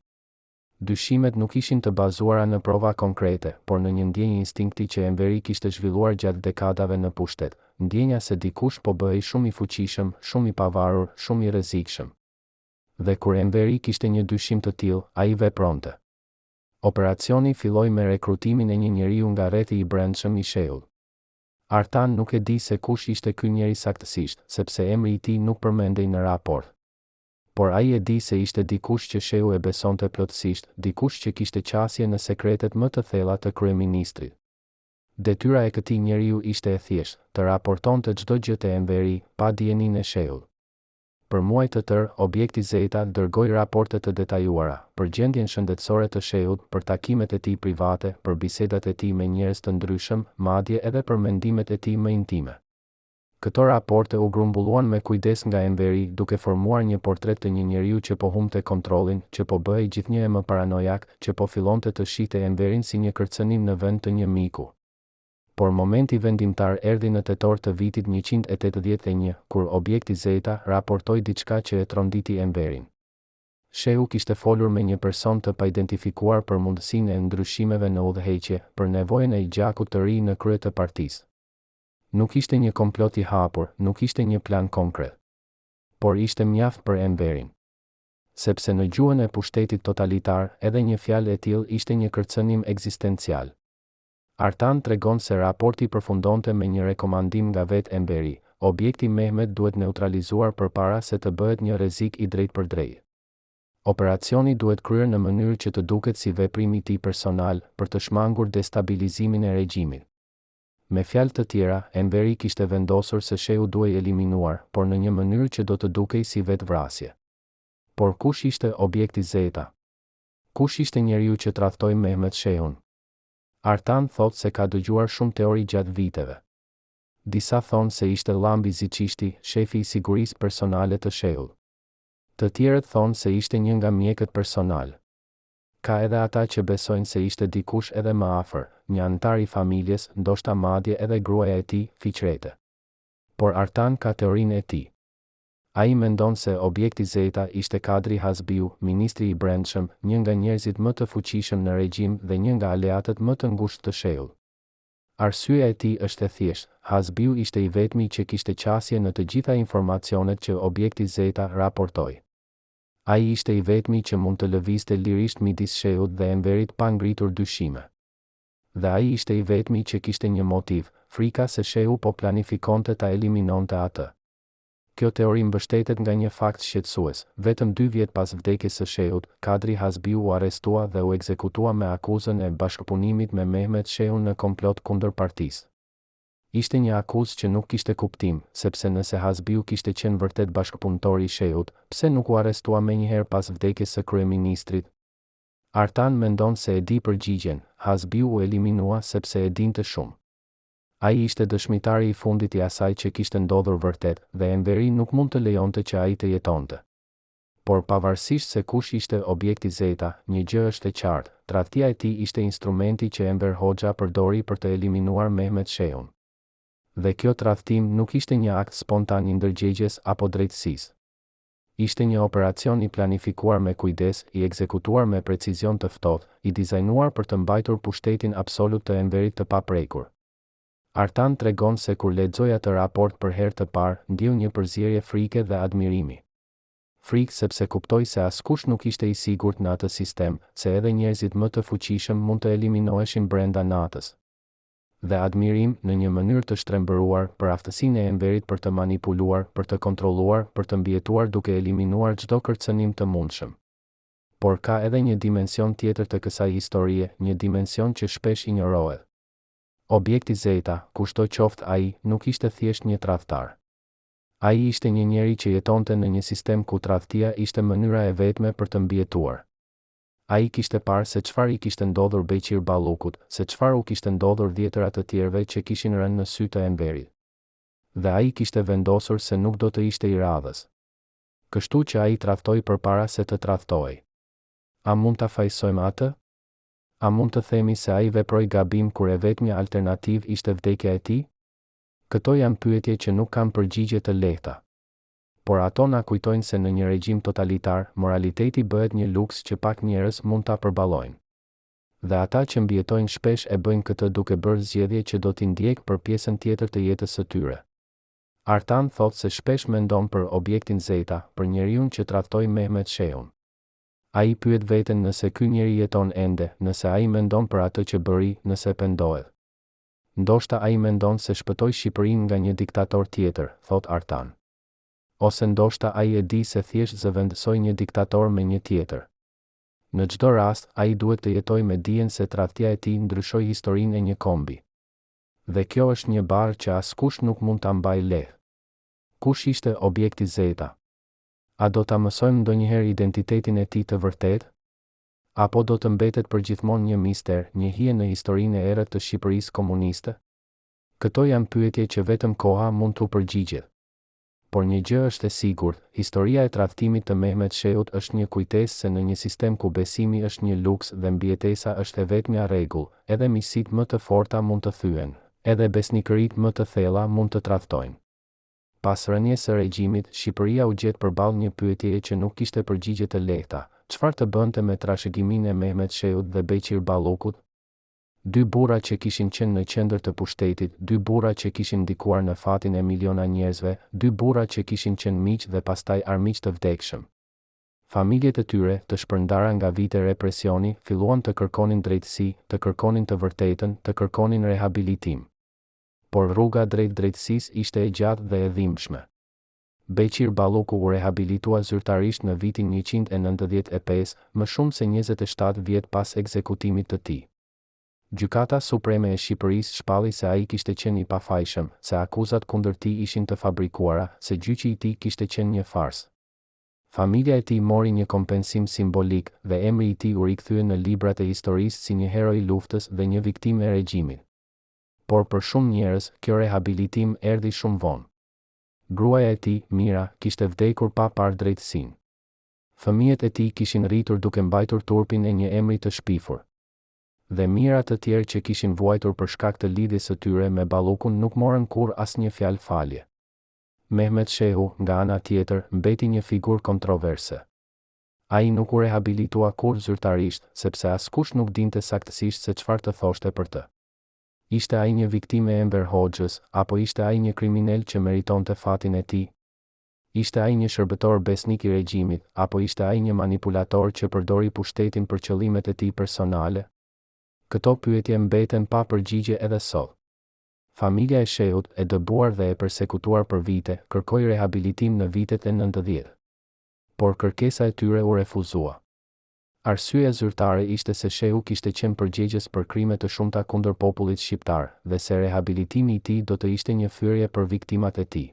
Dyshimet nuk ishin të bazuara në prova konkrete, por në një ndjenjë instinkti që Enveri kishte zhvilluar gjatë dekadave në pushtet, ndjenja se dikush po bëhej shumë i fuqishëm, shumë i pavarur, shumë i rrezikshëm. Dhe kur Enveri kishte një dyshim të tillë, ai vepronte. Operacioni filloi me rekrutimin e një njeriu nga rrethi i brendshëm i Shehut. Artan nuk e di se kush ishte ky njeri saktësisht, sepse emri i tij nuk përmendej në raport. Por ai e di se ishte dikush që Shehu e besonte plotësisht, dikush që kishte qasje në sekretet më të thella të kryeministrit. Detyra e këtij njeriu ishte e thjeshtë, të raportonte çdo gjë te Enveri, pa dijeninë e Shehut. Për muaj të tërë, Objekti Zeta dërgoi raporte të detajuara, për gjendjen shëndetësore të Shehut, për takimet e tij private, për bisedat e tij me njerëz të ndryshëm, madje edhe për mendimet e tij më intime. Këto raporte u grumbulluan me kujdes nga Enveri, duke formuar një portret të një njeriu që po humbte kontrollin, që po bëhej gjithnjë e më paranojak, që po fillonte të shihte Enverin si një kërcënim në vend të një miku. Por momenti vendimtar erdhi në tetor të vitit 181, kur Objekti Zeta raportoi diçka që e tronditi Enverin. Shehu kishte folur me një person të paidentifikuar për mundësinë e ndryshimeve në udhëheqje, për nevojën e gjakut të ri në krye të partisë. Nuk ishte një komplot i hapur, nuk ishte një plan konkret. Por ishte mjaft për Enverin. Sepse në gjuhën e pushtetit totalitar, edhe një fjalë e tillë ishte një kërcënim ekzistencial. Artan tregon se raporti përfundonte me një rekomandim nga vetë Enveri, objekti Mehmet duhet neutralizuar përpara se të bëhet një rrezik i drejtpërdrejtë. Operacioni duhet kryer në mënyrë që të duket si veprim i tij personal, për të shmangur destabilizimin e regjimit. Me fjalë të tjera, Enveri kishte vendosur se Shehu duhej eliminuar, por në një mënyrë që do të dukej si vetëvrasje. Por kush ishte objekti Zeta? Kush ishte njeriu që tradhtoi Mehmet Shehun? Artan thotë se ka dëgjuar shumë teori gjatë viteve. Disa thonë se ishte Llambi Ziçishti, shefi i sigurisë personale të Shehut. Të tjerët thonë se ishte një nga mjekët personalë. Ka edhe ata që besojnë se ishte dikush edhe më afër, një anëtar i familjes, ndoshta madje edhe gruaja e tij, Fiqrete. Por Artan ka teorinë e tij. Ai mendon se objekti Zeta ishte Kadri Hazbiu, ministri i Brendshëm, një nga njerëzit më të fuqishëm në regjim dhe një nga aleatët më të ngushtë të Shehut. Arsyeja e tij është e thjeshtë, Hazbiu ishte i vetmi që kishte qasje në të gjitha informacionet që objekti Zeta raportoi. Ai ishte i vetmi që mund të lëvizte lirisht midis Shehut dhe Enverit pa ngritur dyshime. Dhe ai ishte i vetmi që kishte një motiv, frika se Shehu po planifikonte ta eliminonte atë. Kjo teori mbështetet nga një fakt shqetësues, vetëm dy vjet pas vdekjes së Shehut, Kadri Hazbiu u arrestua dhe u ekzekutua me akuzën e bashkëpunimit me Mehmet Shehun në komplot kundër partisë. Ishte një akuzë që nuk kishte kuptim, sepse nëse Hazbiu kishte qenë vërtet bashkëpunëtor i Shehut, pse nuk u arrestua menjëherë pas vdekjes së kryeministrit? Artan mendon se e di përgjigjen, Hazbiu u eliminua sepse e dinte shumë. Ai ishte dëshmitari i fundit i asaj që kishte ndodhur vërtet, dhe Enveri nuk mund të lejonte që ai të jetonte. Por pavarësisht se kush ishte objekti Zeta, një gjë është e qartë, tradhtia e tij ishte instrumenti që Enver Hoxha përdori për të eliminuar Mehmet Shehun. Dhe kjo tradhtim nuk ishte një akt spontan i ndërgjegjes apo drejtësisë. Ishte një operacion i planifikuar me kujdes, i ekzekutuar me precizion të ftohtë, i dizajnuar për të mbajtur pushtetin absolut të Enverit të paprekur. Artan tregon se kur lexoi atë raport për herë të parë, ndjeu një përzierje frike dhe admirimi. Frikë sepse kuptoi se askush nuk ishte i sigurt në atë sistem, se edhe njerëzit më të fuqishëm mund të eliminoheshin brenda natës. Dhe admirim, në një mënyrë të shtrembëruar, për aftësinë e Enverit për të manipuluar, për të kontrolluar, për të mbijetuar duke eliminuar çdo kërcënim të mundshëm. Por ka edhe një dimension tjetër të kësaj historie, një dimension që shpesh injorohet. Objekti Zeta, kushdo qoftë ai, nuk ishte thjesht një tradhtar. Ai ishte një njeri që jetonte në një sistem ku tradhtia ishte mënyra e vetme për të mbijetuar. Ai kishte parë se çfarë i kishte ndodhur Beqir Ballukut, se çfarë u kishte ndodhur dhjetëra të tjerëve që kishin rënë në sy të Enverit. Dhe ai kishte vendosur se nuk do të ishte i radhës. Kështu që ai tradhtoi përpara se të tradhtohej. A mund ta fajësojmë atë? A mund të themi se ai veproi gabim kur e vetmja alternativë ishte vdekja e tij? Këto janë pyetje që nuk kanë përgjigje të lehta. Por ato na kujtojnë se në një regjim totalitar, moraliteti bëhet një luks që pak njerëz mund ta përballojnë. Dhe ata që mbijetojnë shpesh e bëjnë këtë duke bërë zgjedhje që do t'i ndjekë për pjesën tjetër të jetës së tyre. Artan thotë se shpesh mendon për objektin Zeta, për njeriun që tradhtoi Mehmet Shehun. Ai pyet veten nëse ky njeri jeton ende, nëse ai mendon për atë që bëri, nëse pendohet. Ndoshta ai mendon se shpëtoi Shqipërinë nga një diktator tjetër, thotë Artan. Ose ndoshta ai e di se thjesht zëvendësoi një diktator me një tjetër. Në çdo rast, ai duhet të jetojë me dijen se tradhtia e tij ndryshoi historinë e një kombi. Dhe kjo është një barrë që askush nuk mund ta mbajë lehtë. Kush ishte objekti Zeta? A do ta mësojmë ndonjëherë identitetin e tij të vërtetë? Apo do të mbetet përgjithmonë një mister, një hije në historinë e errët të Shqipërisë komuniste? Këto janë pyetje që vetëm koha mund t'u përgjigjet. Por një gjë është e sigurt, historia e tradhtimit të Mehmet Shehut është një kujtesë se në një sistem ku besimi është një luks dhe mbijetesa është e vetmja rregull, edhe miqësitë më të forta mund të thyhen, edhe besnikëritë më të thella mund të tradhtojnë. Pas rënies së regjimit, Shqipëria u gjet përballë një pyetjeje që nuk kishte përgjigje të lehta, çfarë të bënte me trashëgiminë e Mehmet Shehut dhe Beqir Ballukut? Dy burra që kishin qenë në qendër të pushtetit, dy burra që kishin ndikuar në fatin e miliona njerëzve, dy burra që kishin qenë miq dhe pastaj armiq të vdekshëm. Familjet e tyre, të shpërndara nga vite represioni, filluan të kërkonin drejtësi, të kërkonin të vërtetën, të kërkonin rehabilitim. Por rruga drejt drejtësisë ishte e gjatë dhe e dhimbshme. Beqir Balluku u rehabilitua zyrtarisht në vitin 195, më shumë se 27 vjet pas ekzekutimit të tij. Gjykata Supreme e Shqipërisë shpalli se ai kishte qenë i pafajshëm, se akuzat kundër tij ishin të fabrikuara, se gjyqi i tij kishte qenë një farsë. Familja e tij mori një kompensim simbolik, dhe emri i tij u rikthye në librat e historisë si një hero i luftës dhe një viktimë e regjimit. Por për shumë njerëz, kjo rehabilitim erdhi shumë vonë. Gruaja e tij, Mira, kishte vdekur pa parë drejtësinë. Fëmijët e tij kishin rritur duke mbajtur turpin e një emri të shpifur. Dhe mijëra të tjerë që kishin vuajtur për shkak të lidhjes së tyre me Ballukun nuk morën kurrë asnjë fjalë falje. Mehmet Shehu, nga ana tjetër, mbeti një figurë kontroverse. Ai nuk u rehabilitua kurrë zyrtarisht, sepse askush nuk dinte saktësisht se çfarë të thoshte për të. Ishte ai një viktimë e Enver Hoxhës, apo ishte ai një kriminel që meritonte fatin e tij? Ishte ai një shërbëtor besnik i regjimit, apo ishte ai një manipulator që përdori pushtetin për qëllimet e tij personale? Këto pyetje mbeten pa përgjigje edhe sot. Familja e Shehut, e dëbuar dhe e persekutuar për vite, kërkoi rehabilitim në vitet e 90. Por kërkesa e tyre u refuzua. Arsyeja zyrtare ishte se Shehu kishte qenë përgjegjës për krime të shumta kundër popullit shqiptar dhe se rehabilitimi i tij do të ishte një fyerje për viktimat e tij.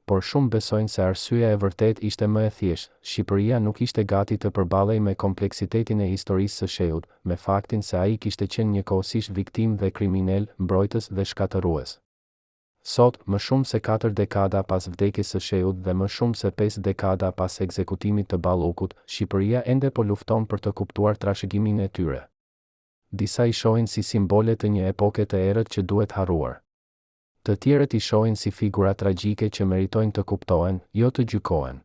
Por shumë besojnë se arsyeja e vërtetë ishte më e thjeshtë, Shqipëria nuk ishte gati të përballej me kompleksitetin e historisë së Shehut, me faktin se ai kishte qenë njëkohësisht viktimë dhe kriminel, mbrojtës dhe shkatërrues. Sot, më shumë se katër dekada pas vdekjes së Shehut dhe më shumë se pesë dekada pas ekzekutimit të Ballukut, Shqipëria ende po lufton për të kuptuar trashëgiminë e tyre. Disa i shohin si simbole të një epoke të errët që duhet harruar. Të tjerët i shohin si figura tragjike që meritojnë të kuptohen, jo të gjykohen.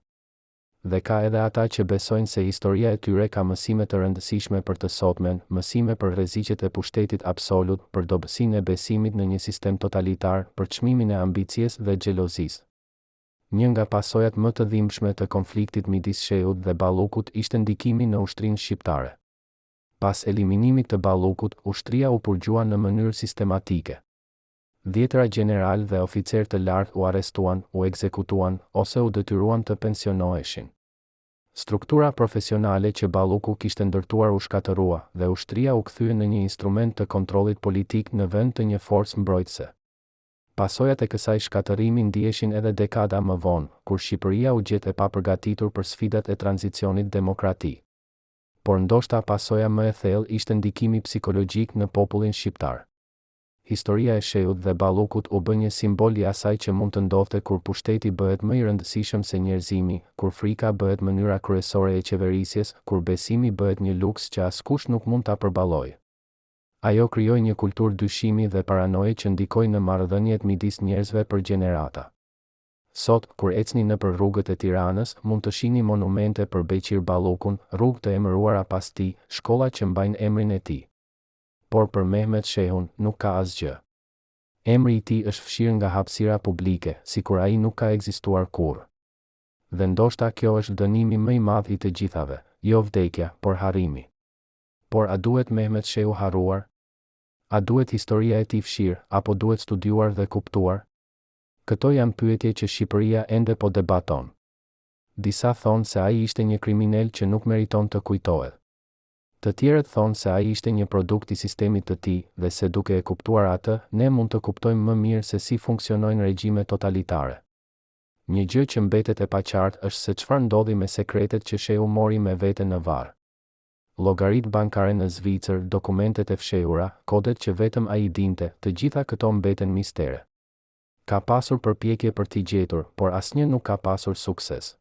Dhe ka edhe ata që besojnë se historia e tyre ka mësime të rëndësishme për të sotmen, mësime për rreziqet e pushtetit absolut, për dobësinë e besimit në një sistem totalitar, për çmimin e ambicies dhe xhelozisë. Një nga pasojat më të dhimbshme të konfliktit midis Shehut dhe Ballukut ishte ndikimi në ushtrinë shqiptare. Pas eliminimit të Ballukut, ushtria u përgjua në mënyrë sistematike. Dhjetëra gjeneralë dhe oficerë të lartë u arrestuan, u ekzekutuan, ose u detyruan të pensionoheshin. Struktura profesionale që Balluku kishte ndërtuar u shkatërrua, dhe ushtria u kthye në një instrument të kontrollit politik në vend të një forcë mbrojtëse. Pasojat e kësaj shkatërrimi ndiheshin edhe dekada më vonë, kur Shqipëria u gjet e papërgatitur për sfidat e tranzicionit demokratik. Por ndoshta pasoja më e thellë ishte ndikimi psikologjik në popullin shqiptar. Historia e Shehut dhe Ballukut u bë një simbol i asaj që mund të ndodhte kur pushteti bëhet më i rëndësishëm se njerëzimi, kur frika bëhet mënyra kryesore e qeverisjes, kur besimi bëhet një luks që askush nuk mund ta përballojë. Ajo krijoi një kulturë dyshimi dhe paranoje që ndikoi në marrëdhëniet midis njerëzve për gjenerata. Sot, kur ecni nëpër rrugët e Tiranës, mund të shihni monumente për Beqir Ballukun, rrugë të emëruara pas tij, shkolla që mbajnë emrin e tij. Por për Mehmet Shehun, nuk ka asgjë. Emri i tij është fshirë nga hapësira publike, sikur ai nuk ka ekzistuar kurrë. Dhe ndoshta kjo është dënimi më i madh i të gjithave, jo vdekja, por harrimi. Por a duhet Mehmet Shehu harruar? A duhet historia e tij fshirë, apo duhet studiuar dhe kuptuar? Këto janë pyetje që Shqipëria ende po debaton. Disa thonë se ai ishte një kriminel që nuk meriton të kujtohet. Të tjerët thonë se ai ishte një produkt i sistemit të tij dhe se duke e kuptuar atë, ne mund të kuptojmë më mirë se si funksionojnë regjime totalitare. Një gjë që mbetet e paqartë është se çfarë ndodhi me sekretet që Shehu mori me vete në varr. Llogaritë bankare në Zvicër, dokumentet e fshehura, kodet që vetëm ai i dinte, të gjitha këto mbeten mistere. Ka pasur përpjekje për t'i gjetur, por asnjë nuk ka pasur sukses.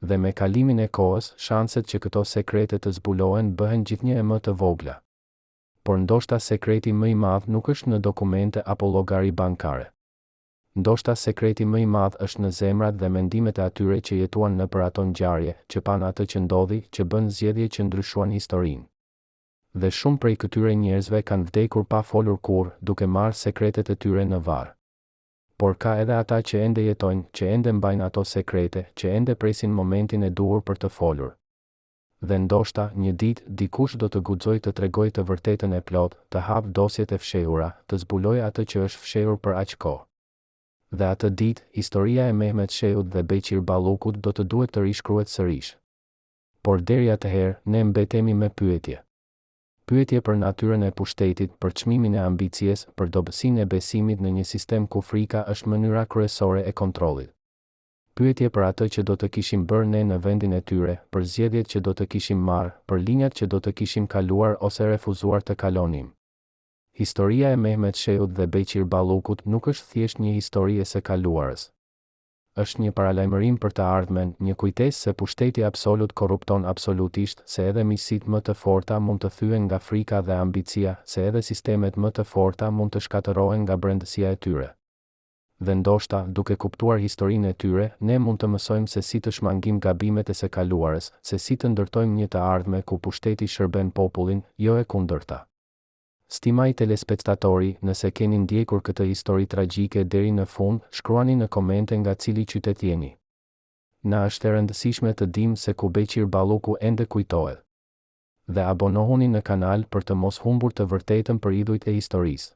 Dhe me kalimin e kohës, shanset që këto sekrete të zbulohen bëhen gjithnjë e më të vogla. Por ndoshta sekreti më i madh nuk është në dokumente apo llogari bankare. Ndoshta sekreti më i madh është në zemrat dhe mendimet e atyre që jetuan nëpër ato ngjarje, që panë atë që ndodhi, që bënë zgjedhje që ndryshuan historinë. Dhe shumë prej këtyre njerëzve kanë vdekur pa folur kurrë, duke marrë sekretet e tyre në varr. Por ka edhe ata që ende jetojnë, që ende mbajnë ato sekrete, që ende presin momentin e duhur për të folur. Dhe ndoshta, një ditë, dikush do të guxojë të tregojë të vërtetën e plotë, të hapë dosjet e fshehura, të zbulojë atë që është fshehur për aq kohë. Dhe atë ditë, historia e Mehmet Shehut dhe Beqir Ballukut do të duhet të rishkruhet sërish. Por deri atëherë, ne mbetemi me pyetje. Pyetje për natyrën e pushtetit, për çmimin e ambicies, për dobësinë e besimit në një sistem ku frika është mënyra kryesore e kontrollit. Pyetje për atë që do të kishim bërë ne në vendin e tyre, për zgjedhjet që do të kishim marrë, për linjat që do të kishim kaluar ose refuzuar të kalonim. Historia e Mehmet Shehut dhe Beqir Ballukut nuk është thjesht një histori e së kaluarës. Është një paralajmërim për të ardhmen, një kujtesë se pushteti absolut korrupton absolutisht, se edhe miqësitë më të forta mund të thyhen nga frika dhe ambicia, se edhe sistemet më të forta mund të shkatërrohen nga brendësia e tyre. Dhe ndoshta, duke kuptuar historinë e tyre, ne mund të mësojmë se si të shmangim gabimet e së kaluarës, se si të ndërtojmë një të ardhme ku pushteti shërben popullin, jo e kundërta. Stimai telespektatori, nëse keni ndjekur këtë histori tragjike deri në fund, shkruani në komente nga cili qytet jeni. Na është e rëndësishme të dimë se ku Beqir Balluku ende kujtohet. Dhe abonohuni në kanal për të mos humbur të vërtetën për idhujt e historisë.